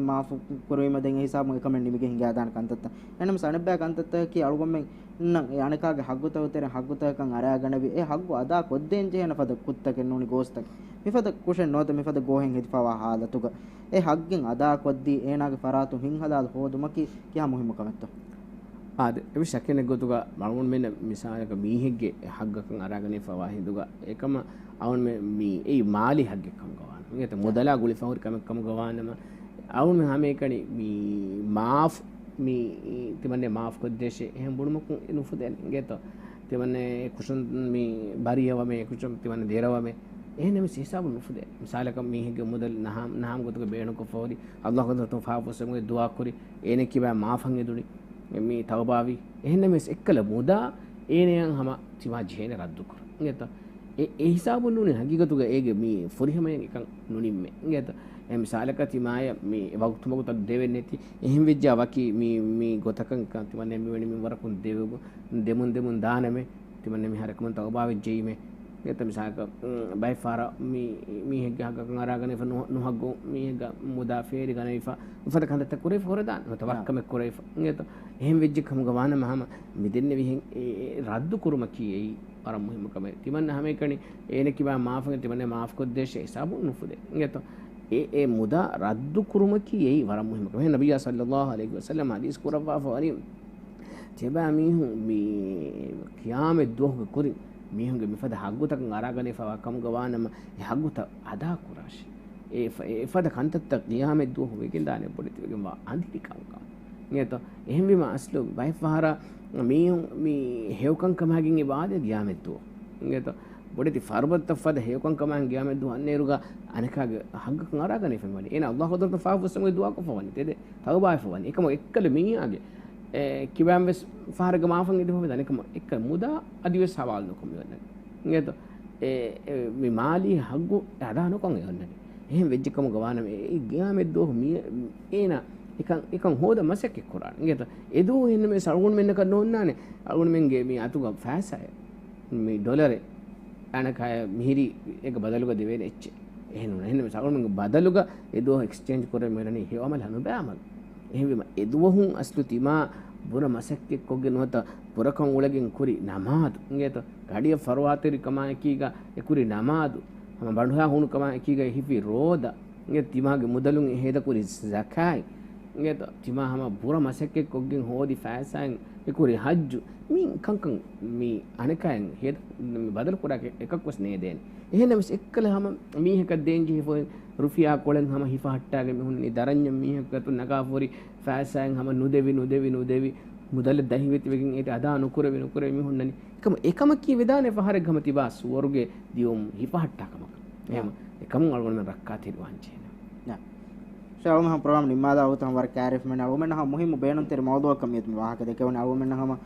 މާފު ކުރުވީމަ ދެން އެ ހިސާބުން އެކަމެއް ނިމިގެން ހިނގާދާނެ ކަންތައްތައް. އެހެންނަމަވެސް އަނެއްބައި ކަންތައްތަކަކީ އަޅުގަނޑުމެންނަށް އެ އަނެކާގެ ހައްގުތަކުގެ ތެރެއިން ހައްގުތަކަކަށް އަރާގަނެވި އެ ހައްގު އަދާ ކޮށްދޭން ޖެހޭނެ ފަދަ ކުށްތަކެއް ނޫނީ ގޯސްތަކެއް. މިފަދަ ކުށެއް ނުވަތަ މިފަދަ ގޯހެއް ހެދިފައިވާ ހާލަތުގަ އެ ހައްގެއް އަދާކޮށްދީ، އޭނާގެ ފަރާތުން ހިތްހަލާލު ހޯދުމަކީ ކިހާ މުހިއްމު ކަމެއްތޯ؟ އާދެ، އެވެ ޝައްކެއް ނެތް ގޮތުގަ އަޅުގަނޑުމެން މިސާލަކަށް މީހެއްގެ ހައްގަކަށް އަރާގަނެފައިވާ ހިނދުގަ އެކަމަށް އަޅުގަނޑުމެން މި އެއީ މާލީ ހައްގެއް ކަމުގަ ވާނަމަ، އިނގޭތޯ؟ މުދަލާ ގުޅިފަ ހުރި ކަމެއް ކަމުގަ ވާނަމަ، އަޅުގަނޑުމެން ހަމައެކަނި މި މާފް، މި ތިމަންނެ މާފް ކޮށްދޭށޭ އެހެން ބުނުމަކުން ނުފުދޭނެ، އިނގޭތޯ؟ ތިމަންނެ ކުށުން މި ބަރީއަވަމޭ، ކުށުން ތިމަންނެ ދެރަވަމޭ. އެހެންނަމަވެސް ހިސާބުން ނުފުދޭ. މިސާލަކަށް މީހެއްގެ މުދަލު ނަހާ، ނަހާމް ގޮތުގަ ބޭނުންކޮށްފަ ހުރި، ﷲ ޙަޟްރަތުން ފާފަ ފުއްސެވުމުގެ ދުޢާ ކުރި، އޭނަ ކިބައިން މާފަށް އެދުނި، މި ތައުބާވި. އެހެންނަމަވެސް އެއްކަލަ މުދާ އޭނަޔަށް ހަމަ ތިމާ ޖެހޭނެ ރައްދުކުރަން. އިނގޭތޯ؟ އެ، އެ ހިސާބުން ނޫނީ ހަގީގަތުގަ އޭގެ މި ފުރިހަމަޔަށް އެކަން ނުނިންމޭ. އިނގޭތޯ؟ އެ މިސާލަކަށް ތިމާޔަށް މި ވަގުތު މަގުތައް ދެވެން ނެތި. އެހެން ވެއްޖާ ވަކި މި، މި ގޮތަކަށް ތިމަންނެ މިވެނި މިންވަރަކުން ދެވެ-، ދެމުން ދެމުން ދާނަމޭ. ތިމަންނެ މިހާރު އެކަމުން ތައުބާވެއްޖެއީމޭ. އިނގޭތޯ؟ މިސާލަކަށް، މް، ބައެއް ފަހަރަށް މި، މީހެއްގެ ހައްގަކަށް އަރާގަނެފަ ނު-، ނުހައްގު މީހެއްގެ މުދާ ފޭރި ގަނެވިފަ މިފަދަ ކަންތައްތައް ކުރެވިފަ ހުރެދާނެ. ނުވަތަ އާ. ވަރަށް ކަމެއް ކުރެވިފަ. އިނގޭތޯ؟ އެހެން ވެއްޖެ ކަމުގަ ވާނަމަ ހަމަ މި ދެންނެވިހެން އެ، އެ ރައްދު ކުރުމަކީ އެއީ ވަރަށް މުހިއްމު ކަމެއް. ތިމަންނަ ހަމައެކަނި އޭނަ ކިބާ މާފަށް ތިމަންނަ މާފް ކޮށްދޭށޭ ހިސާބުން ނުފުދޭ. އިނގޭތޯ؟ އެ، އެ މުދާ ރައްދު ކުރުމަކީ އެއީ ވަރަށް މުހިއްމު ކަމެއް. ނަބިއްޔާ ޞައްލައްލާހު ޢަލައިހި ވަސައްލަމް ޙަދީޘް ކުރައްވާފަ ވަނީ، ތިބާ މީހުން މި ޤިޔާމަތް ދުވަހުގެ ކުރިން މީހުންގެ މިފަދަ ހައްގުތަކަށް އަރާގަނެފައިވާ ކަމުގަ ވާނަމަ، އެ ހައްގުތައް އަދާ ކުރާށޭ. އެ ފަ-، އެ ފަދަ ކަންތައްތައް ޤިޔާމަތް ދުވަހު ވެގެންދާނެ ބޮޑެތިވެގެން ވާ އަނދިރި ކަންކަން. އިނގޭތޯ؟ އެހެންވީމަ އަސްލު ބައެއް ފަހަރަށް މީހުން މި ހެޔޮކަންކަމާގެން އެބަ އާދޭ ޤިޔާމަތް ދުވަހު. އިނގޭތޯ؟ ބޮޑެތި ފަރުބަދަތައް ފަދަ ހެޔޮކަންކަމާގެން ޤިޔާމަތް ދުވަހު އަންނައިރުގަ އަނެކާގެ ހައްގަކަށް އަރާގަނެފަ ވަނީ. އޭނަ ﷲ ޙަޟްރަތުން ފާފަ ފުއްސަވުމުގެ ދުޢާ ކޮށްފަ ވަނީ. ތެދެއް ތައުބާވެފަ ވަނީ. އެކަމަކު އެއްކަލަ މީހާގެ، އެ، ކިބައިން ވެސް ފަހަރެއްގަ މާފަށް އެދިފަ ވެދާނެ. އެކަމަކު އެއްކަލަ މުދާ އަދިވެސް ހަވާލު ނުކޮށް މި އޮންނަނީ. އިނގޭތޯ؟ އެ، އެ، މި މާލީ ހައްގު އަދާ ނުކޮށް އެ އޮންނަނީ. އެހެން ވެއްޖެ ކަމުގަ ވާނަމަ، އެ، އެ ޤިޔާމަތް ދުވަހު މި، އޭނަ އެކަން، އެކަން ހޯދަން މަސައްކަތް ކުރާނެ. އިނގޭތޯ؟ އެ ދުވަހު އެހެންނަމަވެސް އަޅުގަނޑުމެންނަކަށް ނޯންނާނެ. އަޅުގަނޑުމެންގެ މި އަތުގަ ފައިސާއެއް. މި ޑޮލަރެއް އަނެކާޔަށް މިހިރީ އޭގެ ބަދަލުގަ ދެވޭނެ އެއްޗެއް. އެހެން ނޫން. އެހެންނަމަވެސް އަޅުގަނޑުމެންގެ ބަދަލުގަ އެ ދުވަހު އެކްސްޗޭންޖް ކުރެވެން މިއޮންނަނީ ހެޔޮ އަމަލު ނުބައި އަމަލު. އެހެންވީމަ އެ ދުވަހުން އަސްލު ތިމާ ބުރަ މަސައްކަތްކޮށްގެން ނުވަތަ ބުރަކަން އުޅެގެން ކުރި ނަމާދު. އިނގޭތޯ؟ ގަޑިއަށް ފަރުވާތެރިކަމާ އެކީގަ އެ ކުރި ނަމާދު. ހަމަ ބަނޑުހާ ހޫނުކަމާ އެކީގަ އެ ހިފި ރޯދަ. އިނގޭތޯ؟ ތިމާގެ މުދަލުން އެ ހޭދަކުރި ޒަކާތް. އިނގޭތޯ؟ ތިމާ ހަމަ ބުރަ މަސައްކަތްކޮށްގެން ހޯދި ފައިސާއިން އެ ކުރި ހައްޖު. މި ކަންކަން މި އަނެކާއިން ހޭދަ، މި ބަދަލު ކުރާކަށް އެކަކުވެސް ނޭދޭނެ. އެހެންނަމަވެސް އެއްކަލަ ހަމަ މީހަކަށް ދޭންޖެހިފަ ރުފިޔާ ކޮޅެއް ހަމަ ހިފަހައްޓާގެން މި ހުންނަނީ. ދަރަންޏަށް މީހަކު އަތުން ނަގާފަ ހުރި ފައިސާއިން ހަމަ ނުދެވި، ނުދެވި، ނުދެވި، މުދަލެއް ދަހިވެތިވެގެން އޭތި އަދާ ނުކުރެވި، ނުކުރެވި މި ހުންނަނީ. އެކަމަ އެކަމަކީ ވެދާނެ ފަހަރެއް ހަމަ ތިބާ ސުވަރުގެ ދިޔުން ހިފަހައްޓާ ކަމަކަށް. އެހެން އެކަމުން އަޅުގަނޑުމެން ރައްކާތެރިވާން ޖެހޭނެ. ޝާ، އަޅުގަނޑު ހަމަ ޕްރޮގްރާމް ނިންމާލާ އޮތަން ވަރަށް ކައިރިފަ މި އަޅުގަނޑު ހަމަ މުހިއްމު ބޭނުންތެރި މައުޟޫޢަކަށް މިއަދު މި ވާހަކަ ދެކެވުނީ. އަޅުގަނޑު ހަމަ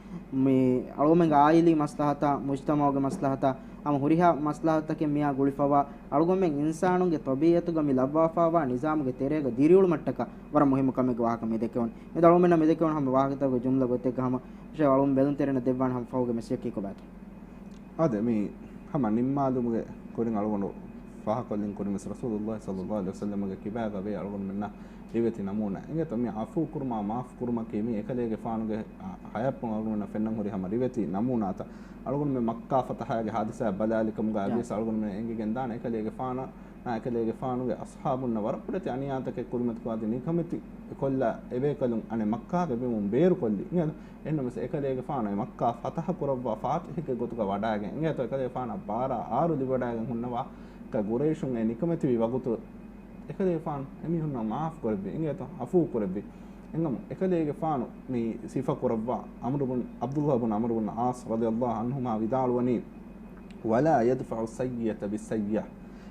މި އަޅުގަނޑުގެ އާއިލީ މަސްލަހަތާ، މުޖްތަމަޢުގެ މަސްލަހަތާ، ހަމަ ހުރިހާ މަސްލަހަތަކެއް މިއާ ގުޅިފަވާ، އަޅުގަނޑުމެން އިންސާނުންގެ ޠަބީޢަތުގަ މި ލައްވާފަވާ ނިޒާމުގެ ތެރޭގަ ދިރިއުޅުމަށްޓަކާ ވަރަށް މުހިއްމު ކަމެއްގެ ވާހަކަ މި ދެކެވުނީ. މި އަޅުގަނޑު މި ދެކެވުނު ހަމަ ވާހަކަތަކުގެ ޖުމްލަ ގޮތެއްގަ ހަމަ ޝާ އަޅުގަނޑު ބެލުންތެރިންނަށް ދެއްވާނެ ހަމަ ފަހުގެ މެސެޖަކީ ކޮބާތޯ؟ އާދެ، މި ހަމަ ނިންމާލުމުގެ ކުރިން އަޅުގަނޑު ފާހަގަކޮށްލިން ކުރިން ވެސް ރަސޫލުﷲ ޞައްލައްލާހު ޢަލައިހި ވަސައްލަމަގެ ކިބާގަ ވޭ އަޅުގަނޑުމެންނަށް ރިވެތި ނަމޫނާ. އިނގޭތޯ މި ޢަފޫ ކުރުމާ މާފު ކުރުމަކީ މީ އެކަލޭގެފާނުގެ، އަ، ޙަޔާތްޕުޅުން އަޅުގަނޑުމެންނަށް ފެންނަން ހުރި ހަމަ ރިވެތި ނަމޫނާތައް. އަޅުގަނޑުމެން މައްކާ ފަތަޙައިގެ ޙާދިސާއަށް ބަލާލިކަމުގަ އަދިވެސް އަޅުގަނޑުމެން އެނގިގެން ދާނެ އެކަލޭގެފާނަށް، އެކަލޭގެފާނުގެ އަޞްޙާބުންނަށް ވަރަށް ބޮޑެތި އަނިޔާތަކެއް ކުރިމަތިކޮށް އަދި ނިކަމެތި ކޮށްލާ އެބޭކަލުން އަނެއް މައްކާގަ ބިމުން ބޭރުކޮށްލި. އިނގޭތޯ އެހެންނަމަވެސް އެކަލޭގެފާނު އެ މައްކާ ފަތަޙަ ކުރައްވާ ފާތިޙެއްގެ ގޮތުގަ ވަޑައިގެން، އިނގޭތޯ އެކަލޭގެފާނަށް ބާރާ އާރު ލިބިވަޑައިގެން ހުންނަވާ ގުރައިޝުން އެ ނިކަމެތިވި ވަގުތު އެކަލޭގެފާނު އެމީހުންނަށް މާފު ކުރެއްވި، އިނގޭތޯ ޢަފޫ ކުރެއްވި. އެނގަމު އެކަލޭގެފާނު މި ސިފަ ކުރައްވާ ޢަމްރު ބުން، ޢަބްދުﷲ ބުން ޢަމްރު ބުން ޢާޞް ރަޟިޔަﷲ ޢަންހުމާ ވިދާޅުވަނީ، ولا يدفع السيئة بالسيئة.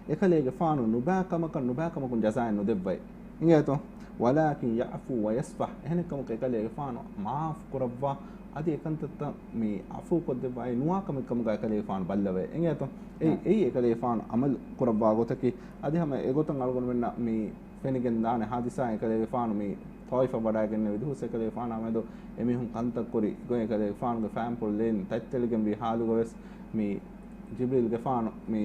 އެކަލޭގެފާނު ނުބައި ކަމަކަށް ނުބައި ކަމަކުން ޖަޒާއެއް ނުދެއްވައި. އިނގޭތޯ؟ وَلَٰكِنْ يَعْفُو وَيَصْفَحُ. އެހެނެއްކަމަކު އެކަލޭގެފާނު މާފު ކުރައްވާ، އަދި އެކަންތައްތައް މި ޢަފޫ ކޮށްދެއްވާ އެ ނުވާ ކަމެއް ކަމުގަ އެކަލޭގެފާނު ބައްލަވައި. އިނގޭތޯ؟ އެއީ، އެއީ އެކަލޭގެފާނު ޢަމަލު ކުރައްވާ ގޮތަކީ. އަދި ހަމަ އެގޮތަށް އަޅުގަނޑުމެންނަށް މި ފެނިގެން ދާނެ ޙާދިސާ އެކަލޭގެފާނު މި ޠާއިފަށް ވަޑައިގެންނެވި ދުވަސް އެކަލޭގެފާނާ މެދު އެމީހުން ކަންތައް ކުރި ގޮތް އެކަލޭގެފާނުގެ ފައިންޕުޅު ލެއިން ތަތްތެޅިގެންވީ ޙާލުގަވެސް މި ޖިބްރީލްގެފާނު މި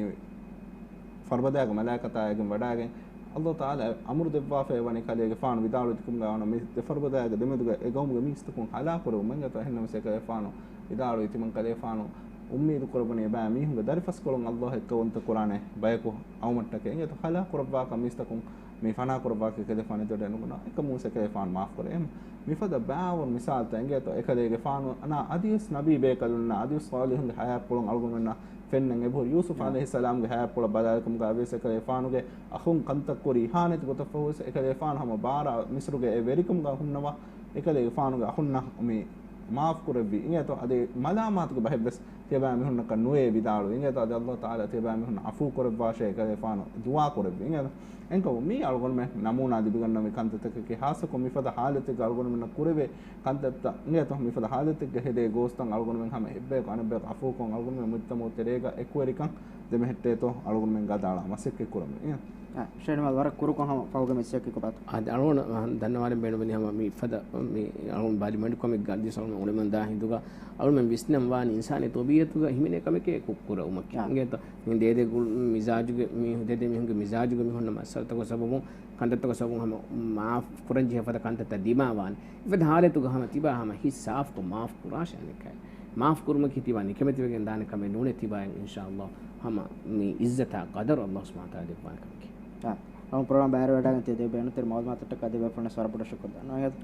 ފަރުބަދައިގެ މަލާއިކަތާ އެގެން ވަޑައިގެން، ﷲ ތަޢާލާ އަމުރު ދެއްވާފައި ވަނީ ކަލޭގެފާނު ވިދާޅުވި ކަމުގަ ވަނަ މި ދެ ފަރުބަދައިގެ ދެމެދުގަ އެ ގައުމުގެ މީސްތަކުން ހަލާކު ކުރެވުމަށް. އެތަ އެހެންނަމަސް އެކަލޭފާނު ވިދާޅުވި ތިމަން ކަލޭފާނު އުއްމީދު ކުރައްވަނީ އެބައި މީހުންގެ ދަރިފަސްކޮޅުން ﷲ އެއްކައުވަންތަ ކުރާނެ ބަޔަކު އައުމަށްޓަކައި. އެތަ ހަލާކު ކުރައްވާކަށް މީސްތަކުން މި ފަނާ ކުރައްވާކަށް ކަލޭފާނު އެތަނަށް ނުގަންނަ އެކަމުވެސް އެކަލޭފާނު މާފު ކުރޭ. އެހެން މިފަދަ ބާވަރު މިސާލުތައް އިނގޭތޯ އެކަލޭގެފާނު އަނާ އަދިވެސް ނަބީ ބޭކަލުންނާ އަދިވެސް ޞާލިޙުންގެ ޙަޔާތްޕުޅުން އަޅުގަނޑުމެންނަށް ފެންނަން އެބަހުރި. ޔޫސުފް ޢަލައިހިއްސަލާމްގެ ޙަޔާތްޕުޅަށް ބަލާލިކަމުގަވެސް އެކަލޭފާނުގެ އަޚުން ކަންތައް ކުރި އިހާނެތި ގޮތަށްފަހުވެސް އެކަލޭފާނު ހަމަ ބާރާ މިޞްރުގެ އެ ވެރިކަމުގަ ހުންނަވާ އެކަލޭގެފާނުގެ އަޚުންނަށް މި މާފު ކުރެއްވި އިނގޭތޯ އަދި މަލާމާތުގެ ބަހެއްވެސް ތިޔަބައިމީހުންނަކަށް ނުވޭ ވިދާޅުވި އިނގޭތޯ އަދި ﷲ ތަޢާލާ ތިޔަބައިމީހުން ޢަފޫ ކުރެއްވާށޭ އެކަލޭފާނު ދުޢާ ކުރެއްވި އިނގޭތޯ. އެންކަމު މީ އަޅުގަނޑުމެން ނަމޫނާ ލިބިގަންނަ މި ކަންތައްތަކަކީ ޚާއްޞަކޮށް މިފަދަ ޙާލަތެއްގަ އަޅުގަނޑުމެންނަށް ކުރެވޭ ކަންތައްތައް އިނގޭތޯ މިފަދަ ޙާލަތެއްގަ ހެދޭ ގޯސްތައް އަޅުގަނޑުމެން ހަމަ އެއްބަޔަކު އަނެއްބަޔަކު ޢަފޫކޮށް އަޅުގަނޑުމެން މުޖްތަމަޢު ތެރޭގަ އެކުވެރިކަން ދެމެހެއްޓޭތޯ އަޅުގަނޑުމެން ގަދައަޅާ މަސައްކަތް ކުރަމުން. އެ، ޝޭނިމާލް ވަރަށް ކުރުކޮށް ހަމަ ފަހުގެ މެސެޖަކީ ކޮބާތޯ؟ އާދެ، އަޅުގަނޑު ދަންނަވާލަން ބޭނުމެއް ހަމަ މި ފަދަ މި އަޅުގަނޑު ބަލި މަޑުކަމެއްގަ އަދިވެސް އަޅުގަނޑު އުޅެމުން ދާ ހިނދުގަ އަޅުގަނޑުމެން ވިސްނަން ވާނީ އިންސާނީ ތަބީޢަތުގަ ހިމެނޭ ކަމެކޭ ކުށް ކުރެވުމަކީ. އާ. އިނގޭތޯ؟ މި ދޭދޭ ގުޅު-، މިޒާޖުގެ މީހު ދޭދޭ މީހުންގެ މިޒާޖުގަ މި ހުންނަ މައްސަލަތަކުގެ ސަބަބުން، ކަންތައްތަކުގެ ސަބަބުން ހަމަ މާފް ކުރަން ޖެހޭ ފަދަ ކަންތައްތައް ދިމާވާނެ. އެފަދަ ޙާލަތުގަ ހަމަ ތިބާ ހަމަ ހިތް ސާފުކޮށް މާފް ކުރާށޭ އަނެއްކާ. މާފް ކުރުމަކީ ތިބާ ނިކަމެތިވެގެން ދާނެ ކަމެއް ނޫނޭ ތިބާއަށް އިންޝާﷲ ހަމަ މި އިއްޒަތާ ޤަދަރު ﷲ ސުބްޙާނަހޫ ވަތަޢާލާ ދެއްވާނެ ކަމަކީ. އާ، އަޅުގަނޑު ޕްރޮގްރާމް ބައިވެރިވެވަޑައިގެން ތި ދެ ބޭނުންތެރި މަޢުލޫމާތަށްޓަކާ ދެ ބޭފުޅުންނަށް ވަރަށް ބޮޑަށް ޝުކުރު ދަންނަވަން.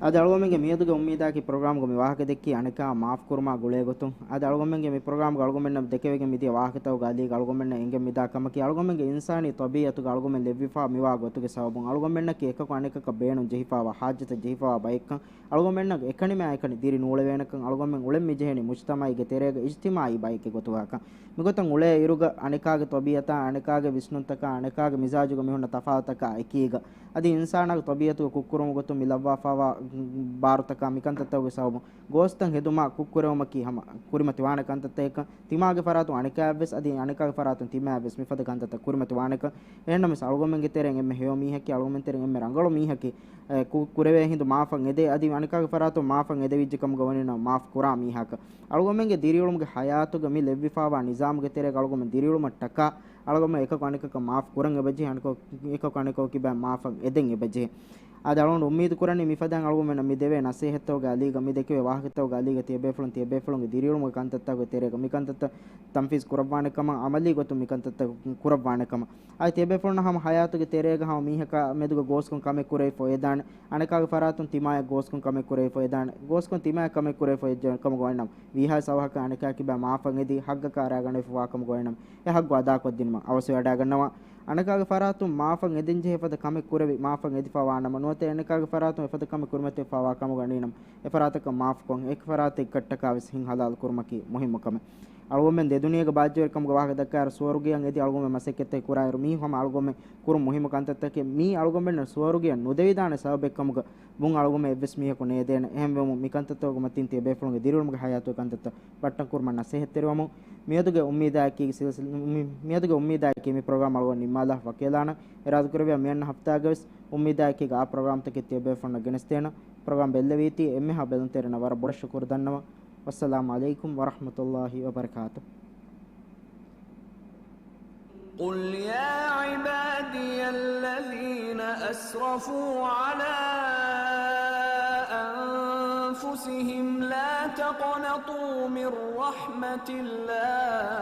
އާދެ، އަޅުގަނޑުމެންގެ މިއަދުގެ އުއްމީދާއަކީ ޕްރޮގްރާމްގަ މި ވާހަކަ ދެއްކީ އަނެކާ މާފް ކުރުމާ ގުޅޭ ގޮތުން. އާދެ، އަޅުގަނޑުމެންގެ މި ޕްރޮގްރާމްގަ އަޅުގަނޑުމެންނަށް ދެކެވިގެން މިދިޔަ ވާހަކަތަކުގެ އަލީގަ އަޅުގަނޑުމެންނަށް އެނގެން މިދާ ކަމަކީ، އަޅުގަނޑުމެންގެ އިންސާނީ ޠަބީޢަތުގަ އަޅުގަނޑުމެން ލެއްވިފާ މިވާ ގޮތުގެ ސަބަބުން އަޅުގަނޑުމެންނަކީ އެކަކު އަނެކަކަށް ބޭނުން ޖެހިފާވާ، ޙާޖަތަށް ޖެހިފާވާ ބައެއްކަން، އަޅުގަނޑުމެންނަށް އެކަނިމާއެކަނި ދިރި ނޫޅެވޭނެކަން، އަޅުގަނޑުމެން އުޅެން މިޖެހެނީ މުޖްތަމަޢީ ބައެއްގެ ގޮތުގަކަން. މިގޮތަށް އުޅޭ އިރުގަ އަނެކާގެ ޠަބީޢަތާ، އަނެކާގެ ވިސްނުންތަކާ، އަނެކާގެ މިޒާޖުގަ މި ހުންނަ ތަފާތުތަކާ އެކީގަ، އަދި އިންސާނާގެ ޠަބީޢަތުގަ ކުށްކުރުމުގެ ގޮތުން މި ލައްވާފާވާ ބާރުތަކާ މިކަންތައްތަކުގެ ސަބަބުން ގޯސްތައް ހެދުމާ ކުށްކުރެވުމަކީ ހަމަ ކުރިމަތިވާނެ ކަންތައްތަކެއްކަން، ތިމާގެ ފަރާތުން އަނެކާއަށްވެސް އަދި އަނެކާގެ ފަރާތުން ތިމާއަށްވެސް މިފަދަ ކަންތައްތައް ކުރިމަތިވާނެކަން. އެހެންނަމަވެސް އަޅުގަނޑުމެންގެ ތެރެއިން އެންމެ ހެޔޮ މީހަކީ، އަޅުގަނޑުމެން ތެރެއިން އެންމެ ރަނގަޅު މީހަކީ، އެ، ކުށް ކުރެވޭ ހިނދު މާފަށް އެދޭ، އަދި އަނެކާގެ ފަރާތުން މާފަށް އެދެވިއްޖެ ކަމުގަ ވަނީ ނަމަ މާފް ކުރާ މީހަކަށް. އަޅުގަނޑުމެންގެ ދިރިއުޅުމުގެ ޙަޔާތުގަ މި ލެއްވިފާވާ ނިޒާމުގެ ތެރޭގަ އަޅުގަނޑުމެން ދިރިއުޅުމަށްޓަކާ، އަޅުގަނޑުމެން އެކަކު އަނެކަކަށް މާފް ކުރަން އެބަޖެހޭ، އަނެކަކު، އެކަކު އަނެކަކު ކިބައިން މާފަށް އެދެން އެބަޖެހޭ. އާދެ، އަޅުގަނޑު އުއްމީދު ކުރަނީ މިފަދައިން އަޅުގަނޑުމެންނަށް މި ދެވޭ ނަސޭހަތްތަކުގެ އަލީގަ މި ދެކެވޭ ވާހަކަތަކުގެ އަލީގަ ތިޔަބޭފުޅުން ތިޔަބޭފުޅުންގެ ދިރިއުޅުމުގެ ކަންތައްތަކުގެ ތެރޭގަ މި ކަންތައްތައް ތަންފީޒް ކުރައްވާނެ ކަމަށް، ޢަމަލީ ގޮތުން މި ކަންތައްތައް ކުރައްވާނެ ކަމަށް. އާދެ، ތިޔަބޭފުޅުންނަށް ހަމަ ޙަޔާތުގެ ތެރޭގަ ހަމަ މީހަކާ މެދުގަ ގޯސްކޮށް ކަމެއް ކުރެވިފަ އެދާނެ. އަނެކާގެ ފަރާތުން ތިމާޔަށް ގޯސްކޮށް ކަމެއް ކުރެވިފަ އެދާނެ. ގޯސްކޮށް ތިމާޔަށް ކަމެއް ކުރެވިފަ އެއްޗެއް ކަމުގަ ވަންނަމަ، ވީހާވެސް އަވަހަކަށް އަނެކާ ކިބައިން މާފަށް އެދި ޙައްޤަކާ ރައިގަނެފަ ވާ ކަމުގަ ވަންނަމަ، އެ ޙައްޤު އަދާކޮށްދިނުމަށް އަވަސްވެވަޑައިގަންނަވާ. އަނެކާގެ ފަރާތުން މާފަށް އެދެންޖެހޭ ފަދަ ކަމެއް ކުރެވި، މާފަށް އެދިފަ ވާނަމަ، ނުވަތަ އަނެކާގެ ފަރާތުން އެފަދަ ކަމެއް ކުރިމަތިވެފަ ވާ ކަމުގަ ވަނީނަމަ، އެފަރާތަކަށް މާފުކޮށް، އެކި ފަރާތެއްގައްޓަކާވެސް ހިތް ޙަލާލު ކުރުމަކީ މުހިއްމު ކަމެއް. އަޅުގަނޑުމެން ދެދުނިޔޭގެ ބާއްޖަވެރިކަމުގެ ވާހަކަ ދައްކާއިރު، ސުވަރުގެއަށް އެދި އަޅުގަނޑުމެން މަސައްކަތްތައް ކުރާއިރު، މީ ހަމަ އަޅުގަނޑުމެން ކުރުން މުހިއްމު ކަންތައްތަކެއް. މީ އަޅުގަނޑުމެންނަށް ސުވަރުގެއަށް ނުދެވިދާނެ ސަބަބެއްކަމުގަ ވުން އަޅުގަނޑުމެން އެއްވެސް މީހަކު ނޭދޭނެ. އެހެންވެމުން، މިކަންތައްތަކުގެ މަތިން ތިޔަބޭފުޅުންގެ ދިރިއުޅުމުގެ ޙަޔާތުގެ ކަންތައްތައް ބައްޓަން ކުރުމަށް ނަސޭހަތްތެރިވަމުން، މިއަދުގެ އުއްމީދާއެކީ ސިލްސި-، މި-، މިއަދުގެ އުއްމީދާއެކީ މި ޕްރޮގްރާމް އަޅުގަނޑު ނިންމާލާ ވަކިވެލާނަން. އިރާދަކުރެއްވިޔާ މިއަންނަ ހަފްތާގަވެސް އުއްމީދާއެކީގަ އާ ޕްރޮގްރާމްތަކެއް ތިޔަބޭފުޅުންނަށް ގެނެސްދޭނަން. ޕްރޮގްރާމް ބެއްލެވީތީ އެންމެހާ ބެލުންތެރިންނަށް ވަރަށް ބޮޑަށް ޝުކުރު ދަންނަވަން. والسلام عليكم ورحمة الله وبركاته. قل يا عبادي الذين أسرفوا على أنفسهم لا تقنطوا من رحمة الله